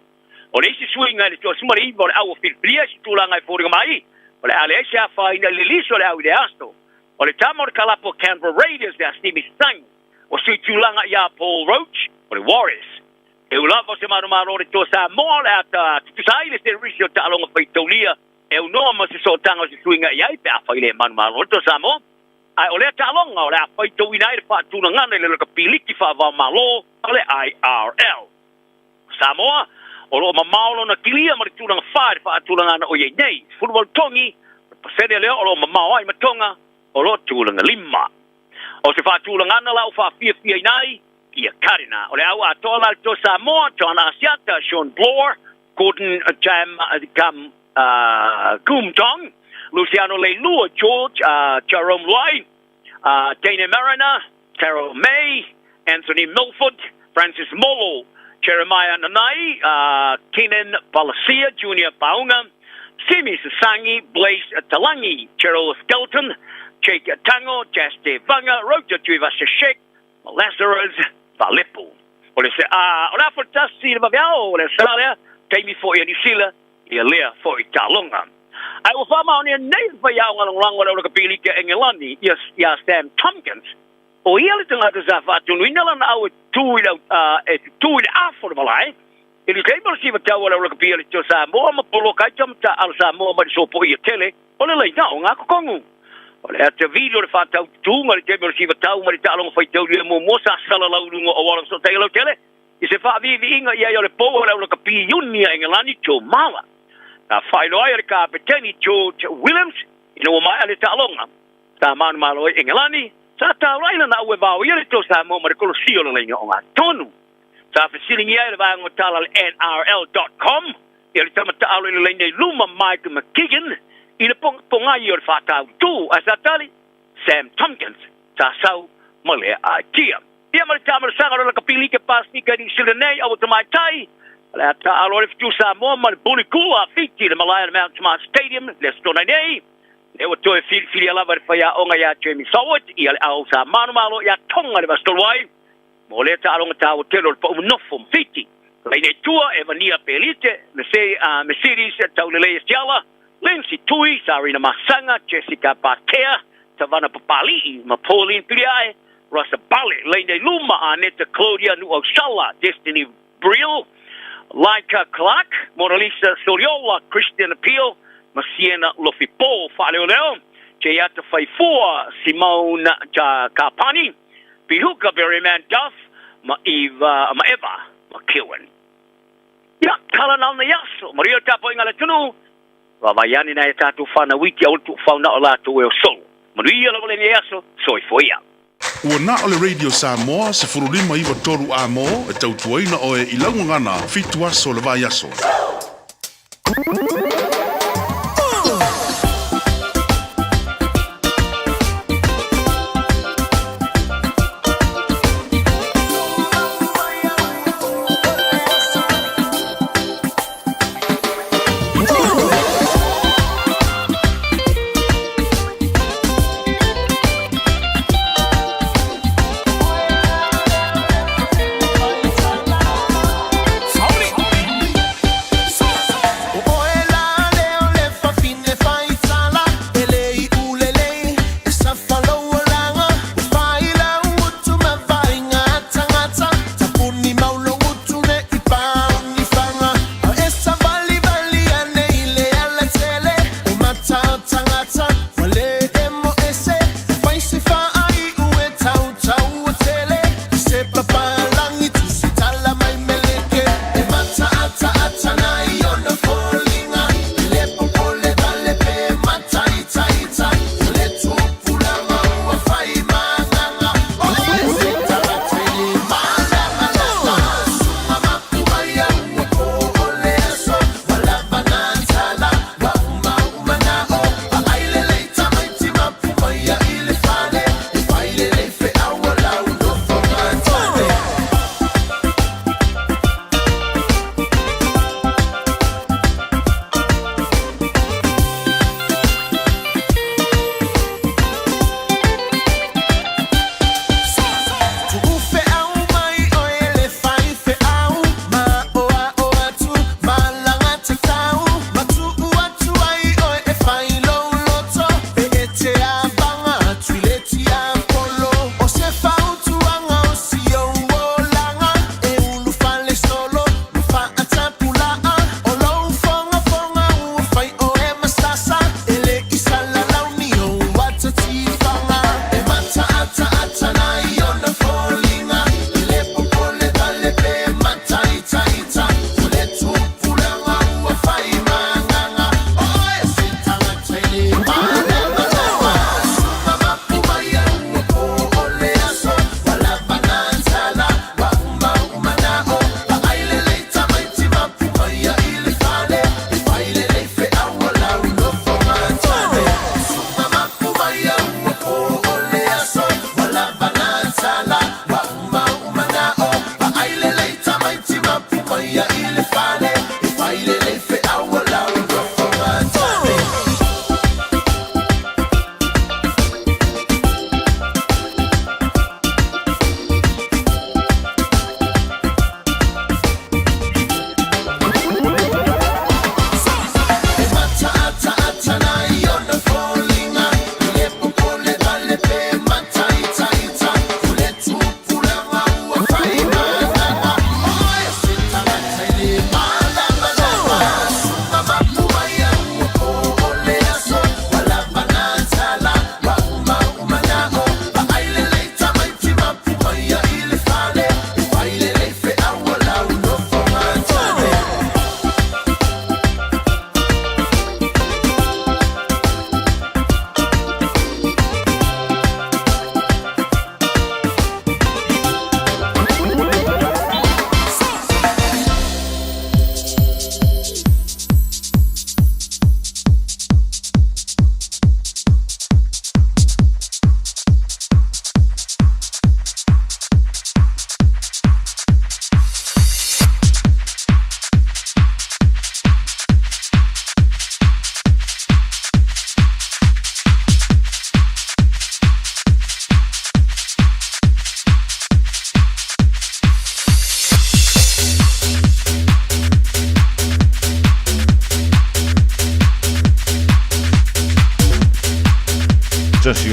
L: O le isi suiga i le 19 o le au filifilia i se tulaga e foliga mai, o le a leai se afaina i le liso o le au i le aso. O le tama o le kalapu a Canberra Raiders ia Simi Sang, ua sui tulaga iā Paul Roach o le Warriors. E ū lava o se manumalo o le Toa Samoa o le a tutusa ai le serisi o taaloga faitaulia e aunoa ma se sootaga o se suiga i ai pe afai le manumalo o le Toa Samoa. Ae o lea taaloga o le a faitauina ai le faatulagana i le lakapi liki faava-o-Malo o le IRL. Samoa, o loo mamao lona kilia ma le tulaga fa i le faatulagana o i ai nei. 18 togi, o le pasene lea o loo mamao ai ma Tonga, o loo tulaga lima. O se faatulagana la ua faafiafiaina ai ia Karina. O le au atoa la le Toa Samoa, John Asiata, Shawn Blore, Gordon Jam Gum Gumtong, Luciano Leilua, George Jerome Luai, Dana Mariner, Terrell May, Anthony Milford, Francis Molo, Jeremiah Nanai, Kenan Palasia, Junior Paunga, Simi Sasangi, Blaise Talangi, Gerald Skelton, Jake Tango, Jaste Vanga, Rota Tuivasa-Sheck, Lazarus Valepu. O le se a o le afa tasi le vaveao o le sa lea, taimi foi a Niu Sila ia lea foi taaloga. Ae ua faamaonia nei le faiaoga lagolago a le Aulakapi Liki a Engelani ia ia Sam Tomkins, o ia le tagata sa faatunuina lana au e tutū i le e tutū i le afa o le malae i le taimi o le siva tau a le Aulakapi a le Toa Samoa ma poloka ai tamata ala Samoa mai le sopoia tele o le laina o ngā kokongu. O le ata vili o le faataututuga i le taimi o le siva tau mai le taaloga faitaulia muamua sa salalau i luga o auala fesootai lautele i se faaviiviiga i ai o le pou o le aulakapi iuni a Engelani Joe Marler. Na faailoa ai e le Kapeteni George Williams ina ua maea le taaloga. Sa manumalo ai Engelani, sa taulai lana au e vaoia le Toa Samoa ma le kolosi o le laina ogatotonu. Sa fesiligia ai le vaega o tala a le NRL.com ia le tama taalo i le laina i luma Mike McKeegan i le pogai o le faatautu ae sa tali Sam Tomkins sa sau ma lea aitia. Ia ma le taamalosaga o le lakapi liki Pasefika i Niu Sila nei, aua tamaitai, o le a taaalo ai le fetu Samoa ma le Bully Kula a Fiti i le malae o le Mount Smart Stadium le Aso Toonai nei. Lea ua toe filifilia lava e le faiaoga ia Jamie Soward ia le au sa manumalo ia Tonga le Vasa ai mo lea taaloga taua tele o le pau nofo ma Fiti. Laina i tua, Evania Pelite, Mercedes Taulelei Asiala, Lindsay Tui, Sarina Masanga, Jessica Patea, Tavana Papali'i ma Pauline Piliae, Russa Bale, Laina i luma, Aneta Claudia Nu'ausala, Destiny Briel, Laika Clark, Mona Lisa Soliola, Christian Appeal ma Sienna Lofipo. Faaleoleo, Jayata Faifua, Simone Kapani, Pihuka Berryman Duff ma Eva ma Eva McEwen. Ia, tala na ona iaso, maria tapuaiga a le atunuu, vaavaai ane nai a tatou fanau iti aua le tuufau na o latou e o solo. Manuia lava lenei aso, soifua ia.
B: Ua na o le Radio Samoa 15 93 amo e tautuaina oe i lau gagana 7 aso o le vaiaso.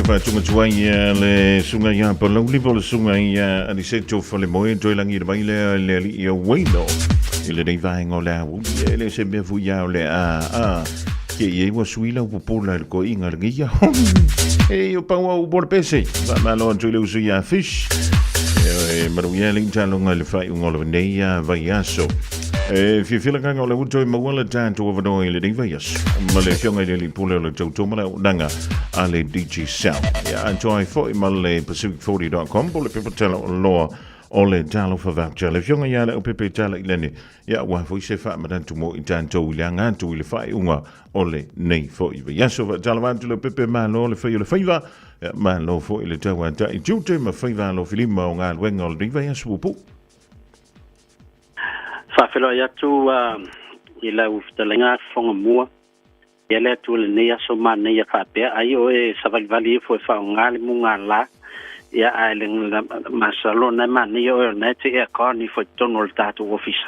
F: Whātunga tuai ia le sunga ia Palauli po le sunga ia Aniseto Falemoe toe langi le mai lea le ali ia Waino i le nei vaenga o le auli e le se mea fui ia o le a a ke i ua suila u popola i le koiga le ngia e o paua u bora pese fa malo atu i le usu ia Fish e maru ia le talonga i le whaiunga o le nei ia vai aso e fiafia kanga o le uto i maua le tātou avanoa i le nei vai aso ma le fionga i le lipule o le tautoma le unanga a le Digicel. Ia atoa ai foi ma le pacific40.com po le pepa tala o loa o le talofa voucher. Le fionga ia le au pepe tala i lene. Ia ua foi se whaamanatu mo i tātou i le anga atu i le whaiunga o le nei foi. Vai aso wa tala vatu le pepe malo le whai o le whaiva. Ia malo foi le tau a tai tiute ma whaiva alo filima o ngā luenga o le nei vai aso upu.
T: Whawheloai atu i lau fetalaiga fofoga mua ia le Atua lenei aso manaia faapea ai oe e savalivali ifo e faaaoga le mugala ia ae le masalo na e manaia oe o lena e te aircon ifo i totonu o le tatou ofisa.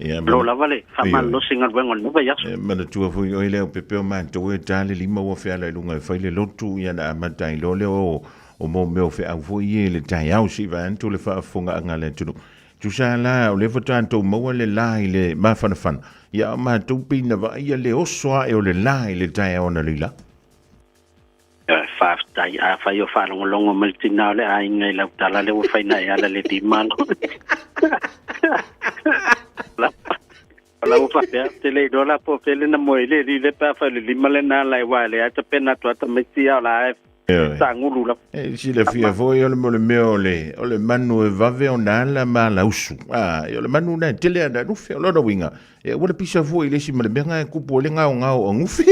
F: Ia,
T: Malo lava le faamalolosi galuega o lenei vaiaso.
F: E manatua foi oe lea o pepe o matou e ta le lima ua feala i luga e fai le lotu ia na amata ai loa lea o mo mea o feau foi ia i le taeao se i vae atu le faafofogaaga a le atunuu. Tusa la o lea faatoa tou maua le la i le mafanafana, ia a o matou pei na vaaia le oso ae o le la i le taeao analeila.
T: Faafetai. Afai o faalogologo mai le tina o le aiga i lau tala lea ua fai na e ala le lima alo. O la ua faapea, te le iloa la po o fea le na moe ai le alii lea pe afai o le lima lena ala e aua e leai tapena atu lava tamaiti a o la e saagulu lava.
F: E silafia foi o le mo le mea o le, o le manu e vave ona ala ma ala usu. A, e o le manu na e tele ana lufe, o lona uiga, e aua le pisa fua i le isi ma le mea nga e kupu ai le gaogao o agufi.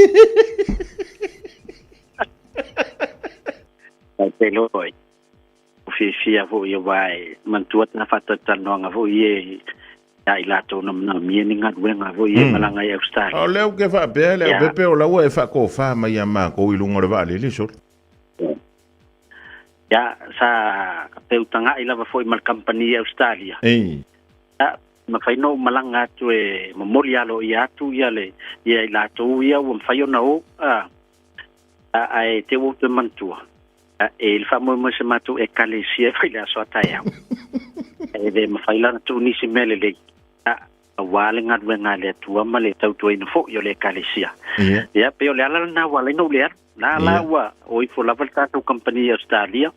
T: Ai te loa, o fiafia foi aua e manatua tana faatalatalanoaga foi ia ia i latou na manaomia ni galuega foi ia malaga i Australia.
F: O lea ou ke faapea le aupepe o la ua e faakofa mai ia makou i luga o le vaalele solo.
T: Ia, sa feutaga'i lava foi ma le kamupani i Australia. Ia, mafai ona ou malaga atu e momoli aloaia atu ia le ia i latou ia ua mafai ona o, a, ae te ua ou toe manatua, E i le faamoemoe se matou Ekalesia e fai le aso a taeao. E le mafai la ona tuu nisi mea lelei, aua le galuega a le Atua ma le tautuaina foi o le Ekalesia. Ia, pei o le ala lena ua ala ai ona ou le alu. La la ua o ifo lava le tatou kamupani i Ausetalia,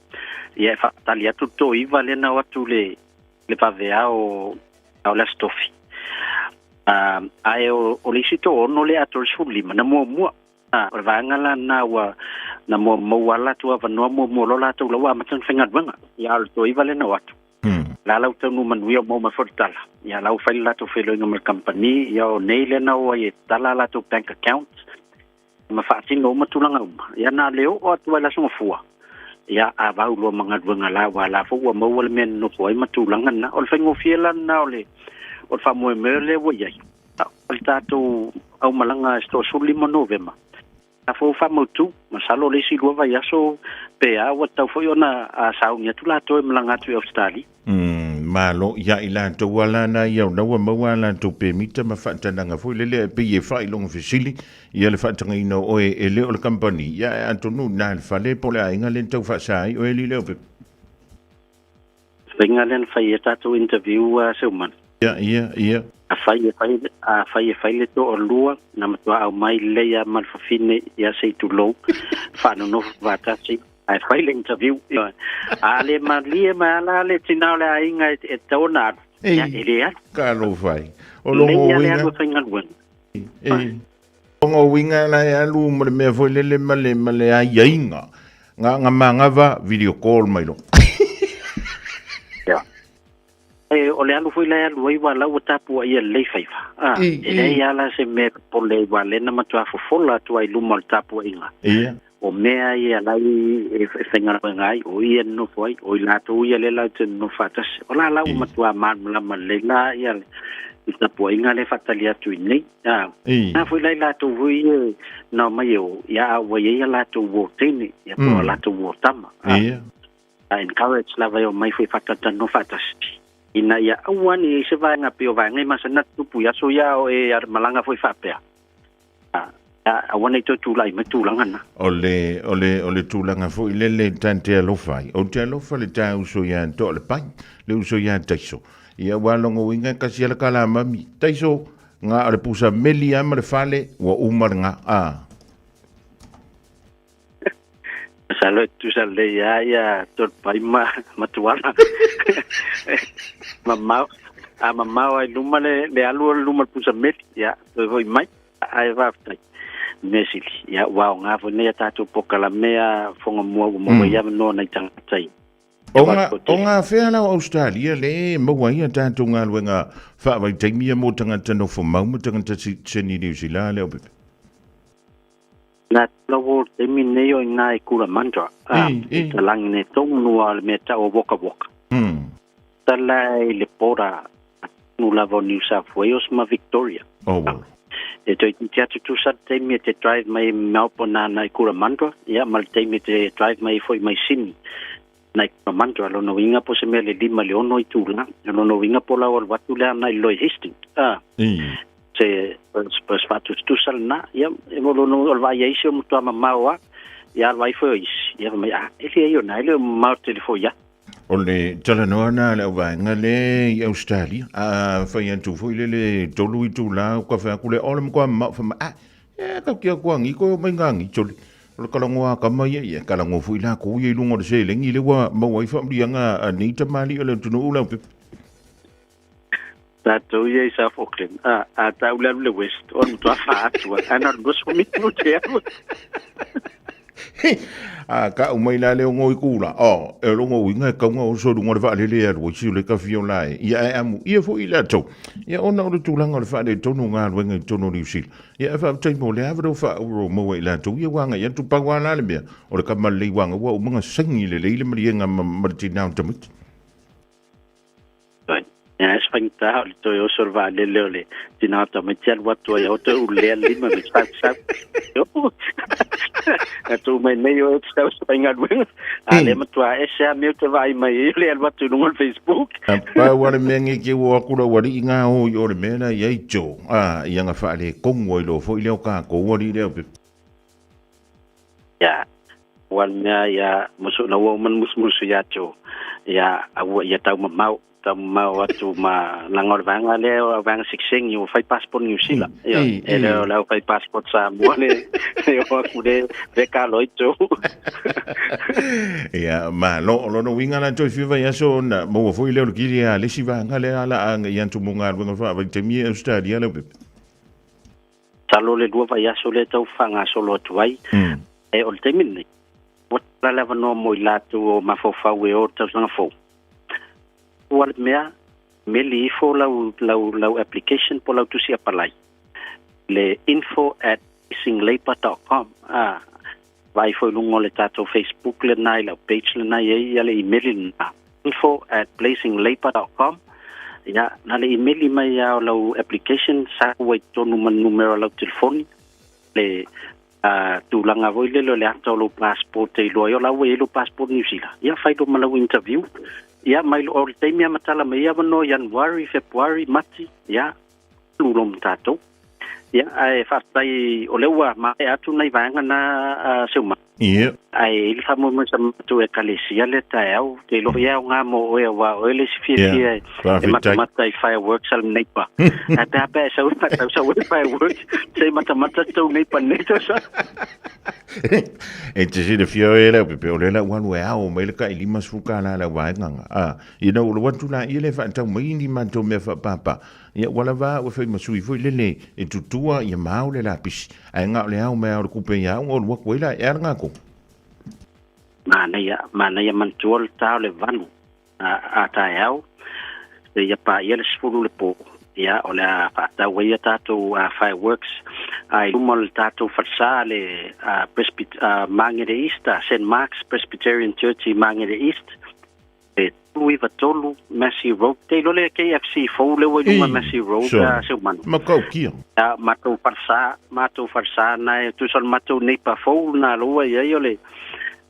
T: ia e faatali atu le toiva lea na o atu le le vaveao o le Aso Tofi. Ae o le isi toaono lea atoa le 15 na muamua. O le vaega la lena ua na maua a latou avanoa muamua loa latou la ua amata ona faigaluega. Ia a o le toaiva lea na o atu. La la ua taunuu manuia ua maua mai foi le tala. Ia la ua fai le latou feiloaiga ma le kamupani. Ia o nei lea na o ai e tatala a latou bank account ma faatino uma tulaga uma. Ia na le oo atu ai le Aso Gafua. Ia a vau loa ma galuega la aua la foi ua maua le mea e nonofo ai ma tulaga na. O le faigofie la lena o le o le faamoemoe lea ua i ai. O le tatou aumalaga i se 25 Novema, a fou faamautu, masalo o le isi lua vaiaso pe a, ua tatau foi ona sauni atu latou e malaga atu i Ausetalia.
F: Malo ia i latou a lana ia ona ua maua a latou pemita ma faatanaga foi lele e pei e faailoga fesili ia le faatagaina o oe e le o le kamupani ia e atonu na le fale po o le aiga le tau faasa ai oe alii Leaupepe.
T: Faiga lea na fai ai tatou interview a Seumanu.
F: Ia, ia, ia.
T: Afai e fai, afai e fai le toalua, na matua aumai lelei lava ma le fafine, ia se i tulou, faanonofo faatasi, ae fai le interview. A le malie mai lava la le tina o le aiga e tatau ona alu, ia, e le alu.
F: Talofa e. O lona
T: uiga. Lelei lava le
F: alu
T: e faigaluega.
F: O lona uiga la e alu ma le mea foi lele ma le, ma le aiaiga. Nga, nga manava video call mai loa.
T: Ia. E, o le alu foi la e alu ai ua la ua tapuaia lelei faiva. A, e leai lava la se mea e popole ai aua lea na matua fofola atu ai i luma o le tapuaiga.
F: Ia.
T: O mea ia la i e faigaluega ai, o ia e nonofo ai, o i latou ia lea latou te nonofo faatasi. O la la ua matua malamalama lelei la ia le tapuaiga lea e faatali atu i nei. A, na foi la i latou foi ia na omai e o, ia a ua i ai a latou uo teine, ia po o a latou uo tama. A, a encourage lava e omai foi faatalatalanoa faatasi. Ina ia aua ne i ai se vaega pei o vaega e masani ona tutupu i aso ia o e malaga foi faapea. Aua nei toe tulai mai tulaga na.
F: O le, o le, o le tulaga foi lele ta te alofa ai. Ou te alofa le ta uso ia Toalepai, le uso ia Taiso. Ia ua logoina e kasi ala kala mami. Taiso, nga o le pusa meli a ma le fale, ua uma le nga. Ah.
T: Salo e tusa lelei lava ia Toalepai ma ma Tuala. Mamao, a mamao ai luma le le alu o le luma o le pusa meli, ia toe foi mai. Ae faafetai. Mea sili, ia ua aoga foi nei a tatou polokalame a foga mua ua maua ai avanoa nai tagata i
F: O ngā, o ngā whea lau Australia le maua ai a tātou galuega faavaitaimi ia mō tagata nofo mau ma tagata sitisen i Niu Sila le aupepe?
T: Nā te lau o le taimi nei o i nā i Cootamundra, i talangi nei tonu a o le mea tau o Wagga Wagga. Tala i le pora tonu lava o New South Wales ma Victoria.
F: Oh, well.
T: E toe titi atu tusa le taimi e te drive mai Melbourne ana i Cootamundra, ia, ma le taimi e te drive mai foi mai Sydney na i Cootamundra. Lona uiga po o se mea le 5 i le 6 itula. Lona uiga po o lau alu atu lea ana i Loy Hastings. Ah. Se se faatusatusa lena. Ia, e mo lona o le vaai a isi o matua mamao lava. Ia, alu ai foi o isi. Ia, fai mai, ah, e leai o na, e le o mamao tele foi ia.
F: O le talanoa na le auvaega le i Australia. A fai atu foi le le tolu itula o ka fai aku le o le matua mamao fai mai, ah, e ka kia kua ngi koe o mai ngā ngi tole. O le kalangoa a kama ia, ia kalango foi la ko ia i lunga o le seleni le ua maua ai faamanuiaga a nei tamalii o le atunuu lau pepe.
T: Tatou ia i South Auckland, a, a tau le alu le West, o le matua faa atu a, ana o le 20 minute e alu.
F: A ka au mai la le ongo i kula. O, e longo uiga e kaunga o so lunga o le vaalele e alu ai si o le kafi o la e. Ia e amu ia foi i latou. Ia ona o le tulaga o le faaletonu o galuega i totonu o Niu Sila. Ia e faafetai mo le ava leo faauro maua i latou ia ua agai atu pau a la le mea o le kama lelei uaga ua uma ona saini lelei le maliega ma le tinā o tamaiti.
T: Ia e faigata o le toe oso o le vaalele o le tinā o tamaiti alu atu ai o toe ulea le lima me sau sau. A tu mai nei o te sau faigaluega. A le matua ese a mea te vaai mai ai o le alu atu i luga o le Facebook.
F: A pau a le mea nge ke ua aku la wali i ngā o i o le mea la i ai tō. A, i anga whaale kongu ai lo foi leo kā ko wali leo pe.
T: Ia, ua le mea ia musu na ua uma ona musumusu ia atu ia aua ia taumamao taumamao atu ma laga o le vaega lea o vaega sikisengi ua fai passport Niu Sila ioe e le o le au fai passport Samoa le e o atu le le kalo ai tou.
F: Ia malo o lona uiga la toe fia vaiaso ona maua foi lea o le kili a le isi vaega lea la a ia atu mo galuega faavaitaimi e Australia leo pepe.
T: Masalo le lua vaiaso lea e tau faagasolo atu ai. E, o le taimi lenei, ua tala le avanoa mo i latou o mafaufau e o i le tausaga fou. Ua le mea, meli ifo lau, lau, lau application po o lau tusi apalai i le info at racinglabour.com. A, vaai foi i luga o le tatou Facebook lena i lau page lena e i ai ia le imeli lena, info at blazinglabour.com. Ia, na le imeli mai lava o lau application, sau ai totonu ma le numera o lau telefoni, le a, tulaga foi lele o le ata o lou passport e iloa ai o la ua i ai lou passport New Zealand. Ia, fai loa ma lau interview. Ia, mai o le taimi lava matala mai ai avanoa Ianuari, Fepuari, Mati, ia, alu loa ma tatou. Ia, ae faafetai o lea ua maea atu nai vaega na a Seumanu.
F: Ia.
T: Ae i ai le faamoemoe sa matou ekalesia lea taeao, ou te iloa e aoga mo oe aua o oe le isi fiafia e
F: Faafetai.
T: matamata i fireworks a le neighbour. Ae pe a pe a e sau tau sau ai fireworks, se i matamata tou neighbour nei tausaga.
F: E te silafia oe lau pepe, o lea la ua alu e ao mai le kai $50 lau vaega nga. A, ina ua alu atu la ia le faatau mai ni matou mea faapapa. Ia ua lava ua fai ma sui foi lele e tutua ia mao le lapisi. Ae nga o le ao mai ao le kupe ia au olu aku ai la e ala nga ko.
T: Manaia, manaia manatua le ta o le 8 a taeao, seia paia le 10 le po. Ia, o le a faatau ai a tatou fireworks i luma o le tatou falesa le Presbyt, Mangere East, Saint Mark's Presbyterian Church i Mangere East. E 393 Massey Road. Te iloa le KFC fou lea ua i luga Massey Road a Seumanu.
F: Matautia.
T: A matou falesa, matou falesa na e tusa o le matou neighbour fou na lea ua i ai o le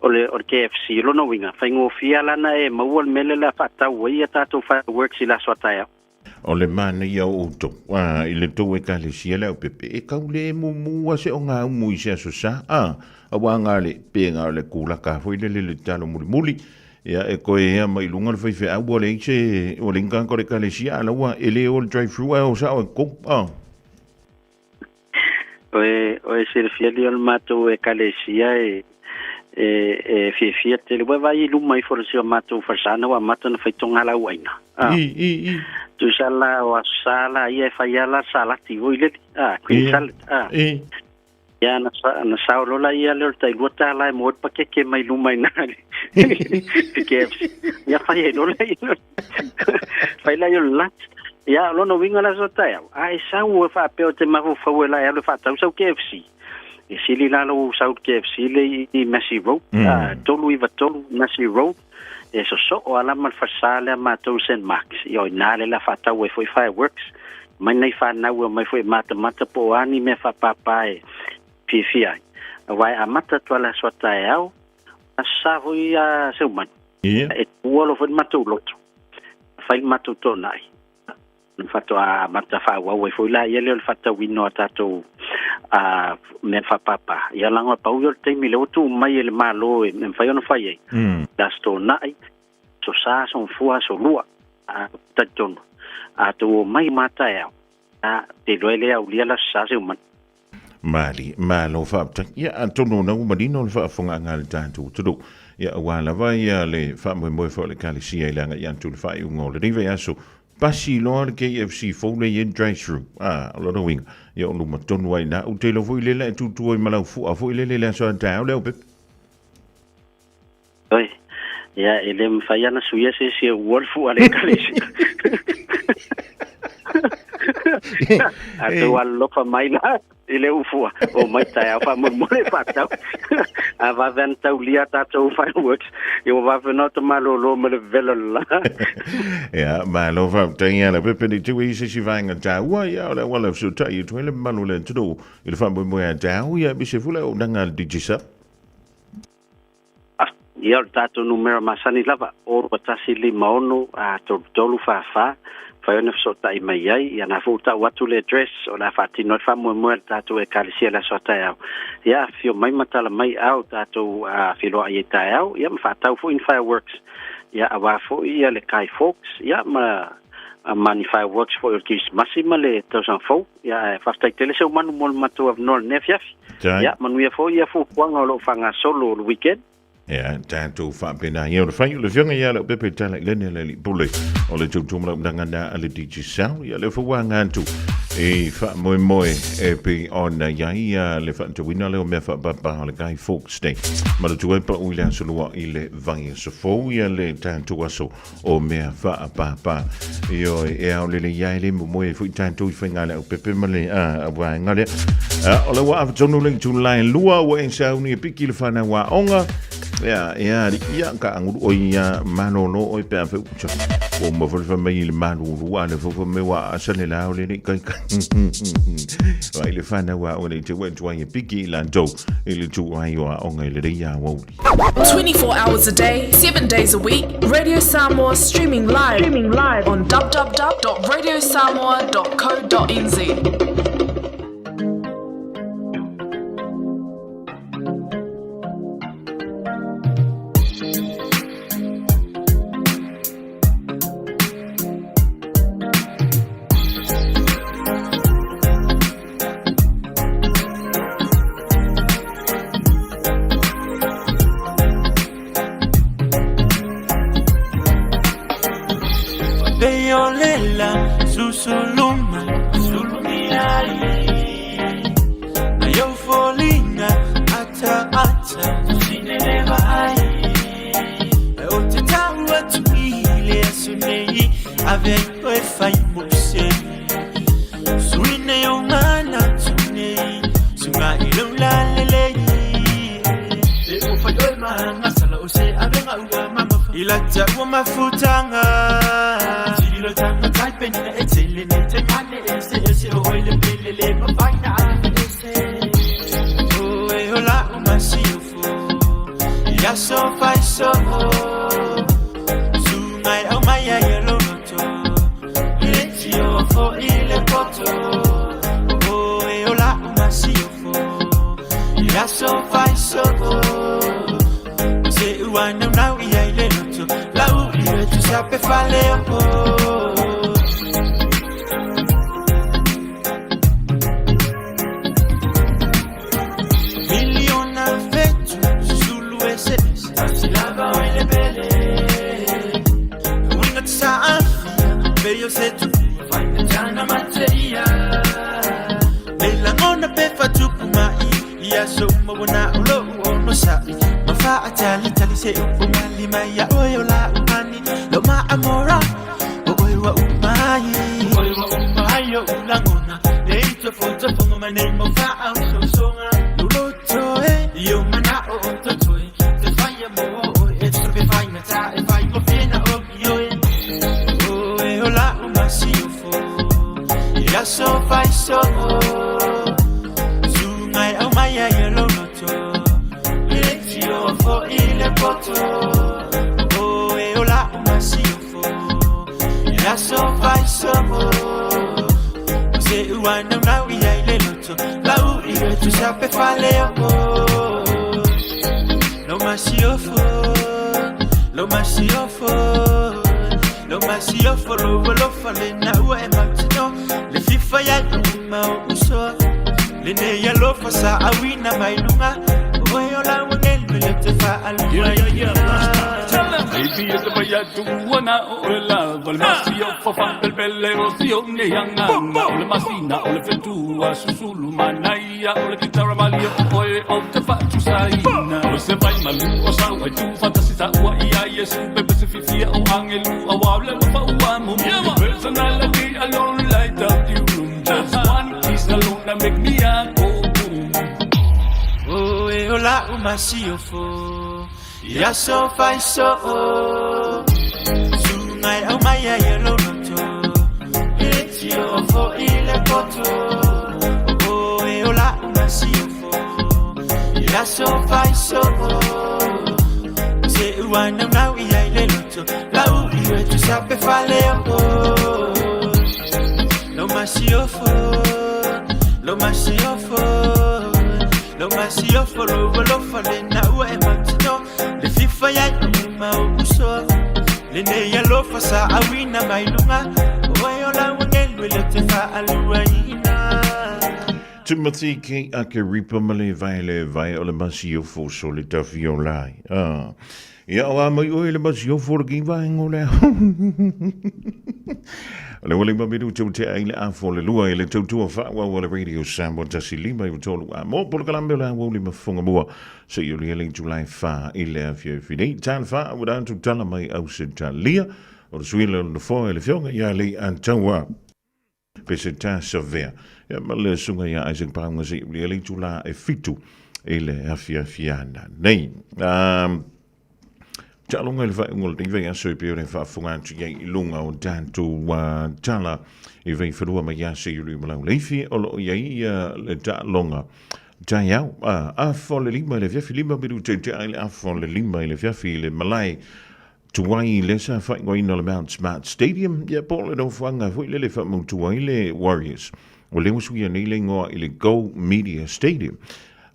T: o le o le KFC. O lona uiga, faigofie lava la na e maua le mea lea o le a faatau ai a tatou fireworks i le aso a taeao.
F: O le manaia o outou, a, i le tou ekalesia le aupepe, e kau le mumu a se o ngā umu i se aso sa, a, auā ngā le, pe ngā o le kūlaka foi le le le talo mulimuli, ia e koe ea mai lunga le faifeau ua leai se, ua leai ni tagata o le ekalesia, a la ua e le o le drive through ae o sao e kou, a.
T: Oe, oe silafia lia o le matou ekalesia e, e, e fiafia tele. Ua vaai i luma ifo o le si o matou falesana ua amata ona fai togalau aina. Ah.
F: I, i, i.
T: Tusa la o aso sa la ia e fai ala salati foi lele. Ah, green
F: Ia.
T: salad. Ah.
F: I.
T: Ia na, sa, na sao lola ia leo le tailua tāla e mo e pakeke mai luma i nā le KFC. Ia fai e lola ia. Fai la ia o le lunch. Ia, o lona uiga la so taeao, a e sau e faapea o te mafaufau e la e alu e faatau sau KFC. E sili la lou sau KFC le i, i Massey Road, 393 Massey Road, e sosoo ala ma le falesa lea matou St. Marks. Ia o i nā le la faatau ai foi fireworks. Mai nai whanau e mai foi matamata po o ani mea whaapāpā e fiafia ai. Aua e amata atu ala aso a taeao, aso sa foi a Seumanu.
F: Ia.
T: E tualo foi le matou loto. Fai le matou tōnai. Na whatoa amata whaauau ai foi la ia lea o le whatauina o a tātou a mea whaapāpā. Ia lango e pau ia o le taimi le o tuu mai e le Malo e me mawhai ona whai ai. Le aso tōnai, aso sa, aso mafua, aso lua. A talitonu. A tou o mai ma taeao. A te iloa e le aulia le aso sa Seumanu.
F: Mali, malo faafetai. Ia, atonu ona ua manino le faafofogaaga a le tatou atunuu. Ia, aua lava ia le faamoemoe foi o le Ekalesia i le agai atu i le faaiuga o lenei vaiaso, pasi loa le KFC fou lea i ai le drive-through. A, o lona uiga, ia o luma tonu ai i ina. Ou te iloa foi lele e tutu ai ma lau fua foi lele i le aso a taeao le aupepe.
T: Oi, ia, e le mafai lava ona suia se isi e ua le fua a le Ekalesia. A tou alolofa mai la i le ufua o mai taeao faamolemole faatau. A vave ana taulia tatou fireworks, ia ua vave ona ota malolo ma le vevela o le la.
F: Ia, malo faafetai ia le pepe nei te ui se isi vaega taua, ia o le auala e fesootai atu ai le mamalu o le atunuu i le faamoemoe a taeao, ia aemaise foi le auaunaga a le Digicel.
T: Ia, o le tatou numera masani lava, 0 2 1 5 6 3 3 4 4, fai ona fesootai mai ai. Ia, na foi ua tau atu le address o le a faatino ai le faamoemoe a le tatou ekalesia i le aso a taeao. Ia, afifio mai ma tala mai ao tatou feiloai ai taeao, ia ma faatau foi ni fireworks. Ia, aua foi ia le Guy Fawkes, ia ma ma ni fireworks foi o le Kerisimasi ma le tausaga fou. Ia, ae faafetai tele Seumanu mo le matou avanoa i lenei afiafi. Ia, manuia foi ia fuafuaga o lo o faagasolo o le weekend.
F: Ia, tatou faapena ia o le fai o le afioga ia Leaupepe Tala i lene le alii pule o le tautumalaunaga na a le Digicel. Ia lea foi ua aga atu i faamoemoe e pei ona i ai ia le faatauina lea o mea faapapa o le Guy Fawkes Day. Ma le tuai pau i le aso lua i le vaiaso fou ia le tatou aso o mea faapapa. Ioe, e ao lelei ia e le momoe ai foi tatou i faiga Leaupepe ma le vaega lea. O le ua afatonu le itula e lua ua e sauni e piki le whanau aoga. Ia, ia, ia, ka anguru o ia malolo oi pe a fe uta. Ua uma foi le fai mai i le malulu a le fofo me ua asa le lao le le kai kai. Vai le whanau aoga nei te ua tuai e piki i lantou i le tu ai o aoga i le rei awauli.
N: 24 hours a day, 7 days a week, Radio Samoa streaming live, streaming live on www.radiosamoa.co.nz.
S: tu sape fale o. Miliona fetu susulu ese ese lava o ile bele. Winga tsa afia, beyo se tu faina jana materia. Lelangona pe fatupu mai, ia so mabona ulo ono sa. Mafa atali tali se upu mali mai ya oyo la umani. Lo ma amora, o oi wa umai. Oi wa umai yo ulangona. Leito foto fongo mane mo fa au so songa. Lulo toe, yo mana o o to toe. Te fire mo o e to be fine ta e fai mo fena o yo e. O e o la umasi o fo. Ya so fai so. Zungai au mai ya lo loto. Le tio fo ile poto. O e o la umasi o fo. Ya so fai so. Se ua nau nau ia ile loto. La u ile tu sape fale o. Lo masiofo, lo masiofo, lo masiofo, lo lo fale na ua e matino. Le fifa ya uma o uso. Le ne ya lo fa sa awina mai lunga. Oe o la wangel le te fa alu.
U: Yeah, yeah, yeah. Tell them. Baby, it's a baya tu na o la vol masio fa fa bel bel o si o ne yang o le masina o le fetu a susulu manaya o le kitara mali o e o te fa tu saina o se vai malu o sa o tu fantasita ua ia yesu bebe se fifia o angelu a wa le fa ua mo mo personality alone light up the room. Just one kiss alone that make me a go boom.
S: O e o la umasiofo. Ya so fai so. Zungai au mai ya lo loto. Le tio fo ile poto. O e o la umasiofo. Ya so fai so. Se ua nau nau ia ile loto. La u ile tu sape fale o. Lo masiofo, lo masiofo, lo masiofo, lo lo fale na ua e matino. Le fifa ya uma o uso. Le ne ya lo fa sa awina mai lunga. O e o la wangel le te fa alua ina.
F: Timothy K. Akeripa male vai le vai o le masiofo so le tawhio lai. Ah. Ia o a mai oe le masiofo le ki vai ngo lea. O le wale mamiru tau te ai le afo le lua i le tautua whaua o le Radio Samoa tasi lima i tolu a mō polo kalambe o le awo lima funga mua. Se i o le ele July wha i le awhia whini. Tan wha ua atu tala mai au se talia. O le suila o le foa i le fionga ia le antaua. Pe se tā savea. Ia ma le sunga ia Isaac Paunga se i o le ele July e fitu i le awhia whiana nei. Taalonga i le whaingo le teiwei aso i pe ore whaafunga atu iai i lunga o tātou tala i vei whanua mai ase i uri malau leifi o lo iai ia le taalonga. Tai au, a fo le lima i le fiafi lima miru te te ai le a fo le lima i le fiafi i le malai tuai le sa whaingo ina le Mount Smart Stadium. Ia po le nofuanga fui le le whamautua i le Warriors. O le usu ia nei le ingoa i le Go Media Stadium.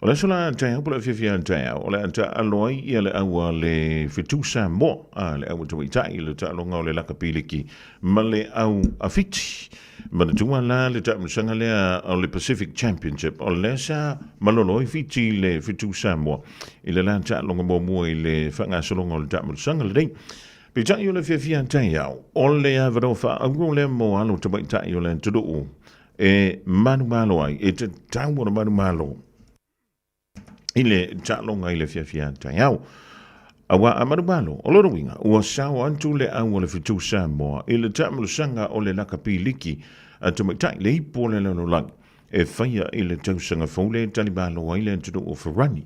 F: O le aso la tai au, po le fiafia tai au, o le ata aloai ia le aua le Fetu Samoa, a le aua tawaitai, le taaloga o le lakapiliki, ma le au awhiti. Ma le tua la le taamisanga lea o le Pacific Championship, o le sa malolo i whiti le Fetu Samoa, i le la taaloga muamua i le whangasologa o le taamisanga le nei. Peitai o le fiafia tai au, o le avanoa faauro lea mo alo tamaitai o le atunuu e manumalo ai, e te tau o le manumalo i le taaloga i le fiafia tai au. Aua a manumalo, o lona uiga, ua sao atu le au o le Fetu Samoa i le taamalosaga o le lakapiliki a tamaitai le ipu o le lalolagi e faia i le tausaga fou le talimalo ai le atunuu o Farani.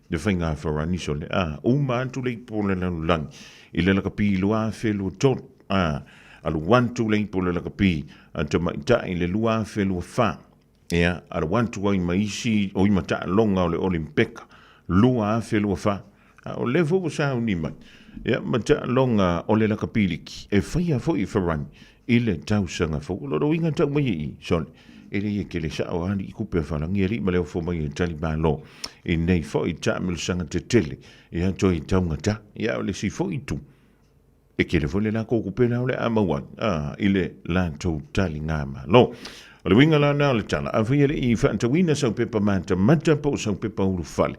F: Le faiga Farani so le a uma atu le ipu o le lalolagi i le lakapi 2023. A alu atu le ipu o le lakapi a tamaitai le 2024. Ia, alu atu ai ma isi o i mataaloga o le Olimpeka 2024. A o le fo sauni mai. Ia, mataaloga o le lakapiliki e faia foi i Farani i le tausaga fou. O lona uiga tau mai i, sorry. E le ia ke le sao ali i kupe whalangi ali ma leo fo mai e tali malo. I nei fo i taamilosaga tetele. Ia toi taungata. Ia o le si fo i tu. E tele foi le latou tupe la o le a maua ai, a, i le latou taligamalo. O le uiga la lena o le tala, afai e le i faatauina sau pepa matamata po o sau pepa ulufale,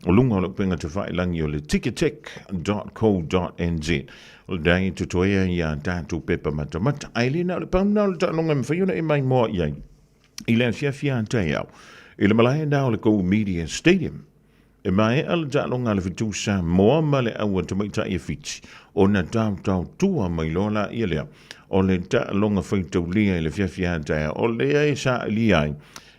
F: o luga o le upega tafailagi o le ticketek.co.nz, o le e totoea i a tatou pepa matamata. Ae le na o le pau lena o le taaloga e mafai ona e maimoa i ai i le afiafi a taeao i le malae na o le Go Media Stadium. E maea le taaloga a le Fetu Samoa ma le Aua Tamaitai e Fiti ona taotaotua mai loa laia lea o le taaloga faitaulia i le afiafi a taeao o lea e sailia ai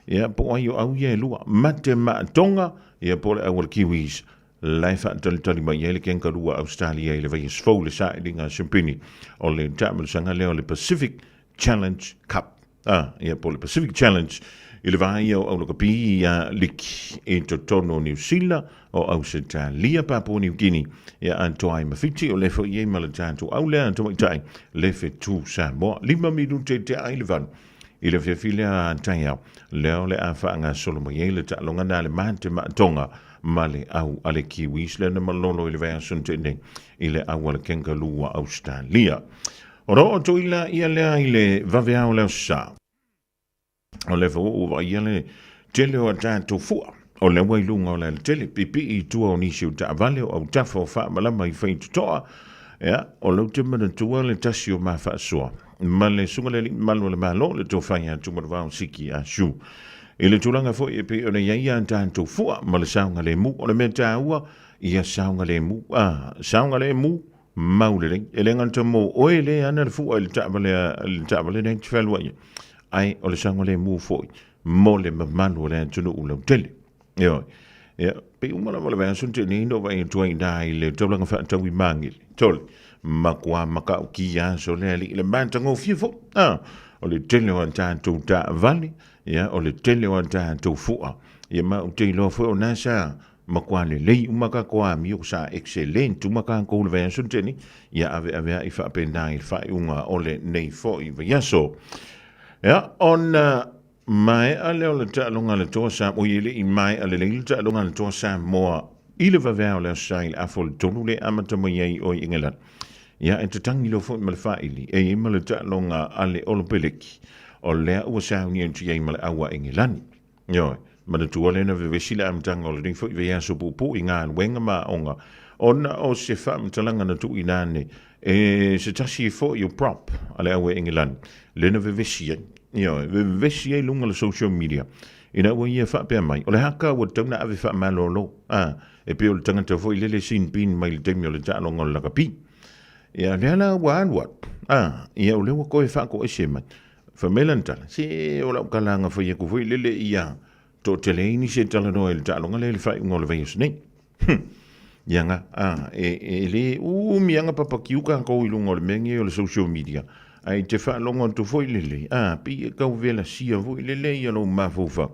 F: ia po o ai o au ia e lua mate maatoga ia po o le au a le Kiwis la e faatalitali mai ai le Kangaroo a Australia i le vaiaso fou le sailiga a Siampini o le taamilosaga lea o le Pacific Challenge Cup. Ah, ia po o le Pacific Challenge i le va ia o Aulakapi ia Liki i totonu o Niu Sila, o Ausetalia, Papua Niu Kini, ia atoa ai ma Fiti, o lea foi i ai ma le tatou au lea tamaitai le Fetu Samoa. 5 minute te ai le 8 i le afiafi lea taeao, lea o le a faagasolo mai ai le taaloga na le mate maatoga ma le au a le Kiwis lea na malolo i le vaiaso na tea nei i le au a le Kangaroo a Australia. O lo o toila ia lea i le vaveao le aso sa. O le foi ua vaaia le tele o a tatou fua. O lea ua i luga o le alatele, pipii i tua o nisi o taavale o autafa o faamalama i faitotoa. Ia, o lea ou te manatua le tasi o ma faasoa ma le Susuga i le Alii Mamalu o le Malo, le Tofa ia Tumanuvao Siki Ah Shu. I le tulaga foi e pei ona i ai a tatou fua ma le saogalemu, o le mea taua ia saogalemu, a saogalemu mau lelei. E le gata mo oe le ana le fua i le taavale le taavale nei te fealuai ai, ae o le saogalemu foi mo le mamalu o le atunuu lautele. Ioe. Ia, pei uma lava le vaiaso na tea nei na ou vaai atu ai i ina i le taulaga faatau i Magele. Tole, matua matautia aso le alii le matagofie foi. Ah, o le tele o a tatou taavale, ia, o le tele o a tatou fua. Ia ma ou te iloa foi o na sa matua lelei uma tatou amio sa excellent uma tatou i le vaiaso na tea nei. Ia aveaveai faapena i le faaiuga o lenei foi vaiaso. Ia, ona maea lea o le taaloga a le Toa Samoa, oi e le i maea lelei le taaloga a le Toa Samoa i le vaveao o le Aso Sa i le afa o le 3 lea e amata mai ai o i Engelana. Ia, e tatangi loa foi ma le faili, e i ai ma le taaloga a le Olopeleki, o lea ua sauni atu i ai ma le au a Engelani. Ioe, manatua lea na vevesi le amataga o lenei foi vaiaso puupuu i galuega ma aoga, ona o se faamatalaga na tuuina ane e se tasi foi o prop a le au Engelani, lea na vevesi ai. Ioe, vevesi ai luga o le social media, ina ua ia faapea mai, o le haka ua tatau ona ave faamalolo, a, e pei o le tagata foi lele sin bin mai le taimi o le taaloga o le lakapi. Ia, lea la ua alu atu, a, ia o lea ua toe faatoese mai. Fai mai lana tala, se o lau tala na fai atu foi lele ia toatele ai nisi e talanoa i le taaloga lea i le faaiuga o le vaiaso nei. Ia nga, a, e, e le umi lava papakiu tatou i luga o le mea nei o le social media, ae te faalogo atu foi lele, a, pei e tau velasia foi lele ia lou mafaufau.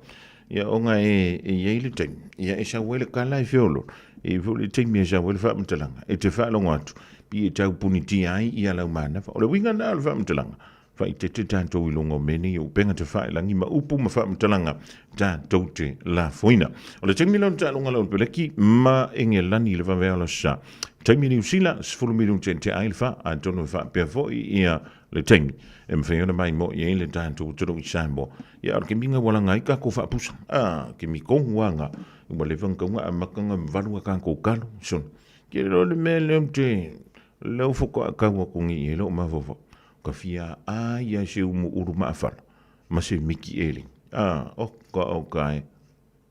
F: Ia ona e, e i ai le taimi, ia e sau ai le tala e feoloolo, e i ai foi le taimi e sau ai le faamatalaga, e te faalogo atu, pei e tau punitia ai ia lau manava. O le uiga lena o le faamatalaga, Faaeteete tatou i luga o mea nei o upega tafailagi ma upu ma faamatalaga tatou te lafoina. O le taimi lea o le taaloga lau peleki ma Engelani i le vavea o le Aso Sa. Taimi Niu Sila, 10 minute te ai le fa, atonu e faapea foi ia le taimi e mafai ona maimoa i ai le tatou atunuu i Samoa. Ia, o le kemiga ua laga ai tatou faapusa. Ah, kemi tonu lava na, ua leva ona tatau ona amata ona valu a tatou talo. Sona, ke loa le mea lea ou te, lea ua faatoa tau atu nei i ai lou mafaufau. Ka fia a ia se umu ulu maafala ma se miki elengi. A, oka oka e.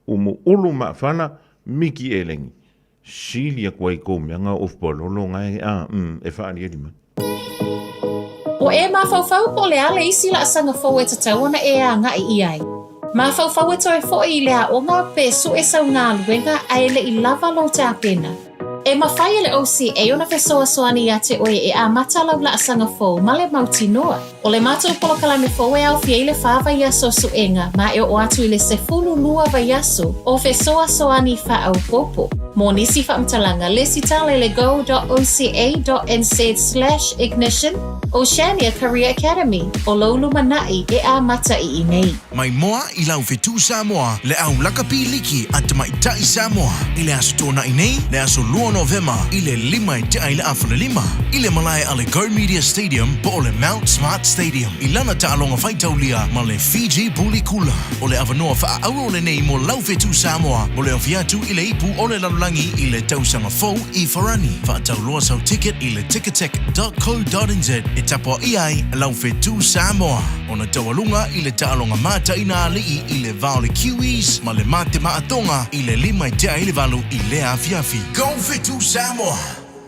F: Umu ulu maafala, miki elengi. Sili aku ai kou mea nga of palolo nga e, a, e whaaliali mai.
C: Ua e mafaufau po o le a le isi laasaga fou e tatau ona e agai i ai? Mafaufau e toe foi i le aoga pe sue sau galuega ae le i lava lou tapena? E mafai e le OCA ona fesoasoani iā te oe e amata lau laasaga fou ma le mautinoa. O le matou polokalame fou e aofia i le fa vaiaso o suega ma e oo atu i le 12 vaiaso o fesoasoani faaopoopo. Mo nisi faamatalaga, lesitala i le go.oca.nz/ignition.
D: Oceania Career Academy, o lou lumanaʻi e amata i inei.
I: Mai moa i lau fetu Samoa le au lakapi liki a tamaitai Samoa i le aso Toonai nei, le aso 2 Novema i le 5 e tea i le afa le 5, i le malae a le Go Media Stadium po o le Mount Smart Stadium i lana taaloga faitaulia ma le Fiji Bulikula. O le avanoa faaauro lenei mo lau fetu Samoa mo le ofi atu i le ipu o le lalolagi i le tausaga fou i Farani. Faatauloa sau ticket i le ticketek.co.nz e tapuaia ai lau fetu Samoa. Ona taualuga i le taaloga mataina alii i le va o le Kiwis ma le mate maatoga i le 5 e tea i le 8 i lea afiafi. Go Fetu Samoa!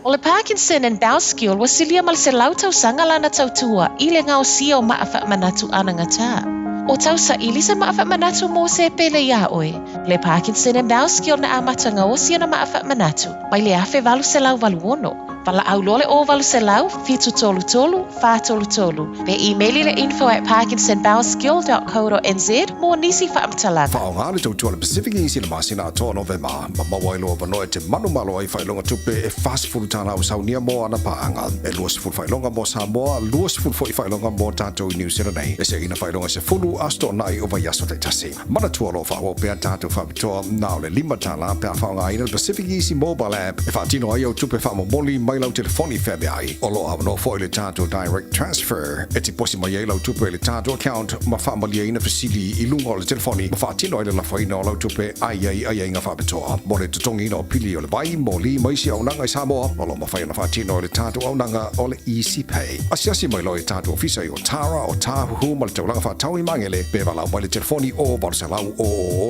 D: O le Parkinson and Bowskill ua silia ma le 100 tausaga lana tautua i le gaosia o maa faamanatu anagatā. O tausaili se maa faamanatu mo se pele iā oe. Le Parkinson and Bowskill na amata gaosi ona maa faamanatu mai le 1886. Valaau loa le 0800 733 433 pe imeli le info at parkinsonbowelskill.co.nz mo nisi faamatalaga.
V: Faaaoga le tautua a le Pacific Easy i le masina atoa o Novema, ma maua ai lou avanoa e te manumalo ai i faailoga tupe e 40 tala o saunia mo ana paaga, e 20 faailoga mo Samoa, 20 foi faailoga mo tatou i Niu Sila nei, e seina faailoga e 10 aso toonai o vaiaso taitasi. Manatua o lo o faaauau pea tatou faapitoa na o le $5 pe a faaaogaina le Pacific Easy Mobile App e faatino ai au tupe faamomoli mai lau telefoni feaveai. O lo o avanoa foi le tatou Direct Transfer e tiposi mai ai lau tupe i le tatou account ma faamalieina fesili i luga o le telefoni ma faatino ai le lafoina o lau tupe a i ai aiaiga faapitoa mo le totogiina o pili o le vai, moli ma isi auaunaga i Samoa. O lo o mafai ona faatino e le tatou auaunaga o le Easy Pay. Asiasi mai loa i tatou ofisa i Otara, Otāhuhu ma le taulaga faatau i Magele, pe valaau mai le telefoni o 800 000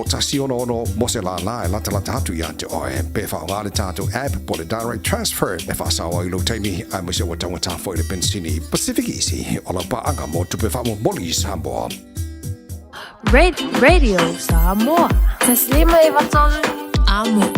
V: 166 mo se lālā e latalata atu iā te oe. Pe faaaoga le tatou app po o le Direct Transfer e faasao ai lou taimi aemaise ua taugata foi le penisini. Pacific Easy, o lau paaga mo tupe faamomoli i Samoa.
N: Radio Samoa. Taslima e vatolu. Amo.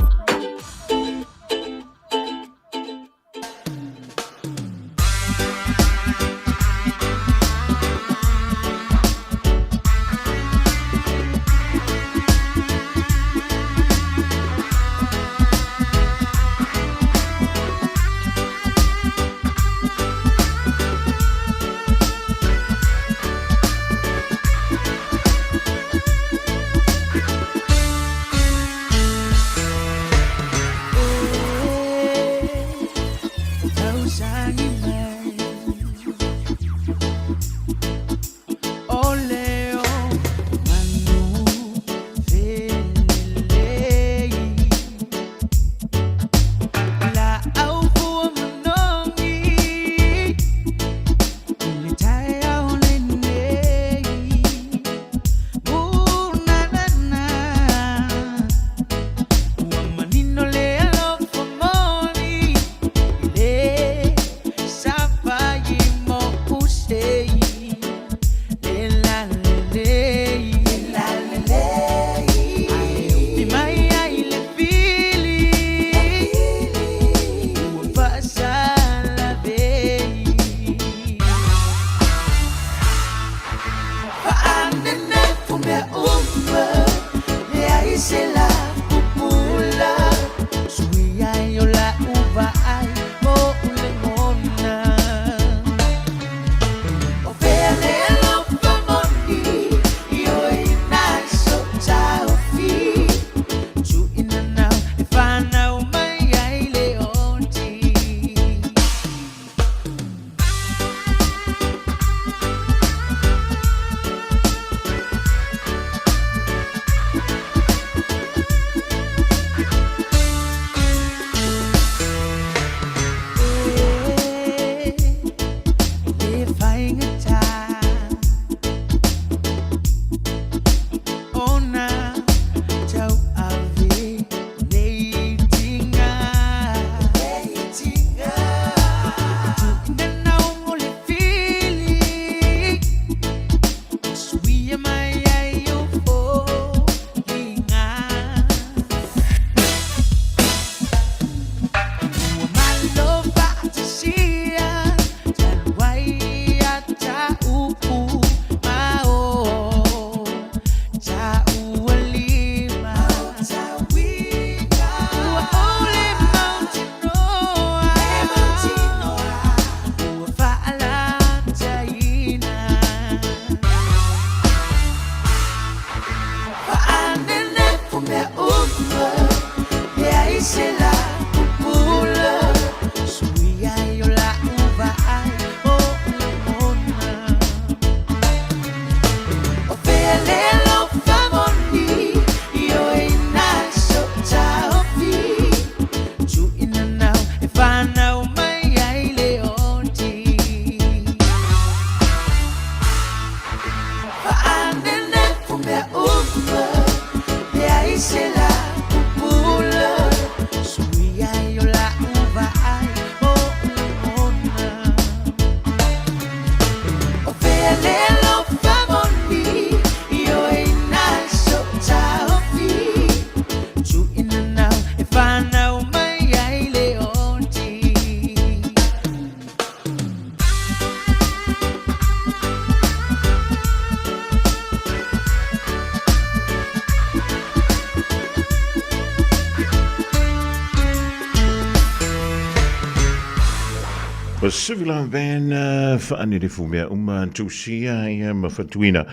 F: Pacific Live Band, faanelefu mea uma tusia ia ma fatuina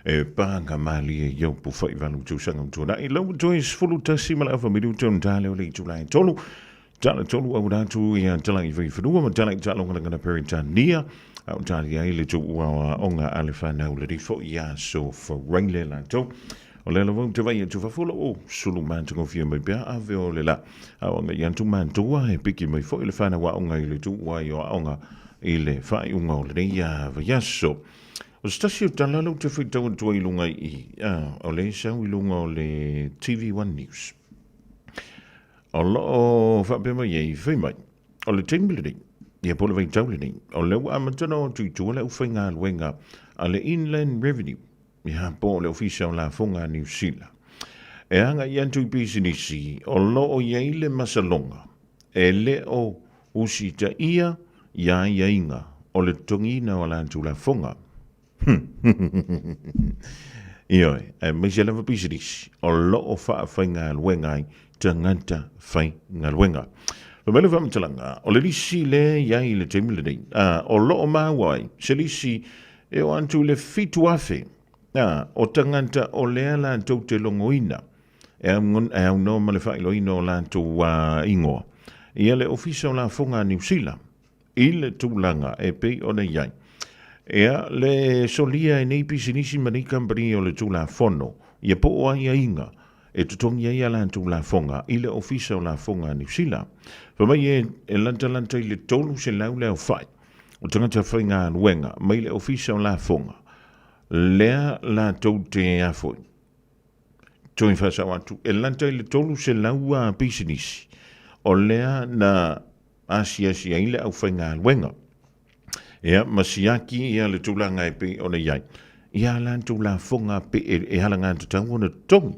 F: e pāga malie i au pufai valu tausaga ua tuanai. Lau ua toe 11 ma le afa minuta ona tale o le itula e tolu. Tala tolu au rātu ia tala i vaiwhanua ma tala i tālongalangana Peretania. A o tali ai le tuua o aoga a le whanau le rifo i aso wharaile lātou. O le lava te vai atu fafo lo o sulu mātangofia mai pea a veo le la. A o anga i atu mātua e piki mai foi le whanau aoga i le tuua i o aoga i le whaiunga o le nei a vaiaso. O se tasi o tala lau te whitau atu ai lunga i, a, o le sau i lunga o le TV1 News. O loo whaapea mai ei, whai mai, o le taimi lenei, ia po le vaitau lenei, o lea ua amata ona o atu i tua le aufaigaluega a le Inland Revenue, ia po o le Ofisa o Lafoga a Niu Sila. E agai atu i pisinisi o loo i ai le masaloga e le o usitaia ia aiaiga o le totogiina o a latou lafoga. Ioe, aemaise lava pisinisi o lo o faafaigaluega ai tagata faigaluega. Fai mai le faamatalaga, o le lisi lea e i ai i le taimi lenei, a, o lo o maua ai se lisi e oo atu i le 7,000 a, o tagata o lea latou te logoina e aunoa ma le faailoaina o latou ingoa ia le Ofisa o Lafoga a Niu Sila i le tulaga e pei ona i ai. Ea le solia e nei pisinisi ma nei kamupani o le Tulafono ia po o aiaiga e totogi ai a latou lafoga i le Ofisa o Lafoga a Niu Sila. Fai mai e, e lantalanta i le 300 le aofai o tagata faigaluega mai le Ofisa o Lafoga lea latou te afoi. Toe faasao atu, e lanta i le 300 pisinisi o lea na asiasi ai le aufaigaluega. Ia, ma siaki ia le tulaga e pei ona i ai. Ia latou lafoga pe e, e alagatatau ona totogi.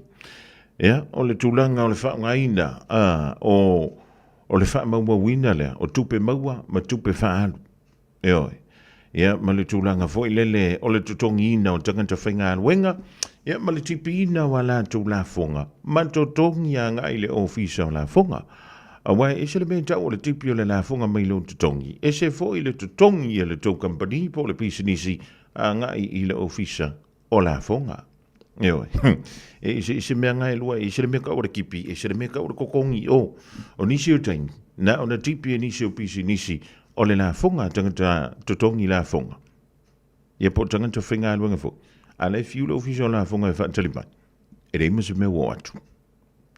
F: Ia, o le tulaga o le faaaogaina a, o, o le faamaumauina lea o tupe maua ma tupe faaalu. Ioe. Ia, ma le tulaga foi lele o le totogiina o tagata faigaluega, ia, ma le tipiina o a latou lafoga, ma totogi agai i le Ofisa o Lafoga. Aua e ese le mea e tau o le tipi o le lafoga mai lou totogi, ese foi le totogi a le tou kamupani po o le pisinisi agai i le Ofisa o Lafoga. Ioe. E ese ese mea nga e lua, e ese le mea kau o le kipi, ese le mea kau o le kokongi i o. O nisi o taimi, na ona tipi e nisi o pisinisi o le lafoga, tagata totogi lafoga. Ia po o tagata faigaluega foi. A la e fiu le ofisa o lafoga e faatali mai. E leai ma se mea ua o atu.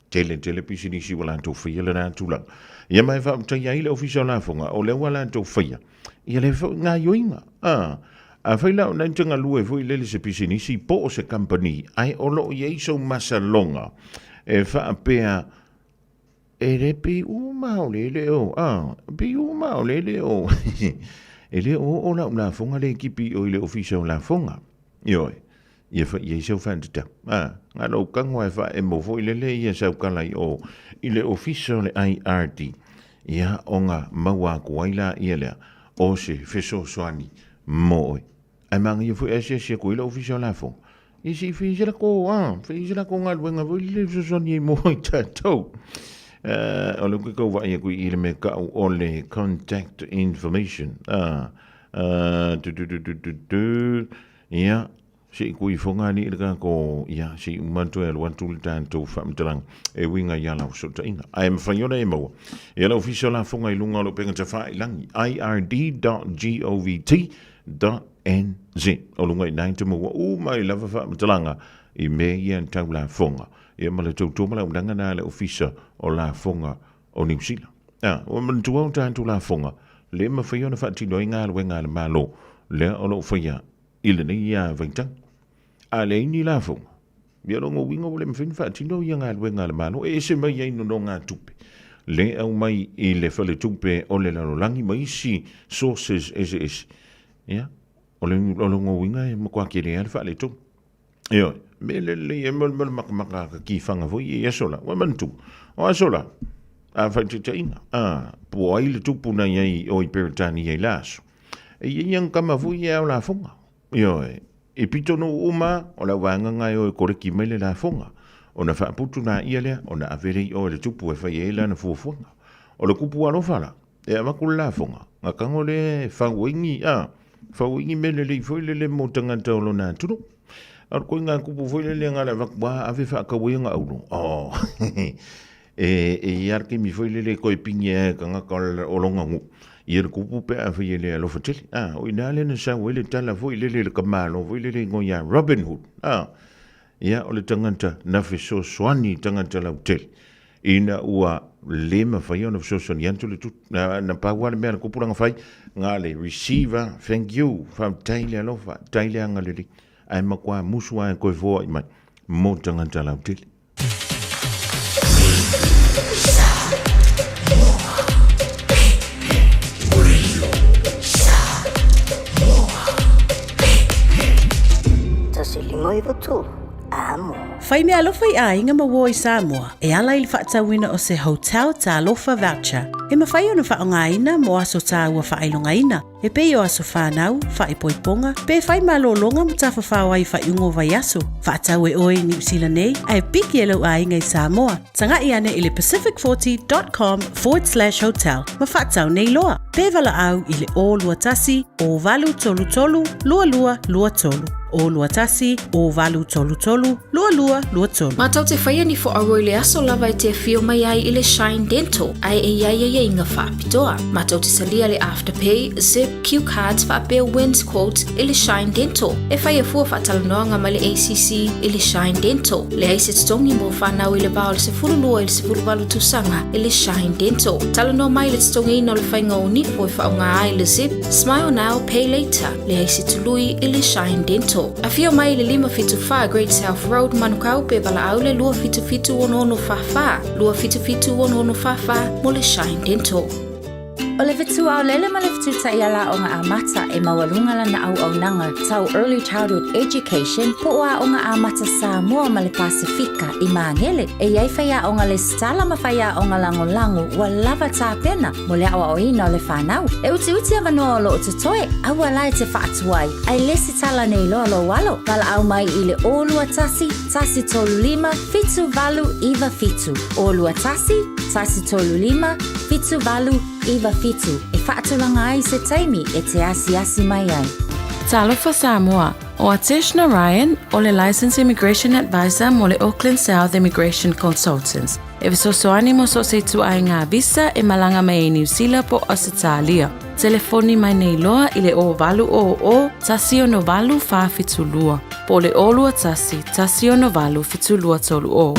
F: Tele tele pisinisi ua latou faia lena tulaga. Ia ma e faafetaia ai le Ofisa o Lafoga, o lea ua latou faia, ia lea foi gaoioiga. A, afai la o na e te galue foi lele se pisinisi po o se kamupani, ae o lo o i ai sou masaloga e faapea, e le pei uma o le le o, a, pei uma o le le o, e le o oo lau lafoga lea e kipi i o i le Ofisa o Lafoga. Ioe. Ia fai i ai sau faatatau. A, na lou tago e faaemo foi lele ia saukala i o i le ofisa o le IRD. Ia, ona maua atu ai laia lea o se fesoasoani mo oe. Ae manaia foi ae asiasi atu i le ofisa o lafoga. Ia se i fai se latou, a, fai se latou galuega foi lele e fesoasoani ai mo i tatou. O lea ou te tau vaai atu i i le mea tau o le contact information. A, tu tu tu tu tu tu. Ia, se i kui ifoga alii le tatou, ia, se i uma toe alu atu le tatou faamatalaga e uiga i ala o fesootaiga. Ae mafai ona e maua i le Ofisa o Lafoga i luga o le upega tafailangi, ird.govt.nz. O luga i ina e te maua uma ai lava faamatalaga i mea ia tau lafoga. Ia ma le tautua ma le auaunaga lena a le Ofisa o Lafoga o Niu Sila. A, ua manatua o tatou lafoga, le mafai ona faatino ai galuega a le Malo, lea o lo o faia i lenei vaitau. A leai ni lafoga, ia lona uiga ua le mafai ona faatino ia galuega a le Malo, e ese mai ai nonogatupe le aumai i le faletupe o le lalolagi ma isi sources eseese. Ia, o lona uiga e matua tele lava le faaletonu. Ioe, mea lelei e mo le makamaka ka kifaga foi i aso la. Ua manatua, o aso la, a faitaitaiga, a, po o ai le tupu na i ai o i Peretania i la aso. E i ai ang kama foi e ao lafoga. Ioe, i pito no uma, o lau vaega nga e o e koreki mai le lafoga. Ona faaputu la ia lea, ona ave lea i o e le tupu e fai ai lana fuafuaga. O le kupu alofa la. E avatu le lafoga, ga tago lea e fau ai ni, a, fau ai ni mea lelei foi lele mo tagata o lona atunuu. A o le koiga tupu foi lele na o le avatu lava ave faatau ai ona auro, oh, e, e i ai lava le taimi foi lele e toe pine ai e tagata o lona nuu ia le tupu pe afai e le alofa tele. A, o i ina lea na sau ai le tala foi lele i le tamalo foi lele e igoa ia Robin Hood, a, ia, o le tagata na fesoasoani i tagata lautele ina ua le mafai ona fesoasoani atu le tutu. Na, na pau lava le mea a le tupulaga fai, na le receive lava, thank you, faafetai le alofa, faafetai le agalelei, ae matua musu lava e toe foai mai mo tagata lautele.
J: Fai meaalofa i aiga ma uo i Samoa e ala i le faatauina o se Hotel Talofa Voucher e mafai ona faaaogaina mo aso tāua faailogaina e pei o aso whānau, whaipoiponga, pe whai malōlōga ma tafafao ai faaiuga o vaiaso. Faatau e oe i Niu Sila nei ae piki e lou aiga i Samoa. Taga'i ane i le pacific40.com forward slash hotel ma faatau nei loa. Pe valaau i le 021 0833 2223. 021 0833 2223.
C: Mātou te whaia ni fo aua i le aso lava e te awhio mai ai i le Shine Dental, ai e iai ai inga whaapitoa. Mātou te salia le Afterpay, Zip, Q Cards whaapea Wins Quote i le Shine Dental. E whai a fua whaatalanoanga mai le ACC i le Shine Dental. Le ai se totongi mo whanau i le vā o le 12 i le 18 tausaga i le Shine Dental. Talanoa mai le totogiina o le faiga o nifo e faaaoga ai le Zip, Smile Now, Pay Later, leai se tului i le Shine Dental. Afio mai i le 574 Great South Road, Manukau pe valaau le 277 6644, 277 6644 mo le Shine Dental.
A: O le fetu aolele ma le fetu taiala aoga amata e maualuga lana auaunaga tau Early Childhood Education po o Aoga Amata Samoa ma le Pasefika i Magele. E i ai faiaoga lesitala ma faiaoga lagolago ua lava tapena mo le aoaoina o le fanau. E utiuti avanoa o loo totoe, aua la e te faatuai, ae lesitala nei loa lou alo. Valaau mai i le 021 135 7897, 021 135 7897 e faatulaga ai se taimi e te asiasi mai ai.
N: Talofa Samoa, o Atesh Narayan, o le Licensed Immigration Advisor mo le Auckland South Immigration Consultants. E fesoasoani mo so o se ituaiga visa e malaga mai ai Niu Sila po o Ausetalia. Telefoni mai nei loa i le 0800 168 472 po o le 021 168 7230.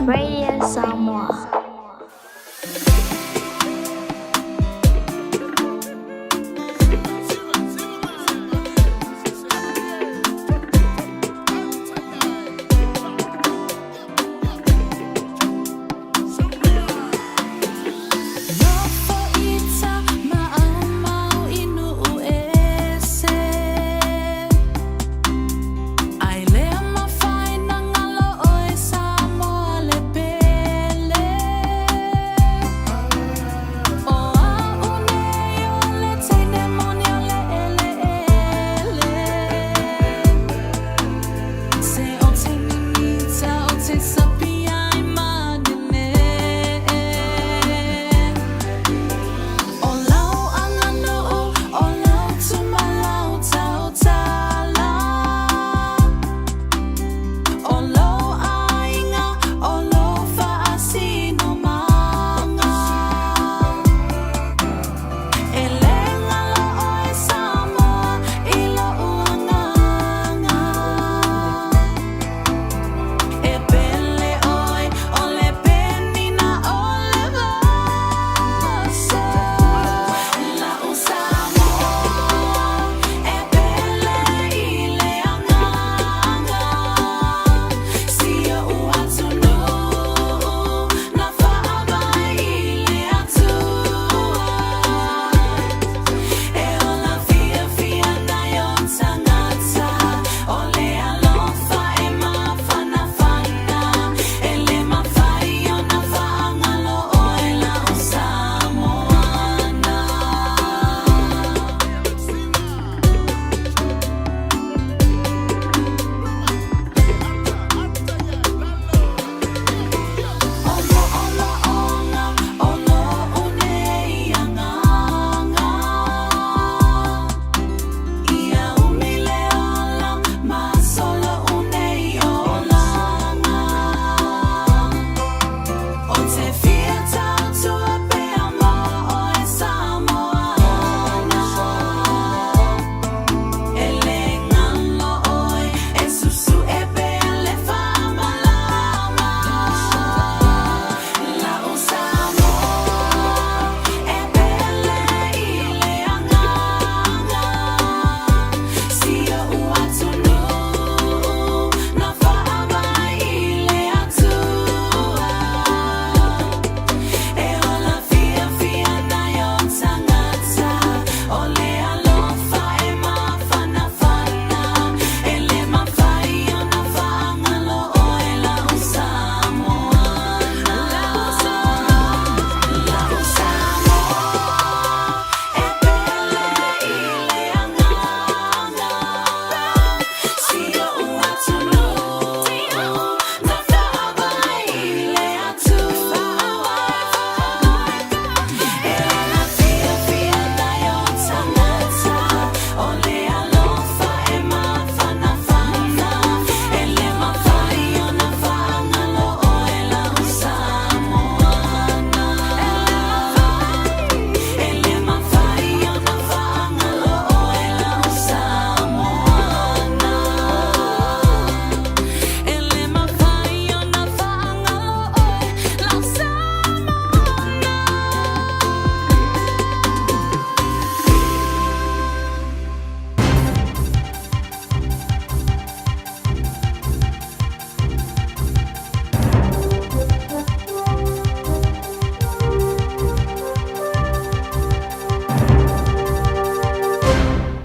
G: Radio Samoa.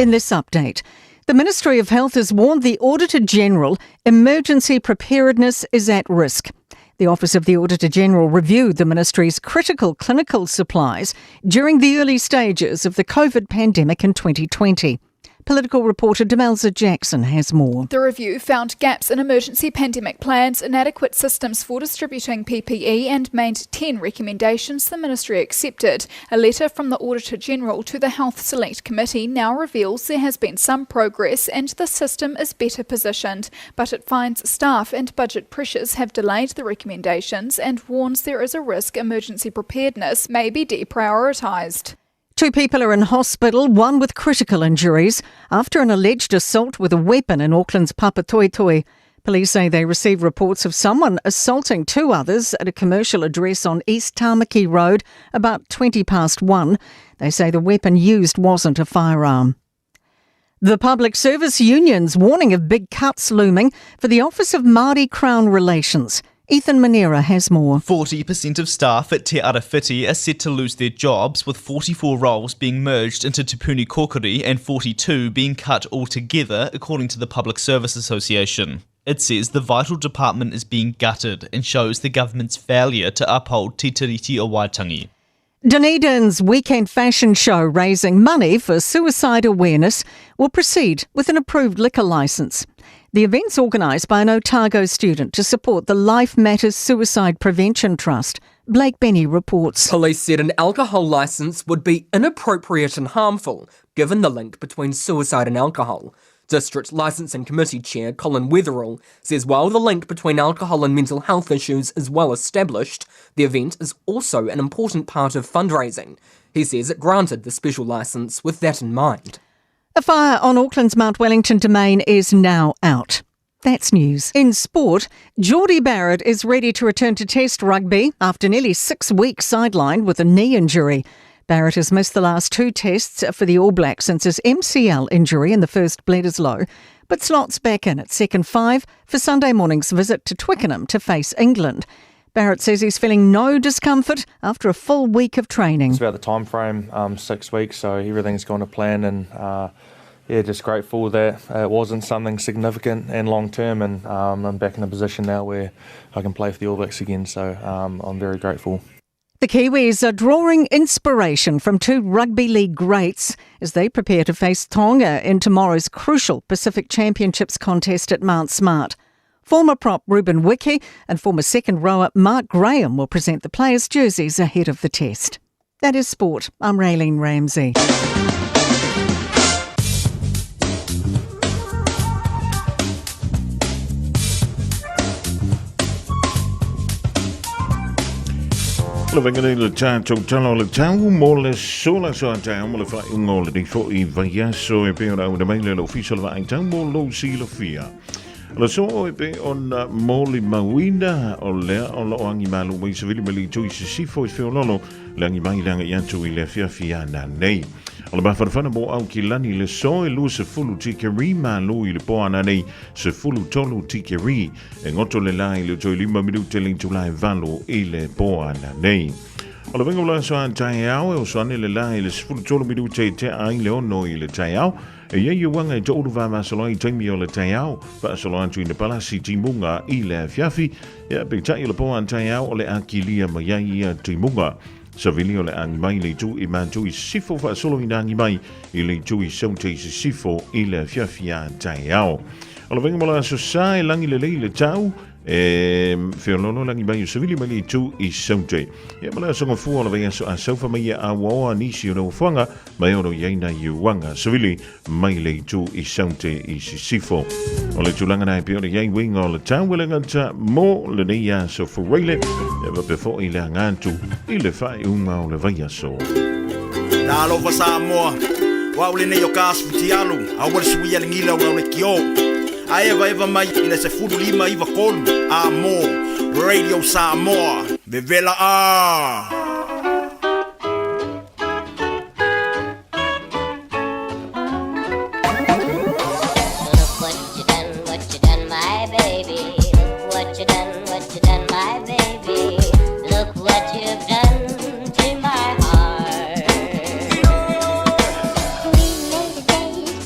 M: In this update, the Ministry of Health has warned the Auditor General emergency preparedness is at risk. The Office of the Auditor General reviewed the ministry's critical clinical supplies during the early stages of the COVID pandemic in 2020. Political reporter Demelza Jackson has more.
O: The review found gaps in emergency pandemic plans, inadequate systems for distributing PPE, and made 10 recommendations the ministry accepted. A letter from the Auditor General to the Health Select Committee now reveals there has been some progress and the system is better positioned, but it finds staff and budget pressures have delayed the recommendations and warns there is a risk emergency preparedness may be deprioritised.
M: Two people are in hospital, one with critical injuries, after an alleged assault with a weapon in Auckland's Papatoetoe. Police say they received reports of someone assaulting two others at a commercial address on East Tamaki Road about 1:20. They say the weapon used wasn't a firearm. The Public Service Union's warning of big cuts looming for the Office of Māori Crown Relations. Ethan Manera has more.
W: 40% of staff at Te Arawhiti are set to lose their jobs, with 44 roles being merged into Te Puni Kōkiri and 42 being cut altogether, according to the Public Service Association. It says the vital department is being gutted and shows the government's failure to uphold Te Tiriti o Waitangi.
M: Dunedin's weekend fashion show raising money for suicide awareness will proceed with an approved liquor licence. The event's organised by an Otago student to support the Life Matters Suicide Prevention Trust. Blake Benny reports.
X: Police said an alcohol licence would be inappropriate and harmful, given the link between suicide and alcohol. District Licensing Committee Chair Colin Wetherall says while the link between alcohol and mental health issues is well established, the event is also an important part of fundraising. He says it granted the special licence with that in mind.
M: A fire on Auckland's Mount Wellington Domain is now out. That's news. In sport, Jordie Barrett is ready to return to Test rugby after nearly 6 weeks sidelined with a knee injury. Barrett has missed the last two tests for the All Blacks since his MCL injury in the first Bledisloe, but slots back in at second five for Sunday morning's visit to Twickenham to face England. Barrett says he's feeling no discomfort after a full week of training.
Y: It's about the time frame, 6 weeks, so everything's gone to plan, and just grateful that it wasn't something significant and long term, and I'm back in a position now where I can play for the All Blacks again, so I'm very grateful.
M: The Kiwis are drawing inspiration from two rugby league greats as they prepare to face Tonga in tomorrow's crucial Pacific Championships contest at Mount Smart. Former prop Ruben Wiki and former second rower Mark Graham will present the players' jerseys ahead of the test. That is sport. I'm Raylene Ramsey.
F: Le venga nei le tātou tala o le tau mo le sola so a tau mo le whaiunga o le rifo i vaiaso e pe o rau na maile le ofisa le vaai tau mo lou silafia. Le so e pe ona moli mauina o lea o loo angi malu mai se vili mali tui se sifo i feololo le angi mai langa i atu i le fiafia na nei. O le mafanafana mo au ki lani le so e lua se fulu tikeri malu i le poana nei se fulu tolu tikeri e ngoto le lai le toi lima minute le tulai valo i le poana nei. O le venga o so an tai au e o so ane le lai le se fulu tolu minute i te ai le ono i le tai au. E iei uanga e to'ulu vamasolo i taimi o le taiao, paasolo atu i na palasi timuga i le afiafi, ia peitai o le poa taiao o le akilia mai ai ia timuga. Savili o le agi mai le itu i mātu i sifo faasolo i agi mai i le itu i saute i sisifo i le afiafi a taiao. O le venga mo le aso sa e lagi lelei le tau, e feololo langi mai o savili mai le itu i saute. Ia ma le aso ngafua o le vai aso a saufa mai ia a waoa nisi o nofoanga mai ono i aina i uanga savili mai le itu i saute i sisifo. O le tulaga nai pe o le iai winga o le tau ta mo le nei aso fureile e vape i le angatu i le whai unga o le vai aso.
P: Talofa Samoa, wa ule nei o ka asfutialu, a ua le suia le ngila o le kio. A eva eva mai i le se fulu lima iwa kolu, a mo, Radio Samoa, vevela a.
Z: Look what you done, my baby. Look what you done, my baby. Look what you've done to my heart.
G: We made a date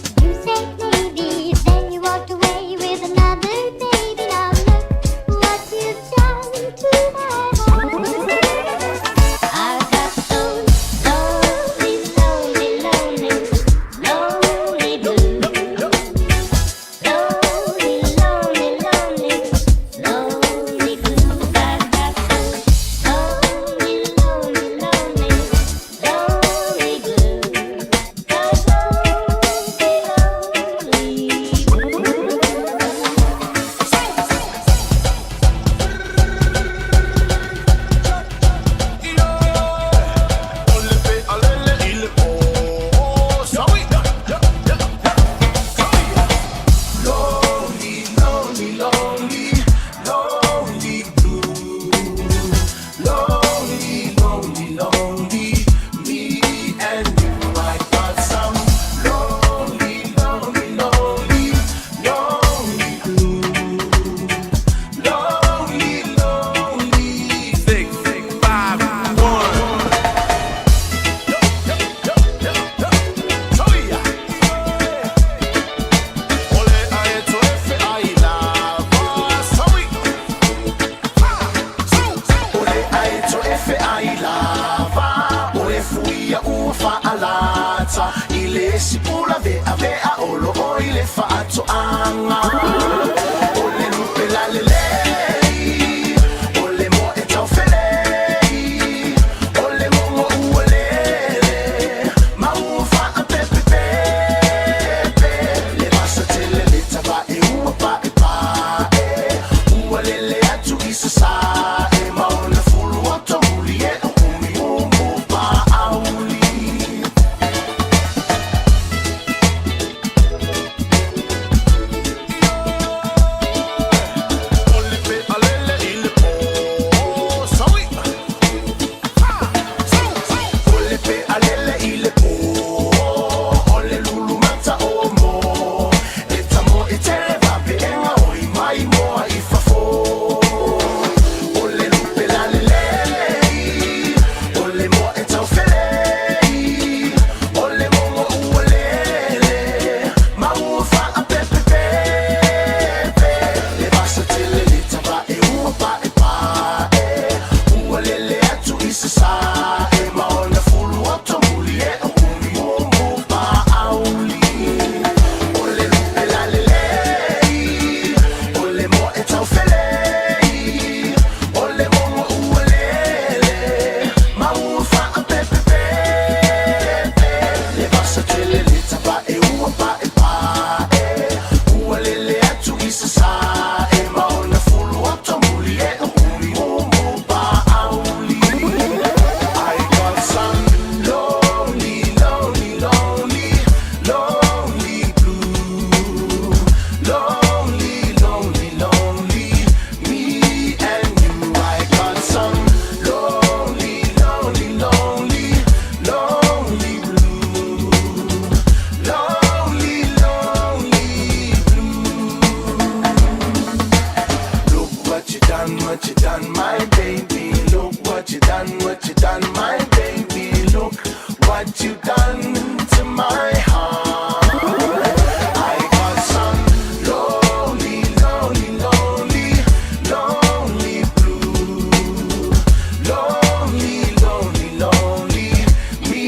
E: le feai lava o le fuia ua faalata i le isi pula veavea o loo i le faatoaga. O le lupe lalelei, o le moe taufelei, o le mogo ua lele ma ua faapepepepe. Le vasa tele le tavae ua paepae, ua lele atu i sasae ma ona fulu oto muli e o umuiumu paauli. O le pe alele i le pō, saui. O le pe alele i le pō, o le lulu mata o mo. E tamo i tele vapeega o i mai moa i fafo. O le lupe lalelei, o le moa e taufelei, o le mogo ua lele ma ua faapepepepe. Le vasa tele le tavae ua paepae, ua lele atu i sasae ma ona fulu oto muli e o umuiumu paauli. O le lupe lalelei, o le moe taufelei, o le mogo ua lele ma ua faapepepepe. Le vasa tele le tavae ua paepae, ua lele atu i sasae ma ona fulu oto muli e o umuiumu paauli. I got some lonely, lonely, lonely, lonely blue. Lonely, lonely, lonely, me and you. I got some lonely, lonely, lonely, lonely blue. Lonely, lonely blue. Look what you done, what you done, my baby. Look what you done, what you done, my baby. Look what you done to my heart. I got some lonely, lonely, lonely, lonely blue. Lonely, lonely, lonely, me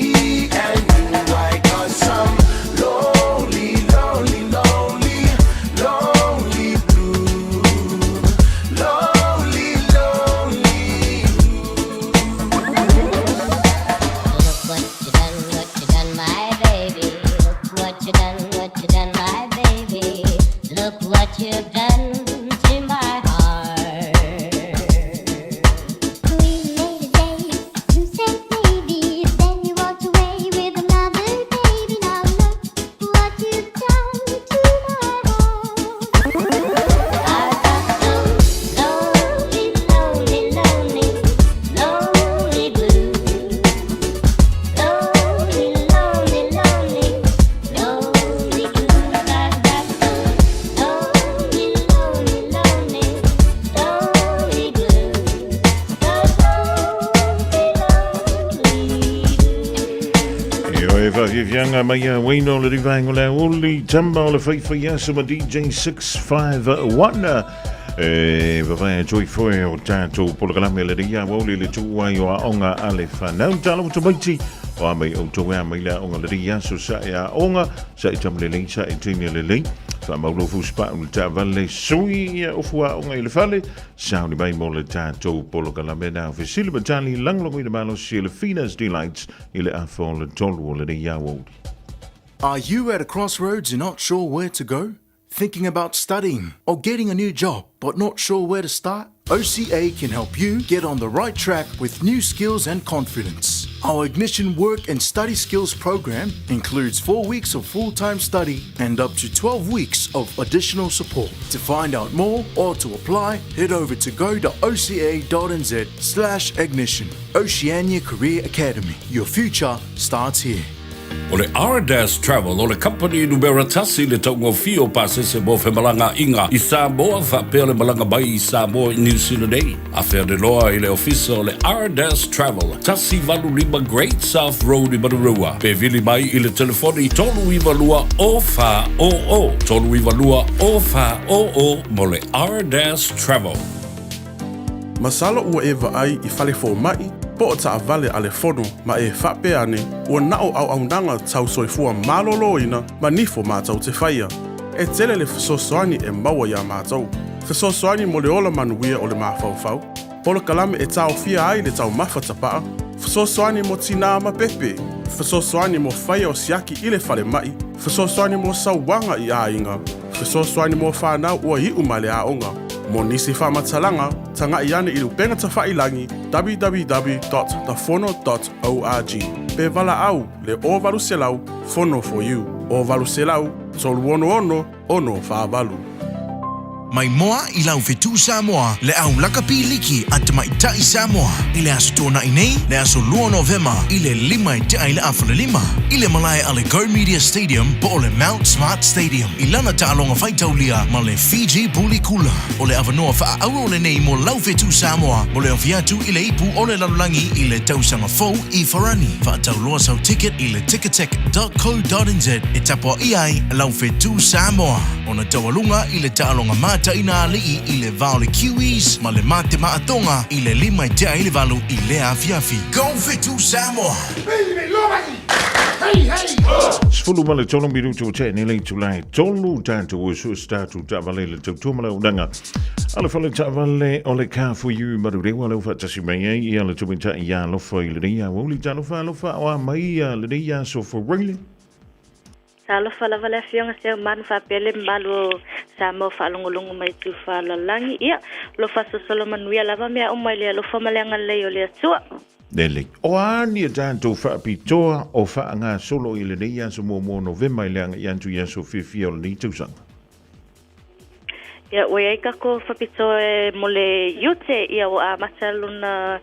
E: and you. I got some lonely, lonely, lonely, lonely blue. Lonely, lonely.
Z: Look what you done, what you done, my baby. Look what you done, what you done, my baby. Look what you've done to my heart.
G: We made a day, you said maybe, then you walked away with another baby. Now look what you've done to my heart.
Z: I've got some lonely, lonely, lonely, lonely blues. Lonely, lonely, lonely, lonely blues. I've got some lonely, lonely, lonely, lonely blues. The lonely, lonely.
F: E oe whawhiwhianga mai a Wayno le rivaengo le oli tamba o le whaiwhai aso ma DJ 651. E vavae toi foe o tātou polokalame le ria wauli le tuai o aonga a le whanau. Tala o tamaiti o a mai o tau ea mai le aonga le ria aso sa e aonga sa e tama lelei sa e teine lelei. Wha spa o le tāvale sui ia ofu aonga i le fale. Sauni mai mo le tātou polokalame nā Fesili Matali langolongo i le malo si le Fina's Delights i le afa o le tolu o le ria wauli.
I: Are you at a crossroads and not sure where to go? Thinking about studying or getting a new job but not sure where to start? OCA can help you get on the right track with new skills and confidence. Our Ignition Work and Study Skills program includes 4 weeks of full time study and up to 12 weeks of additional support. To find out more or to apply, head over to go.oca.nz/ignition. Oceania Career Academy. Your future starts here.
H: O le Ardas Travel o le company numera tasi le taugofie o pasese mo femalagaaiga i Samoa faapea le malaga mai i Samoa i New Zealand nei. Afe ane loa i le ofisa o le Ardas Travel, 185 Great South Road i Manurewa. Pe vili mai i le telefoni 392 0400, 392 0400 mo le Ardas Travel.
B: Masalo ua e vaai i fale fomai, po o taavale a le fono ma e faapea ane, ua na o auaunaga tau soifua maloloina ma nifo matou te faia. E tele le fesoasoani e maua iā matou. Fesoasoani mo le ola manuia o le mafaufau, polokalame e taofia ai le taumafa tapaa, fesoasoani mo tinā ma pepe, fesoasoani mo faia o siaki i le falemai, fesoasoani mo sauaga i aiga, fesoasoani mo fanau ua iu mai le aoga. Mo nisi faamatalaga, tagai ane i le upega tafailagi www.thefono.org pe valaau le 0800 Fono for you 0800 366 648.
I: Mai moa i lau fetu Samoa, le au lakapi liki a tamaitai Samoa. I le aso Toonai nei, le aso 2 Novema, i le 5 e tea i le afa le 5, i le malae a le Go Media Stadium po o le Mount Smart Stadium, i lana taaloga faitaulia ma le Fiji Bulikula. O le avanoa faaauau lenei mo lau fetu Samoa mo le ofi atu i le ipu o le lalolagi i le tausaga fou i Farani. Faatauloa sau ticket i le ticketek.co.nz e tapuaia ai lau fetu Samoa. Ona taualuga i le taaloga mataina alii i le va o le Kiwis ma le Matemaatoga i le 5 e tea i le 8 i lea afiafi. Go Fetu Samoa!
F: 13 minutu o tea nei le itula e tolu tatou usu se tatou taavale i le tautua ma le auaunaga a le fale taavale o le Car for You Manurewa lea ua faatasi mai ai ia le tamaitai ia Alofa i lenei aoauli. Talofa Alofa, o a mai ia lenei aso Faraile?
K: Talofa lava le Afioga Seumanu faapea le mamalu o Samoa faalogologo mai i Tufalalagi. Ia, alofa sosolo manuia lava mea uma i le alofa ma le agalelei o le Atua.
F: Lelei. O a ni a tatou faapitoa o faagasolo i lenei aso muamua o Novema i le agai atu i aso fiafia o lenei tausaga?
K: Ia, ua i ai takou faapitoa e mo le iute, ia ua amata lona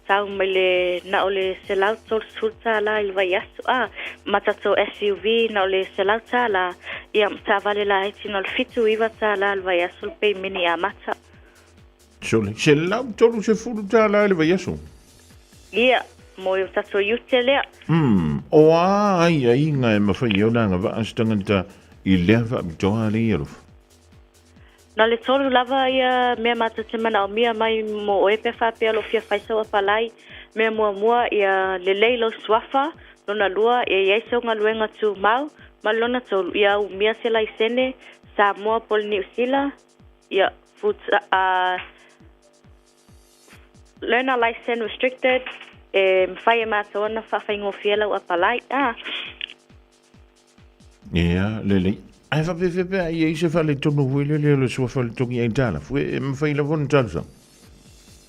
K: tau mai le na o le $130 i le vaiaso, a ma tatou SUV na o le $100, ia ma taavale laiti na o le $79 le vaiaso le peimene amata.
F: Sole, $130 i le vaiaso?
K: Ia, mo i o tatou iute lea.
F: O a aiaiga e mafai ai ona agavaa se tagata i lea faapitoa alii alofa?
K: Na le tolu lava ia mea matou te manaomia mai mo oe pe faapea o lo o fia fai sau apalai. Mea muamua, ia lelei lou suafa, lona lua, ia i ai sau galuega tumau, ma le lona tolu, ia umia se laisene Samoa po o le Niu Sila, ia full, learner license restricted, e mafai e matou ona faafaigofie lau apalai. Ah.
F: Ia, lelei. Ae faapefea pe a i ai se faaletonu foi lele o le suafa le togi aitalafu, e mafai lava ona talosaga?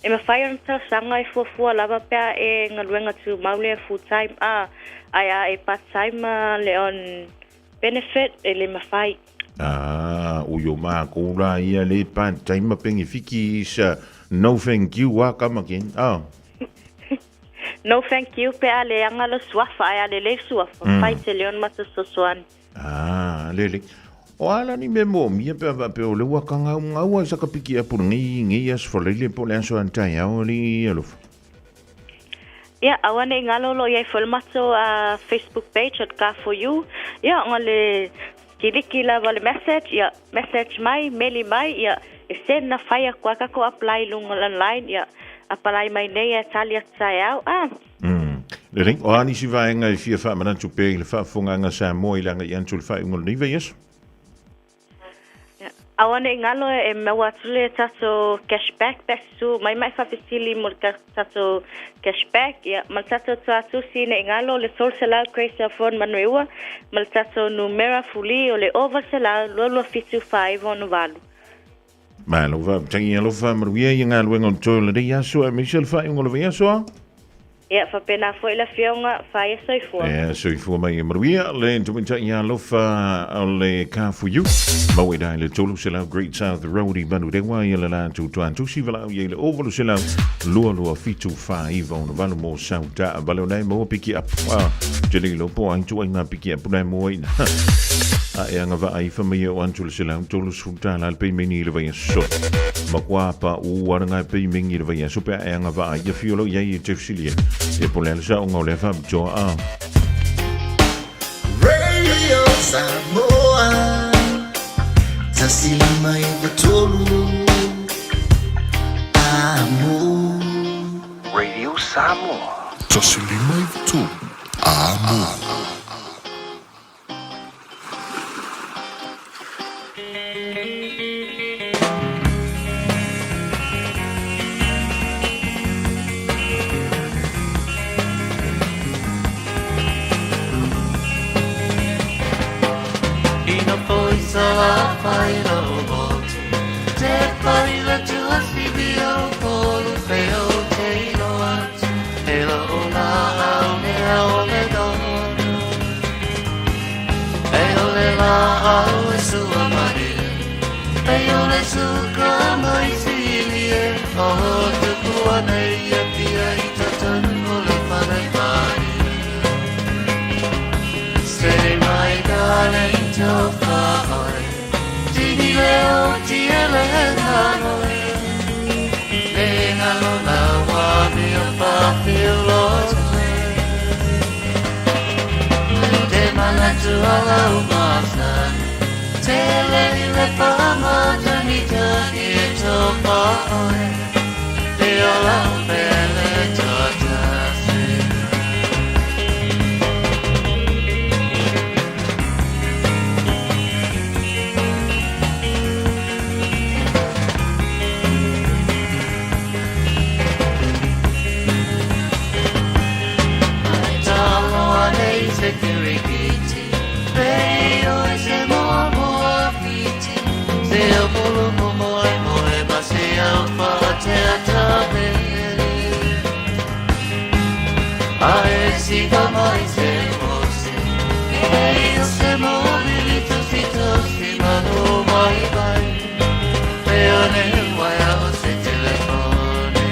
K: E mafai ona talosaga e fuafua lava pe a e galuega tumau lea full time, a, ae a e part time le on benefit, e le mafai.
F: Ah, ui o mākou la ia le part time penefiti is no thank you a come again. Ah.
K: No thank you pe a leaga lo suafa ae a lelei suafa fai te leo na matou sosoani.
F: Ah, lelei. O a la ni mea moomia pe a faapea o lea ua kagaugau ai sa ka piki apu lenei nei aso falaile po o le aso a taeao alii alofa.
K: Ia, aua ne i galo o lo o i ai foi le matou Facebook page o le Car for You. Ia, ona le kiliki lava o le message, ia, message mai, meli mai, ia, e send na fai atu ai tatou apply i luga online, ia, apply mai nei ae tali atu taeao, ah.
F: Lelei, o a nisi vaega e fia faamanatu pea i le faafofogaaga Samoa i le agai atu i le faaiuga o lenei vaiaso?
K: Aua ne i galo e maua atu le tatou cash back pe susu mai mai faafesili mo le tatou cash back ia ma le tatou tuatusi ne i galo le 300 Grace Cellphone Manueua ma le tatou numera fuli o le 800 227 4968.
F: Malo faafetai alofa manuia i galuega o le toe o lenei aso aemaise le faaiuga o le vaiaso a.
K: Ia, faapena foi le Afioga, faia soifua.
F: Ia, soifua mai e manuia le tamaitai alofa o le Car4U. Maua i i le 300 Great South Road i Manurewa ia le latou tuatusi valaau i ai le 0800 227 4968 mo sau taavale o nae maua piki up. Ah, te le iloa po o ai ituaiga piki up nae maua ina. A e agavaa ai fa mai e o atu le $130 le peimeni i le vaiaso. Makuā paʻū ana ngai peimeni i le vaiaso pe a e agavaa ia fio lo iai e te fesili ai. E po le a le saoga o lea faapitoa a.
E: Radio Samoa 153 AM. Amu Radio Samoa.
L: 153 Amo.
E: Ina foi sa fai lo motu Te pai la tua fibi o polu fe o te ilo atu E lo o la au ne au le donu E o le la au e sua mai E o le suka mai sili e O tupu ane ia pia i tatanu o le whare mai Say my darling to fai Tini leo ti ele nanoe Le ngalo la wa mi o pa filo Te mana tu ala u masani Te le le pa ma tani tani e to fai Te ola u pele to tasi. Talo ane i te kirikiti Pei o e se moa moa whiti Se o polo mo moe moe ma se au wha te atamere A e si ka mai se mose E o se mo vili tosi tosi manu mai mai Pe o ne waia o se telefone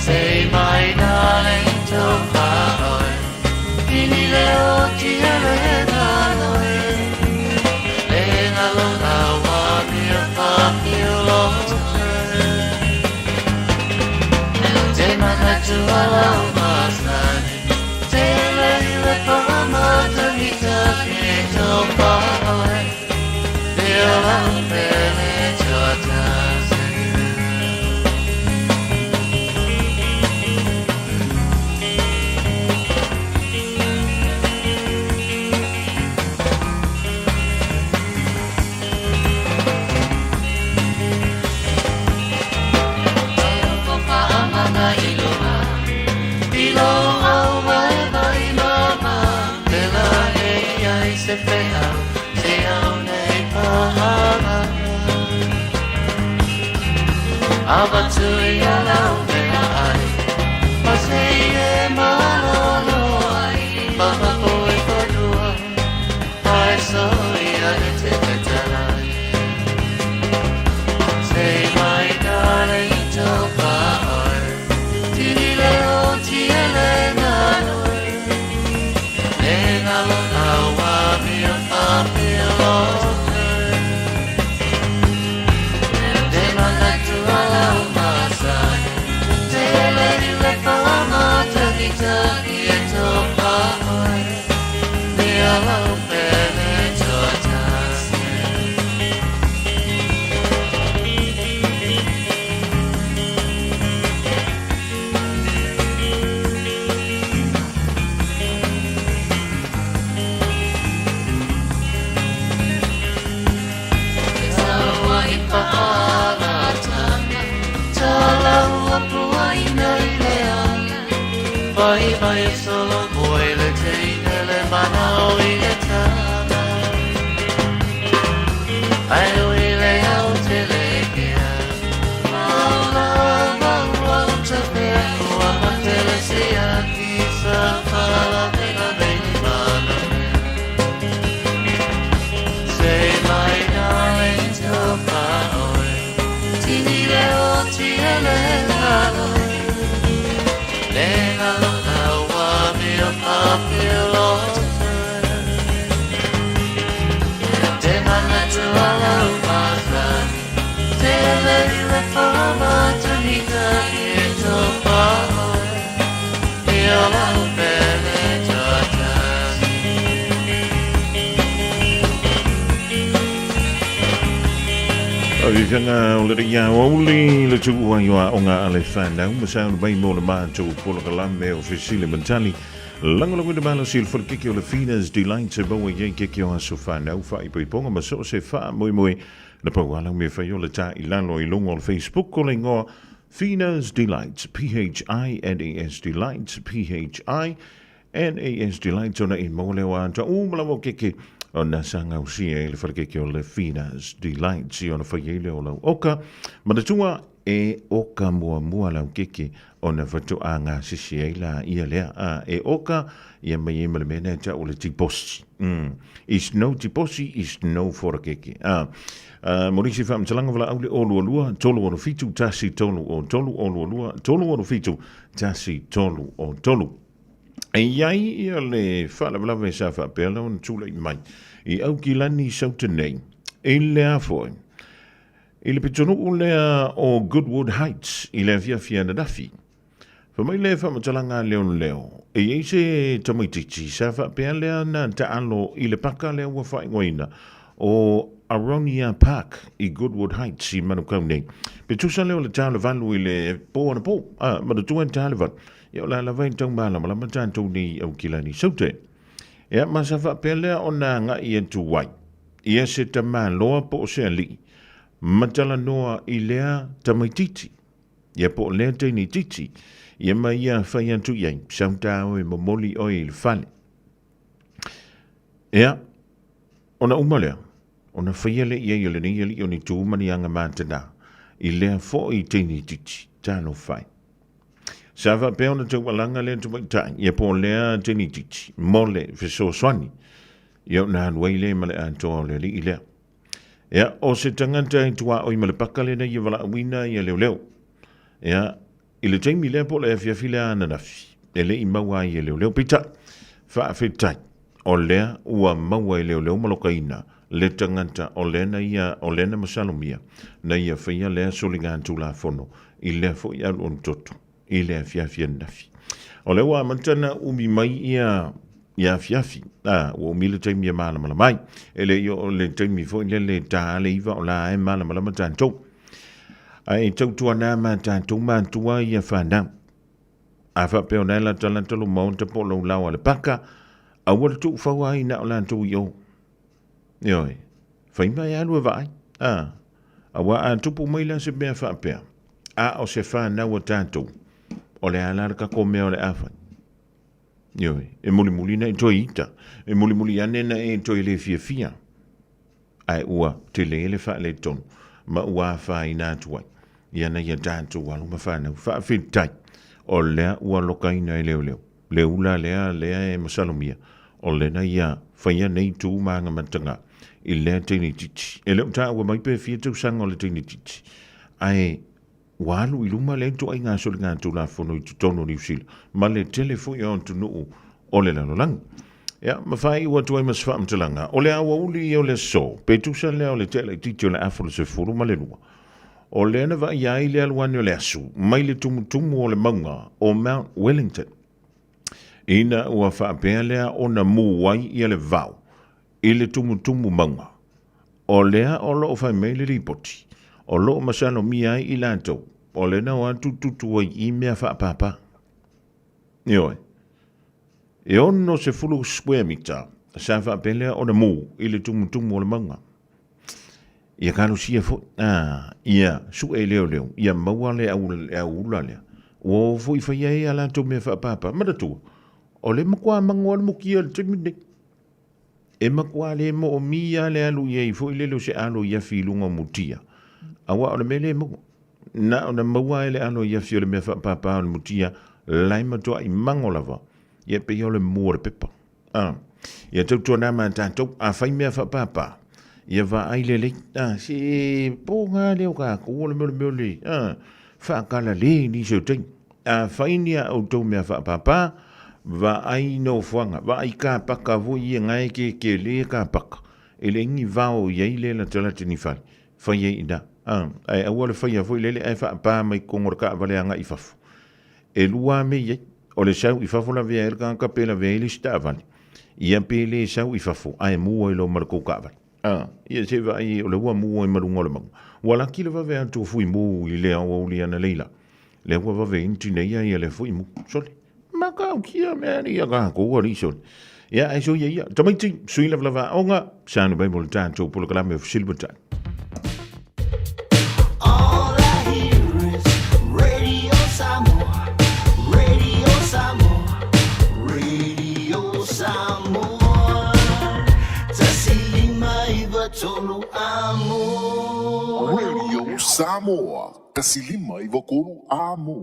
E: Say my darling to fai Ini leo ti ele nanoe Le ngalo la wa mi o pa pi o lo Te mana tu ala o masani Te le le pa ma tangi tangi to fai Te ola o pele to tasi. Say my darling to fai Tini leo ti ele nanoe Le ngalo awa mi o pa pi o Te mana tu ala o masani Te le le pa ma tangi tangi e to fai Le ala o pele to tasi. Vai vai solo moi le teine le mana o i le tana Ai o i le au te le kea Maula maua o te pea Kua ma te le se a ki sa whala me la me mana mea Say my darling to whaoe Tini leo ti ele nanoe Le ngalo awa mi o papi o Te mana tu ala u masani Te le le whama tangi tangi e tō whaoe Te ola u pele tō tasi.
F: Avi Fiafiaga o le ria aoauli le tuu ai o aoga a le whanau ma sa mai mo le mātou polokalame o Fesili ma Tali. Lagolagoina malosi i le falekeke o le Fina's Delight e maua i ai keke o aso whanau faaipoipoga ma so o se faamoemoe. Na pau lava lau mea fai o le tā i lalo i luga o le Facebook o le ingoa Fina's Delight, P-H-I-N-A-S Delight, P-H-I NAS Delight ona i maua lea o ata uma lava o keke ona sa gausia i le falekeke o le Fina's Delight i ona fai ai lea o lau oka. Manatua e oka muamua lau keke ona faatoa gasese ai la ia lea. A, e oka ia mai ai ma le mea lea e tau o le tiposi. Is no tiposi, is no forakeke. A, uh, mo nisi faamatalaga valaau le 022 367 133 022 367 133. E i ai ia le faalavelave sa faapea la ona tulai mai i Aukilani i Sauta nei, i le a foi, i le pitonuu lea o Goodwood Heights i le afiafi ananafi. Fai mai le faamatalaga a leoleo, e i ai se tamaitiiti sa faapea lea na taalo i le paka lea ua faaigoaina o Aronia Park i Goodwood Heights i Manukau nei. Pe tusa lea o le ta o le 8 i le po anapo, a, manatua e ta le 8. Ia o le a lava e tau malamalama tatou nei i Aukilani Saute. Ia ma sa faapea lea ona agai atu ai ia se tamaloa po o se alii ma talanoa i lea tamaitiiti, ia po o lea teineitiiti, ia ma ia fai atu i ai, sau tā oe momoli oe i le fale. Ia, ona uma lea, ona faia lea i ai o lenei alii o ni tū ma ni aga mātana i lea foi teineitiiti, talofa e. Sa faapea ona taualaga lea tamaitai, ia po o lea teinitiiti, mo le fesoasoani, ia ona alu ai lea ma le atoa o le alii lea. Ia, o se tagata e tuaoi ma le paka lena ia valaauina ia leoleo. Ia, i le taimi lea po o le afiafi lea ananafi, e le i maua ai e leoleo. Peitai, faafetai, o lea ua maua e leoleo ma lokaina le tagata o lea na ia, o lea na masalomia, na ia faia lea soligatulafono i lea foi alualu toto i le afiafi ananafi. O lea ua amata ona umi mai ia ia afiafi, a, ua umi le taimi e malamalama ai. E le i oo le taimi foi lele e ta le 9 o la e malamalama tatou. Ae tautuana ma tatou matua ia whanau. A faapea o la e latalata lou maota po o lou lao a le paka, aua le tuufaua ai na o latou i o. Ioe, fai mai alu e vaai. A, aua a tupu mai la se mea faapea, a o se whanau a tatou, o le a la le kako mea o le a fai. Ioe, e mulimuli na e toe ita, e mulimuli ane na e toe le fiafia. Ae ua tele le faaletonu ma ua afaina atu ai ia nai a tatou alo ma fanau. Faafetai o lea ua lokaina e leoleo le ula lea lea e masalomia o lena ia faia nei tu ma agamataga i lea teinititi. E le o taua mai pe fia tausaga o le teinititi, ae Ua alu i luma lea ituaiga soligatulafono i totonu o Niu Sila ma le tele foi o atunuu o le lalolagi. Ia, ma faaiu atu ai ma se faamatalaga, o le aoauli ia o le aso, pe tusa lea o le tea laitiiti o le afa o le 12, o lea na vaaia ai le alu ane o le asu mai le tumutumu o le mauga o Mount Wellington, ina ua faapea lea ona mu ai ia le vao i le tumutumu mauga. O lea o lo o fai mai le lipoti, o lo o masalomia ai i latou, o lea na o atu tutu ai i mea faapapa. Ioe. E 60 square meter sa faapea lea ona mu i le tumutumu o le mauga. Ia kalosia foi, a, ia sue leoleo, ia maua le au, le auula lea. Ua o foi fai ai a latou mea faapapa. Manatua, o le matua magoa le mukia i le taimi lenei. E matua le moomia le alu i ai foi lele o se alo i afi i luga o mutia. Aua o le mea le maua. Na ona maua ai le alo i afi o le mea faapapa o le mutia, la e matuai mago lava. Ia pei o le mu o le pepa. A, ia tautuana ma tatou, a fai mea faapapa, ia vaai lelei. A, se pōga lea o kākou o le mea o le mea o le, a, faakalale i nisi o taimi. A fai ni a outou mea faapapa, vaai nofoaga, vaai kapaka foi ia ngae ke kele kapaka, e leai ni vao i ai le latalata ni fale, fai ai i ina. A, ae aua le faia foi lele ae faapa mai totonu o le taavale agai i fafo. E lua lava mea i ai, o le sau i fafo lavea ai le tagata pe lavea ai le isi taavale, ia pe le sau i fafo ae mu ai loa ma le tou taavale. A, ia se vaai o le ua mu ai ma luga o le mauga. Ua laki le vave atu o Fuimu i le aoauli analeila. Lea ua vave ai na tineia ia le Fuimu. Sole, matautia mea nei a kākou alii sole. Ia, ae soia ia. Tamaiti, sui lavalava aoga, sauni mai mo le tatou polokalame o Fesili ma Tali.
E: All I hear is Radio Samoa, Radio Samoa, Radio Samoa. 159 amo.
L: Radio Samoa, 159 amo.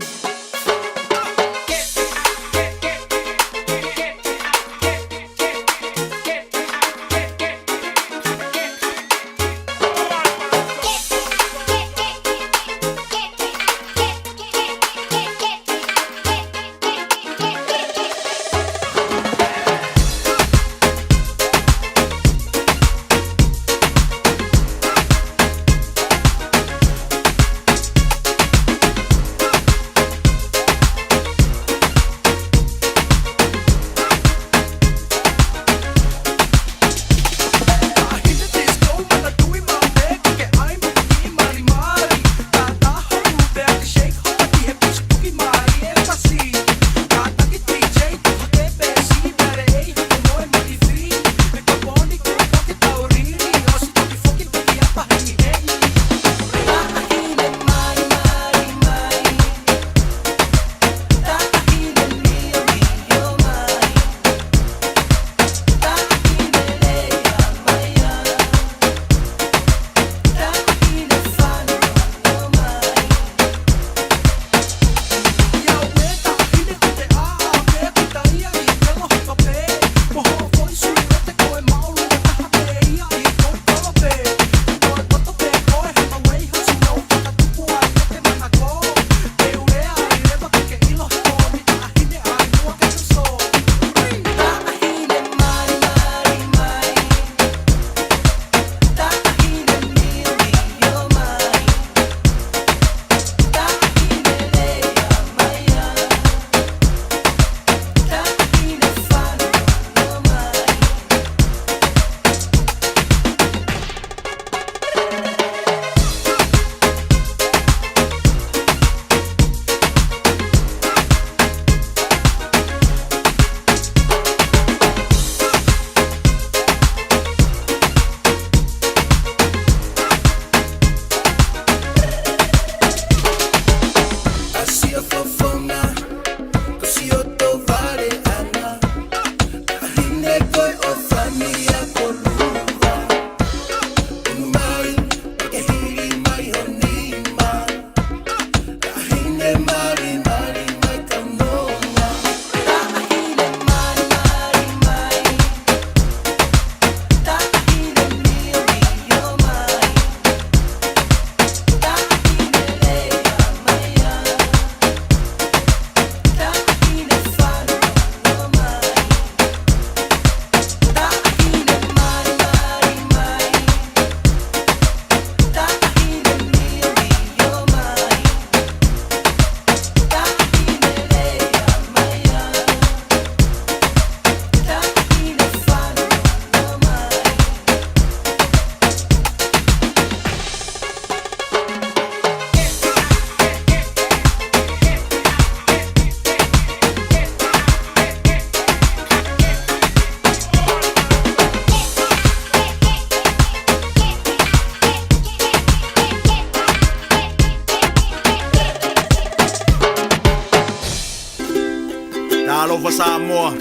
P: Talofa Samoa,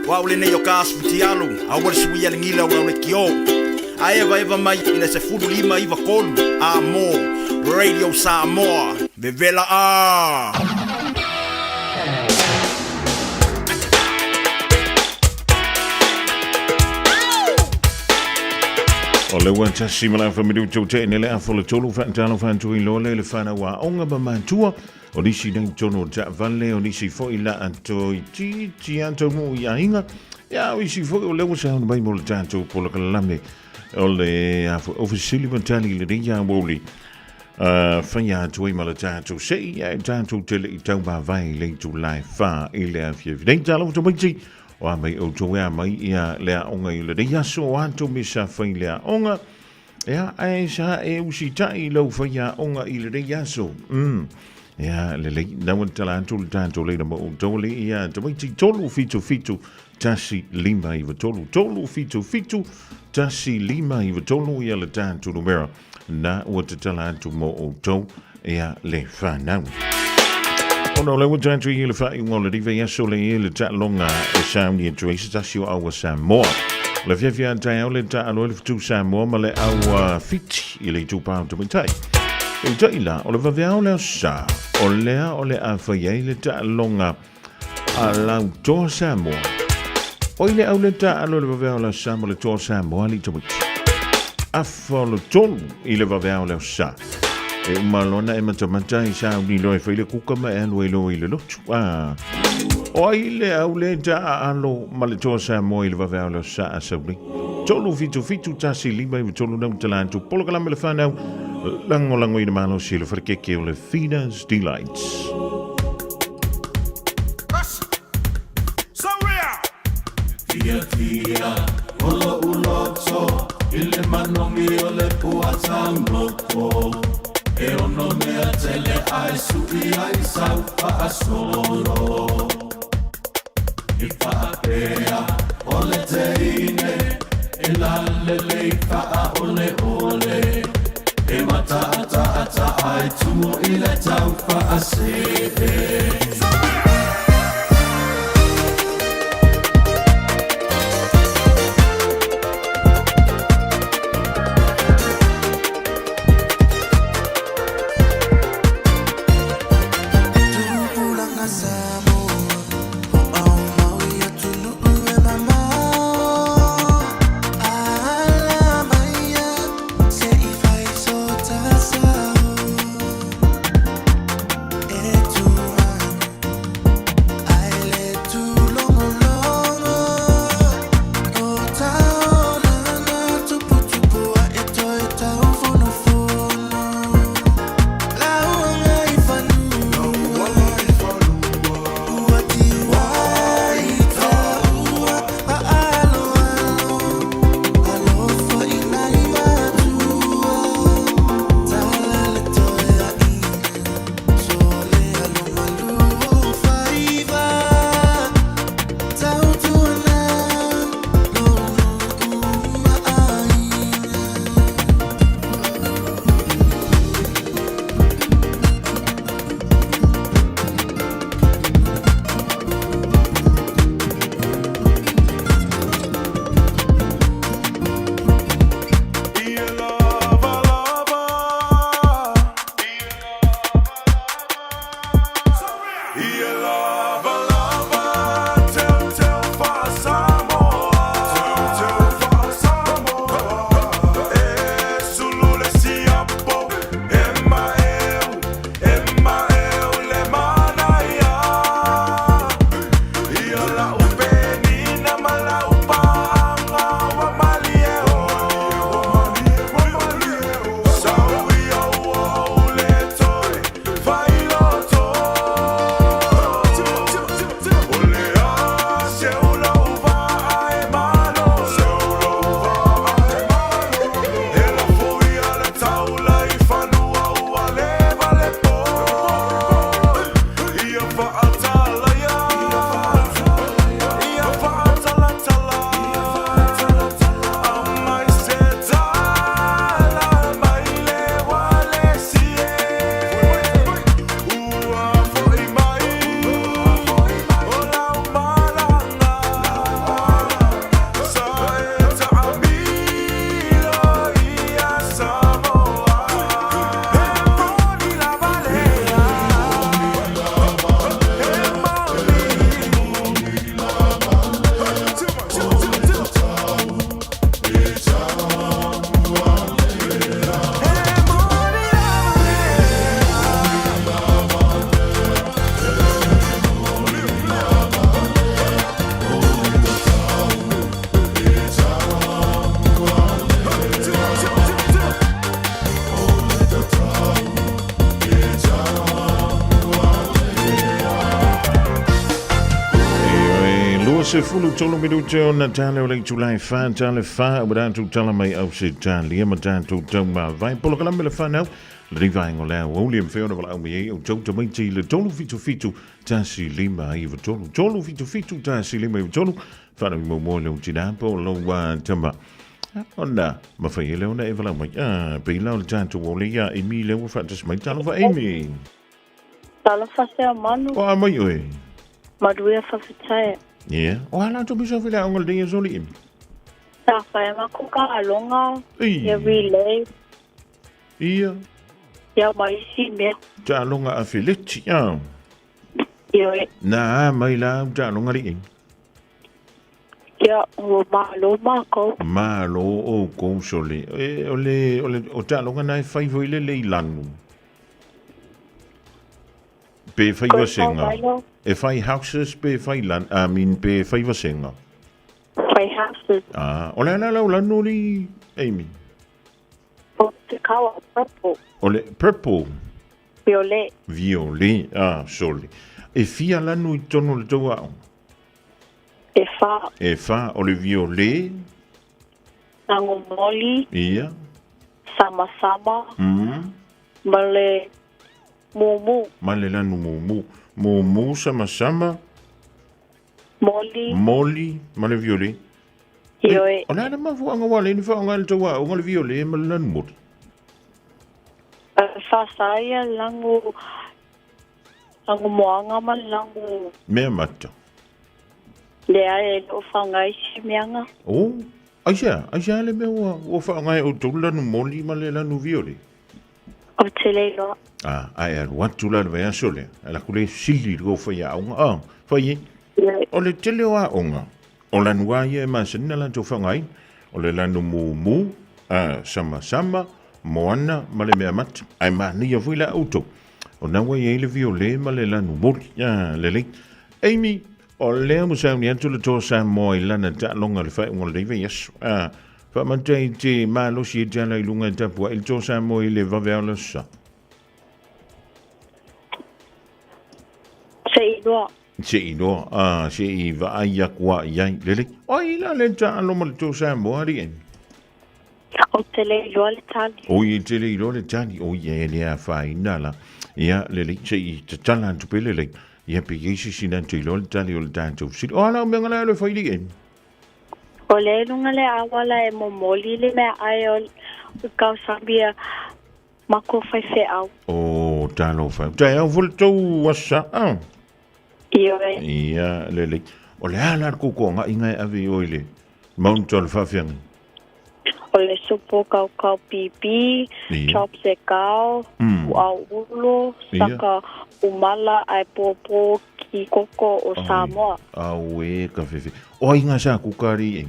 P: o au lenei o ka asu futialu, aua le sui a le gila o le kio. A evaeva mai i le 15 93 a mo Radio Samoa, vevela a!
F: O le ua tasi ma le afa minutu te ne le afa le tolu whaatalo whaatui loa le le whanau a onga ma matua o nisi nei tonu o taavale o nisi foi la atoi ti ti atou mo i aiga ia o isi foi o lea ua sauni mai mo le tatou polokalame o le afa o fesili ma tali i lenei aoauli faia atu ai ma le tatou se'i ae tatou te le i taumavae i le itulā e 4 i le afiafi nei. Talofa tamaiti. O a mai outou e a mai ia le aoga i lenei aso, o a tou mea sa fai i le aoga, Ia, ae sa e usitai i lau faiaoga i lenei aso. Ia, lelei, nau e tala atu le tatou leina mo outou le ia tamaiti 377 1593 377 1593 ia le tatou numera na ua tatala atu mo outou ia le whanau. Ona o le ua tatou i le whainga o le rive aso le i le taaloga e sauni atu ai se tasi o aua Samoa. O le fiafia taeao le taalo ai le fetu Samoa ma le aua Fiti i le itupa o tamaitai. Peitai la, o le vaveao le aso sa, o lea o le a fai ai le taaloga a lau toa Samoa. O i le au le taalo le vaveao le aso sa ma le toa Samoa li tamaiti. Afa o le tolu i le vaveao le aso sa. E uma lona e matamata i sa uli loa e fai le kuka ma e alu ai loa i le lotu. Ah. O ai le au le taa alo ma le toa Samoa i le vaveao le aso sa a sauli. 3 7 7 1 5 9 3 nau tala atu polokalame le whanau langolango i le malosi i le wharekeke o le Feeders Delights.
D: Tia tia o lo'u loto i le manogi o le pua taumoko E ono mea tele ae su'i ai sau fa'asolo I fa'apea o le teine e lalelei fa'aoleole E mata'ata'ata ae tumo i le tau fa'ase'e.
F: sefulu tolu minute ona tale o le itula e wha, tale wha, ua tātou tala mai au se talia ma tātou tau ma vai. Polokalame le whanau, le rivaengo le au oli em wheona wala au mi ei o tau tamaiti le tolu fitu fitu, tasi lima iwa tolu, tolu fitu fitu, tasi lima iwa tolu, whanau i mo le utina po lo wa tama. Ona, mawhai ele ona e wala mai. Ah, pila o le tātou o le ia, Amy le ua whaatas mai, talofa Amy.
K: Talofa sea manu.
F: O a mai oe.
K: Maruia whawhitaia.
F: Yeah. O ala tu bisa fila ongal dinga soli imi.
K: Sa whai mako ka alonga.
F: Ia.
K: Ia relay.
F: Ia.
K: Ia maisi mea.
F: Ta alonga a fileti. Ah.
K: Ia e.
F: Nā mai la ta alonga li imi.
K: Ia ua malo mākou.
F: Malo o kou soli. E, o le, o le, o ta alonga nai whai foi le lei lanu. Pe whai vasenga. E whai houses pe whai lan, I mean, pe whai vasenga.
K: Whai houses.
F: Ah, o le ala lau lanu li, Amy.
K: O te kawa purple.
F: O le purple.
K: Violet.
F: Violet, ah, soli. E fia lanu i tono le tau ao?
K: E wha.
F: E wha, o le violet.
K: Tango moli.
F: Ia.
K: Sama sama. Ma le mumu.
F: Ma le lanu mumu. Mumu sama sama.
K: Moli.
F: Moli, ma le violet.
K: Ioe.
F: O le ala mafuanga wa le ni whaonga le tau ao, le violet ma le lanu moli.
K: Whasaia langu langu moanga ma langu.
F: Mea mata.
K: Le ai e lo whangai si meanga.
F: Oh, aisa, aisa le mea ua, ua whaongai o tau lanu moli ma le lanu violet.
K: O te leiloa.
F: Ah, ai alu atu la le vaiaso lea. Ala ku le sili le whai aonga. Ah, whai e. O le tele o aonga. O lanu a ia e masani na latou whangai. O le lanu mumu, ah, sama sama, moana ma le mea mata. Ai manaia foi la outou. O na ua i ai le violet ma le lanu moli. Ah, lelei. Amy, o lea mo sauni atu le toa Samoa i lana taaloga le faaiuga o lenei vaiaso. Ah, faamata i te malosi e te ala i luga e tapuai le toa Samoa i le vaveao le aso sa.
K: Se i loa.
F: Se i loa, ah, se i vaai aku a i ai. Lelei. O ai la le taalo ma le toa Samoa, alii Amy?
K: O te le iloa le tali.
F: Oi e te le iloa le tali. Oi e le afaina la. Ia, lelei, se i tatala atu pe lelei. Ia pe iai se sina te iloa le tali o le tatou fesili. O ala o mea ngala e whai li e.
K: O le lunga le awala e momoli le mea ai o le kausambia mako whai wheau.
F: O, talo whai. Tai au fo le tau asa. Ah.
K: Ioe.
F: Ia, lelei. O le ala le koko nga inga e ave i oi le Mount o le whawhiangi.
K: O le supo kaukau pipi,
F: Ia.
K: chops e kao, uau ulo, saka umala ai pōpō ki koko o Samoa.
F: Au e ka whewhe. O ai ngā sa kukari e.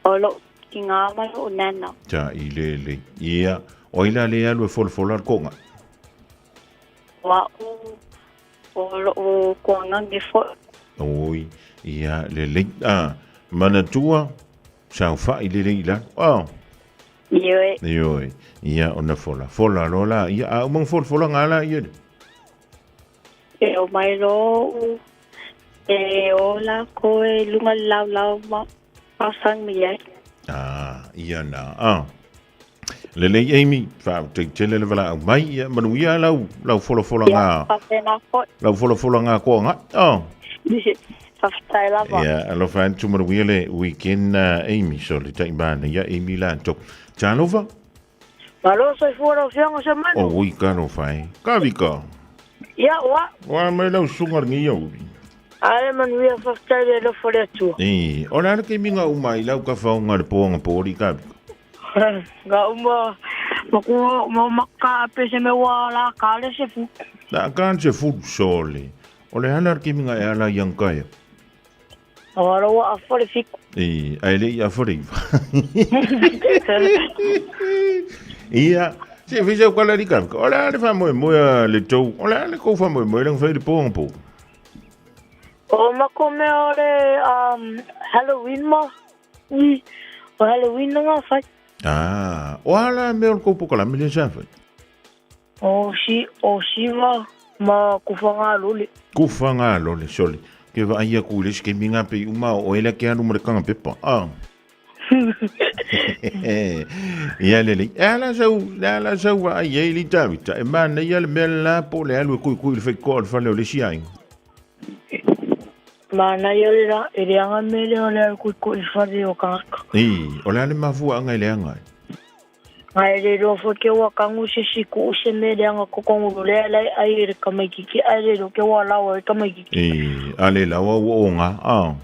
K: O lo ki ngā manu o nana.
F: Ta i le le. Ia. O ai la le alu e folafola le konga.
K: O au o lo o kuangangi fo.
F: Oi. Ia le le. Ah. Manatua. Saofa'i lelei i lalo. Oh.
K: Ioe.
F: Ioe. Ia ona fola. Fola loa la ia. A uma folafola la ia.
K: E o mai lo e o la ko e lunga lau lau ma pasang mi ai.
F: Ah, ia na. Ah. Lelei Amy, fa te tele le vala au mai ia manuia lau lau folafola
K: Ia,
F: ngā.
K: whawhena fo'i.
F: Lau folafola ngā koa ngā. Oh.
K: Whawhetai lava.
F: Ia, alofa atu manuia le weekend Amy, so le taimana ia Amy la to. Talofa?
Q: Malo soifua lau afioga o Samanu.
F: O ui ka alofa e. Ka vika.
Q: Ia, oa.
F: Oa mai lau sunga rangi ia uri.
Q: Ale manuia whawhetai le alofa le Atua.
F: E, o le ala ke minga uma i lau ka whaonga le poanga pōri ka vika.
Q: Nga uma, ma ku ma maka ape se me wa la ka le se fu.
F: La ka se fu sole. O le ala ke minga e ala i angkaia.
Q: O ala wa a fale fiku.
F: E, ai le i a fale iwa. Ia, se fisa o kala rika. O le ala wha moe moe le tau. O le ala kou wha moe moe lang whai le poanga pō.
Q: O mako mea o le Halloween ma. Ui, o Halloween na ngā whai.
F: Ah, o ala mea o le kou pokalame le sa whai.
Q: O si, o siva ma kuwha ngā lole.
F: Kuwha ngā lole, sole. Ke vaai aku i le isi taimi ngā pei uma o oe lea ke alu ma le kanga pepa. Ah. Ia lelei. E ala sau, e ala sau vaai ai li Tavita. E manaia le mea la po o le alu e kuikui i le whaikoa o le fale o le isi aiga.
Q: Manaia le la, e leaga mea lea o le alu kuikui i le fale o tagata.
F: I, o le a le mafuaaga e leaga ai?
Q: A e le iloa foi ke ua kagu se isi kuu se mea leaga kokongulo lea la e ai e le tamaititi ae le iloa ke ua lawa e tamaititi.
F: I, a le lawa ua oga, a.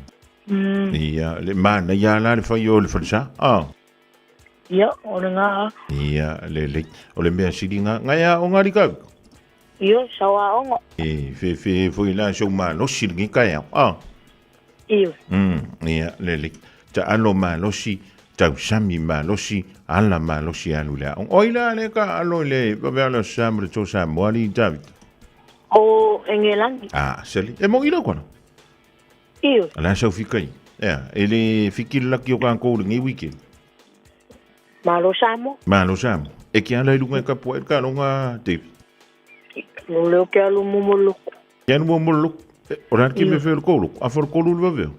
F: Ia, le manaia la le fai o le falesa, a.
Q: Ia, o le gā.
F: Ia, lelei. O le mea sili ngā, ngai a o ngā rikau.
Q: Ia, sau aoga.
F: E, whewhe foi la sau malosi le ngi kai au, a.
Q: Ioe.
F: Ia, lelei. Ta alo malosi, tausami malosi, ala malosi alu le aoga. Oi la le ka alo i le vave alo sa mo le tō Samoa li David.
Q: O Engelani.
F: Ah, seli. E mo ila kona.
Q: Ioe.
F: La sau fikai. Ea, e le fikili laki o kākou le ngi weekend.
Q: Malo Samoa.
F: Malo Samoa. E ke ala i lunga e kapua e ka longa David.
Q: Lo leo ke alu momoloku.
F: Ke alu momoloku. O la ki me fe le kolo. A for kolu le vaveo.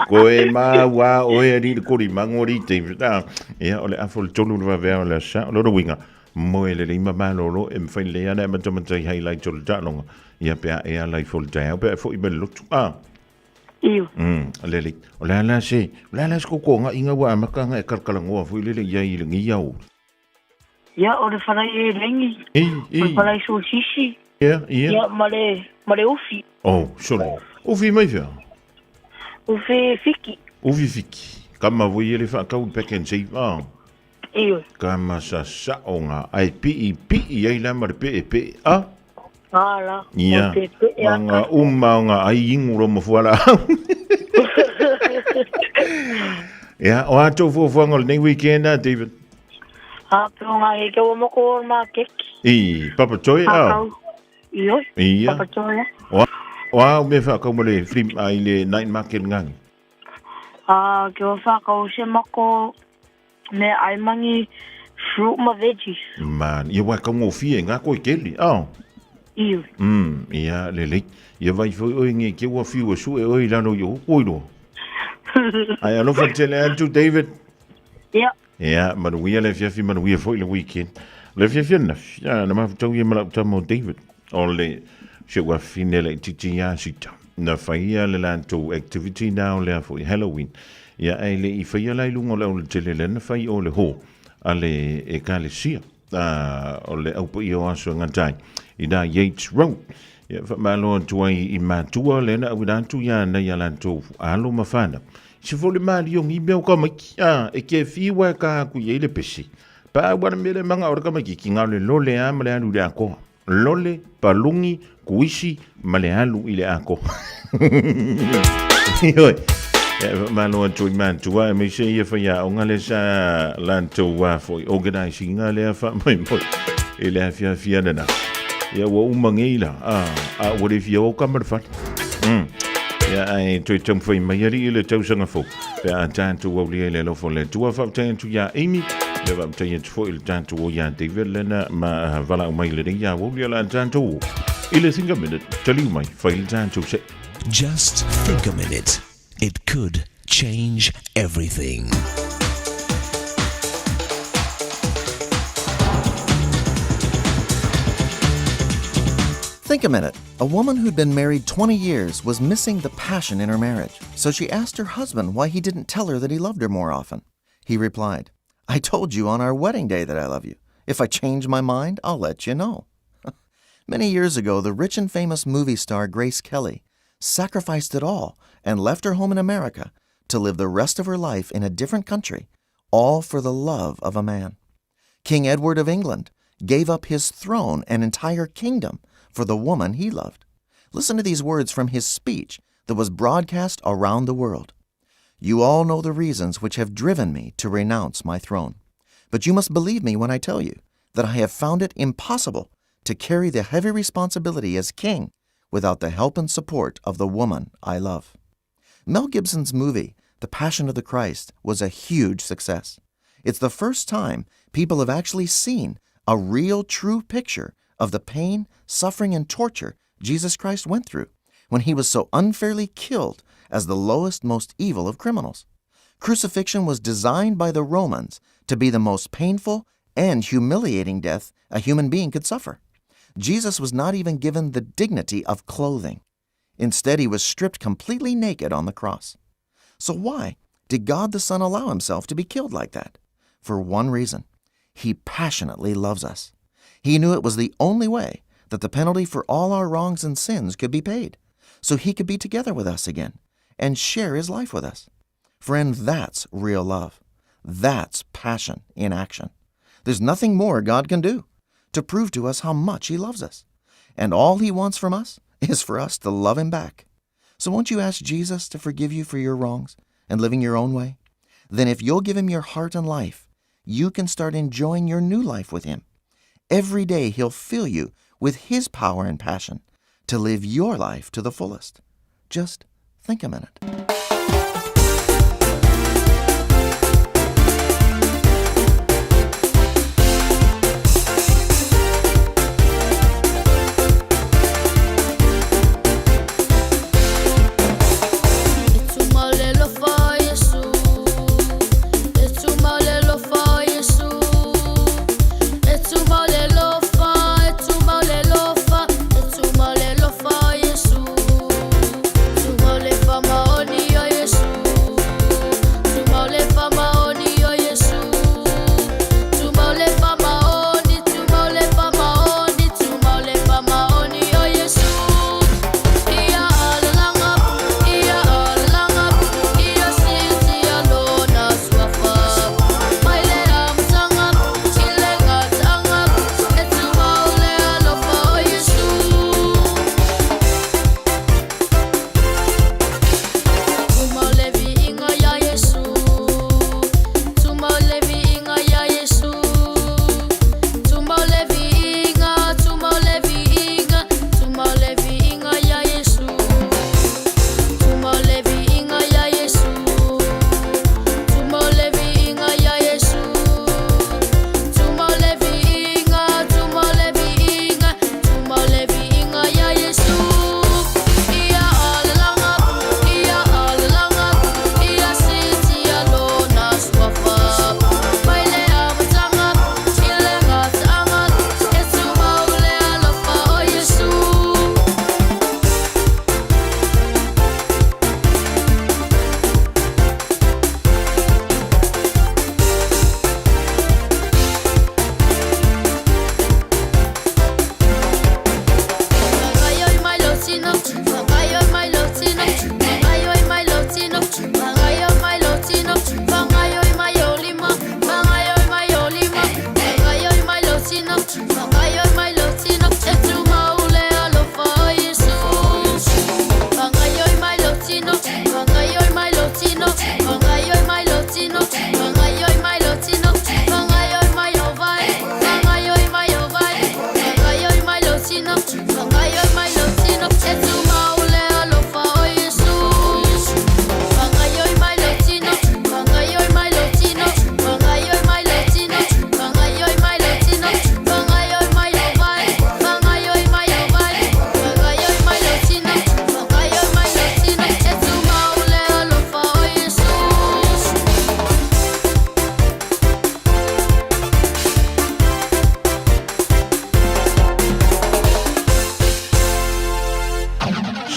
F: Ko e ma wa o e ri le kori mango ri te ta. Ia o le afo le tolu le vaveo le sa o le winga. Mo e le lima malolo e mwhai le ana e matamatai hei lai tolu tālonga. Ia pea e ala i fo le taeao pea e fo i me lotu. Ah.
Q: Iu.
F: Lele. O le ala se, o le ala se koko nga inga wa amaka nga e kalkalangoa fo i lele ia i le ngi au.
Q: Ia, o le falai e lengi.
F: I, i.
Q: O le falai sosisi.
F: Ia, ia.
Q: Ia, ma le, ma le ufi.
F: Oh, sorry. Ufi mai fea?
Q: Ufi fiki.
F: Ufi fiki. Ka ma vui ele whaakau i pack and save. Ah.
Q: Iu.
F: Ka ma sa sa o ngā ai pii pii ai la ma le pe e pe. Ah.
Q: Ala.
F: Ia.
Q: O te pe e
F: Ma ngā uma o ngā ai ingu ro mafuala. Ia, o ātou fuafuaga o lenei weekend, ah, David?
Q: A pe o ngā he kia ua moko o mā keki.
F: I, Papa Toi,
Q: A
F: ah.
Q: kau. Ioi.
F: Ia.
Q: Papa Toi, eh.
F: O, o au me whakau mo le flea, ai le night market ngangi.
Q: A kia ua whakau se mako me ai mangi fruit ma veggies.
F: Man, ia wai kau ngōwhia e ngā koe keli, ah.
Q: Ioi.
F: Ia, lelei. Ia vai foi oi nge ke ua whiu e su e oi lalo i o koiro. Ai alofa tele atu, David.
Q: Ia.
F: Ia, manuia le fiafi, manuia foi le weekend. Le fiafi anafi, ia, na mafutau ia ma lau tama o David. O le se ua fine le titi ia sita. Na whaia le lantou activity na o lea foi Halloween. Ia, ai le i whaia lai lunga o le au le tele le na whai o le ho a le ekalesia. O le aupaia o aso e gatai i nā Yates Road. Ia, faamalo atu ai i matua le na auina atu ia nei a latou alo ma fanau. Se fo le maliogi mea o ka maiki, a, e ke fiwa e ka aku i ei le pesi. Pa ua le mea le manga o le ka maiki ki ngā le lole a ma le alu i le akoa. Lole, palungi, kuisi, ma le alu i le akoa. Ioi. E malo atu i matua, e meise ia whai a onga le sa lantou wā foi organizing ngā lea wha mai moi. E le awhia whia nana. Ia ua uma ngei la, a ua le whia o kamara whare. Ia ai toi tau whai mai ari i le tausanga fou. Pe a tātou au lia i le alofa o le Atua, whaotai atu ia Amy, le whaotai atu foi i le tātou o ia David lena ma walau mai le rei a wau lia la tātou o. I le think a minute, taliu mai, whai le tātou se.
I: Just think a minute. It could change everything.
J: Think a minute. A woman who'd been married 20 years was missing the passion in her marriage, so she asked her husband why he didn't tell her that he loved her more often. He replied, I told you on our wedding day that I love you. If I change my mind, I'll let you know. Many years ago, the rich and famous movie star Grace Kelly sacrificed it all and left her home in America to live the rest of her life in a different country, all for the love of a man. King Edward of England gave up his throne and entire kingdom for the woman he loved. Listen to these words from his speech that was broadcast around the world. You all know the reasons which have driven me to renounce my throne. But you must believe me when I tell you that I have found it impossible to carry the heavy responsibility as king without the help and support of the woman I love. Mel Gibson's movie, The Passion of the Christ, was a huge success. It's the first time people have actually seen a real, true picture of the pain, suffering, and torture Jesus Christ went through when he was so unfairly killed as the lowest, most evil of criminals. Crucifixion was designed by the Romans to be the most painful and humiliating death a human being could suffer. Jesus was not even given the dignity of clothing. Instead, he was stripped completely naked on the cross. So, why did God the Son allow himself to be killed like that? For one reason He passionately loves us. He knew it was the only way that the penalty for all our wrongs and sins could be paid, so he could be together with us again and share his life with us. Friend, that's real love. That's passion in action. There's nothing more God can do to prove to us how much he loves us. And all he wants from us is for us to love him back. So won't you ask Jesus to forgive you for your wrongs and living your own way? Then if you'll give him your heart and life, you can start enjoying your new life with him. Every day he'll fill you with his power and passion to live your life to the fullest. Just think a minute.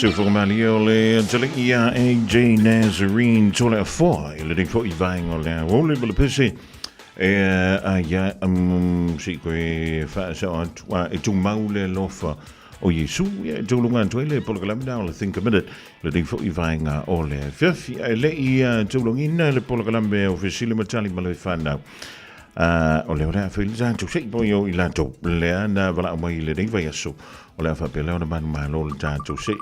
F: Sufomalia o le talii ia AJ Nazarene tole a foa i le nei fo'i vaenga o le aole ma le pese e a ia si koe whaasao atu a e tūmau le lofa o Iesu ia e tūlunga atu ai le polokalame na o le Think a Minute le nei fo'i vaenga o le fiafi a e le i tūlungina le polokalame o Fesili Matali ma le whanau o lea o le a whaile tātou sei poi o i latou lea na walao mai i lenei vaiaso o le a faapea lea ona manumalo le tātou sei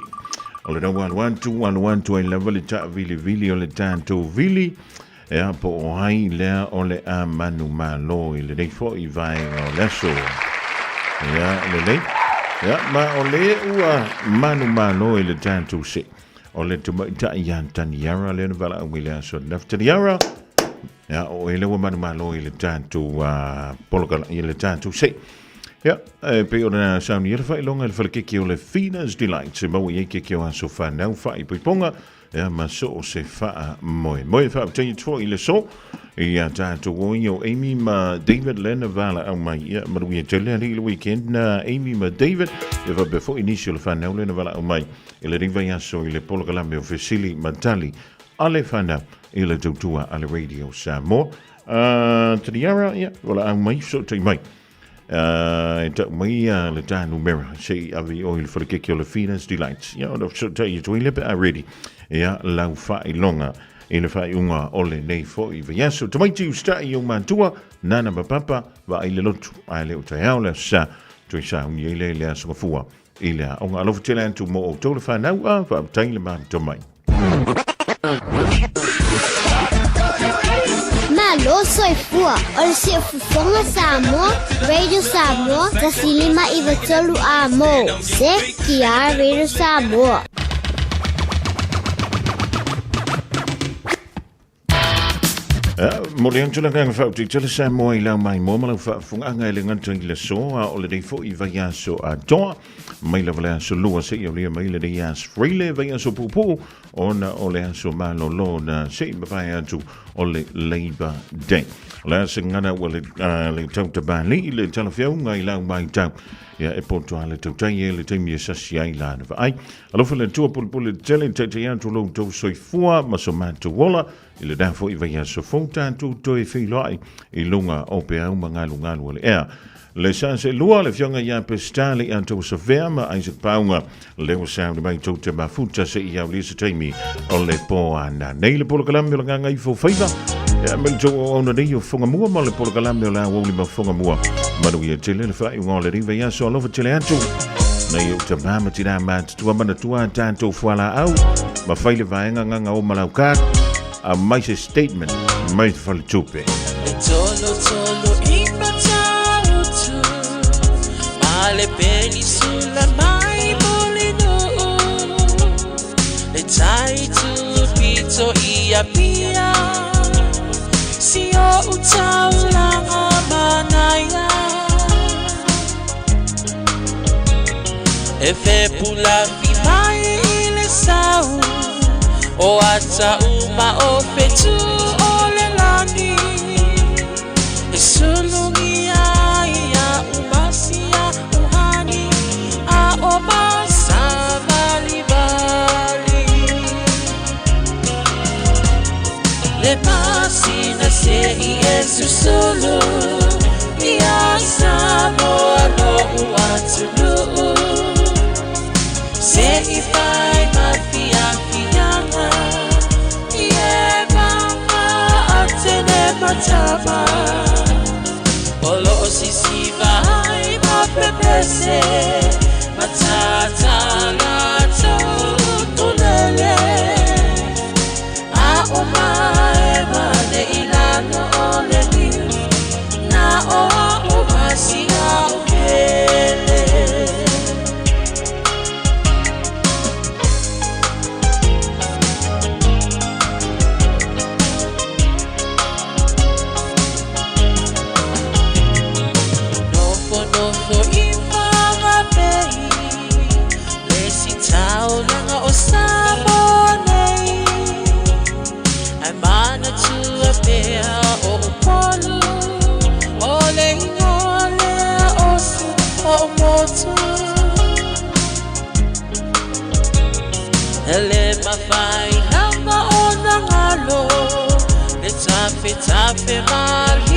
F: o le nau alu atu alu atu ai lava le taavilivili o le tātou vili e a po o ai lea o le a manumalo i lenei fo'i vaega o le aso ia lelei ia ma o le ua manumalo i le tātou sei o le tamaitai ia Taniara lea na valaau mai le aso ananafi. Taniara, ia, o e le ua manumalo i le tatou polokala, i le tatou sei. Ia, e pei ona saunia le faailoga i le falekeke o le Fina's Delights e maua i ai keke o aso whanau faaipoipoga ia ma so o se faamoemoe. Faafetai atu foi i le so ia tātou oi o Amy ma David lena valaau mai. Ia, manuia tele alii le weekend na Amy ma David. Ia faapea foi nisi o le whanau lena valaau mai i le vaiaso i le polokalame o Fesili ma Tali a le whanau i le tautua a le Radio Samoa. Taniara, ia, valaau mai, fesootai mai. E tau mai le tā numera se i ave i o i le falekeke o le Fina's Delights. Ia, ona fesootai atu ai lea pe a ready. Ia, lau faailoga i le faaiuga o lenei foi vaiaso. Tamaiti usitai i ou matua, nana ma papa, vaai le lotu, ae le o taeao le aso sa, toe sauni ai lea i le aso gafua i le aoga. Alofa tele atu mo outou le whanau a, faafetai le mafuta mai.
G: Malo soifua o le Siufofoga Samoa, Radio Samoa, 105 93 A mo, CKR Radio Samoa.
F: Momoli atu le agaga faafetai tele Samoa i lau maimoa ma lau faafofogaaga e le gata i le aso a o lenei foi vaiaso atoa mai lava le aso lua seia aulia mai lenei aso Friday vaiaso puupuu ona o le aso malolo na se i mavae atu o le Labor Day. O le a se gagana ua le, le tautamalii le talafeauga i lau matau ia e poto a le tautai e le taimi e sasi ai lana vaai. Alofa le Atua pulepule tele taitai atu lo outou soifua ma so matou ola i lenā foi vaiaso fou tatou toe feiloai i luga o peau ma galugalu o le ea. Le sa se lua le afioga ia Peseta le Atua Savea ma Isaac Pauga le ua sauni mai tou te mafuta se i aulia se taimi o le pō ana. Nei le polokalame o le Gagaifo Faiva ia me le tou auauna nei o Whangamua ma le polokalame o le aoauli ma Whangamua. Manuia tele le faaiuga o lenei vaiaso alofa tele atu. Nei o tamā ma tinā matutua manatua a tātou fualaau ma fai le vaega nganga o malau card a mai se statement mai te faletupe.
C: E tolo tolo i Matautu Ma le penisula mai Mulinuu Le tai tupito i Apia Si o utaulanga manaia E fepulafi mai i le sau O ata uma o fetu o le lani E sulugia ia umasia uhani A o masavalivali Le masina se i e susulu Ia Samoa lo'u atunuu Se i fai ma fiafiaga I e mama atene matama O lo'o sisiva ai ma pepese Matata latou utulele A o mae ma le ilalo o le niu Na o a o masia o pele. Nofo nofo i Whangape Le si taulaga o Samoa nei Ai manatua pea o Upolu O le ingoa lea o si o motu E le mafai lava ona galo Le tafetafe malie.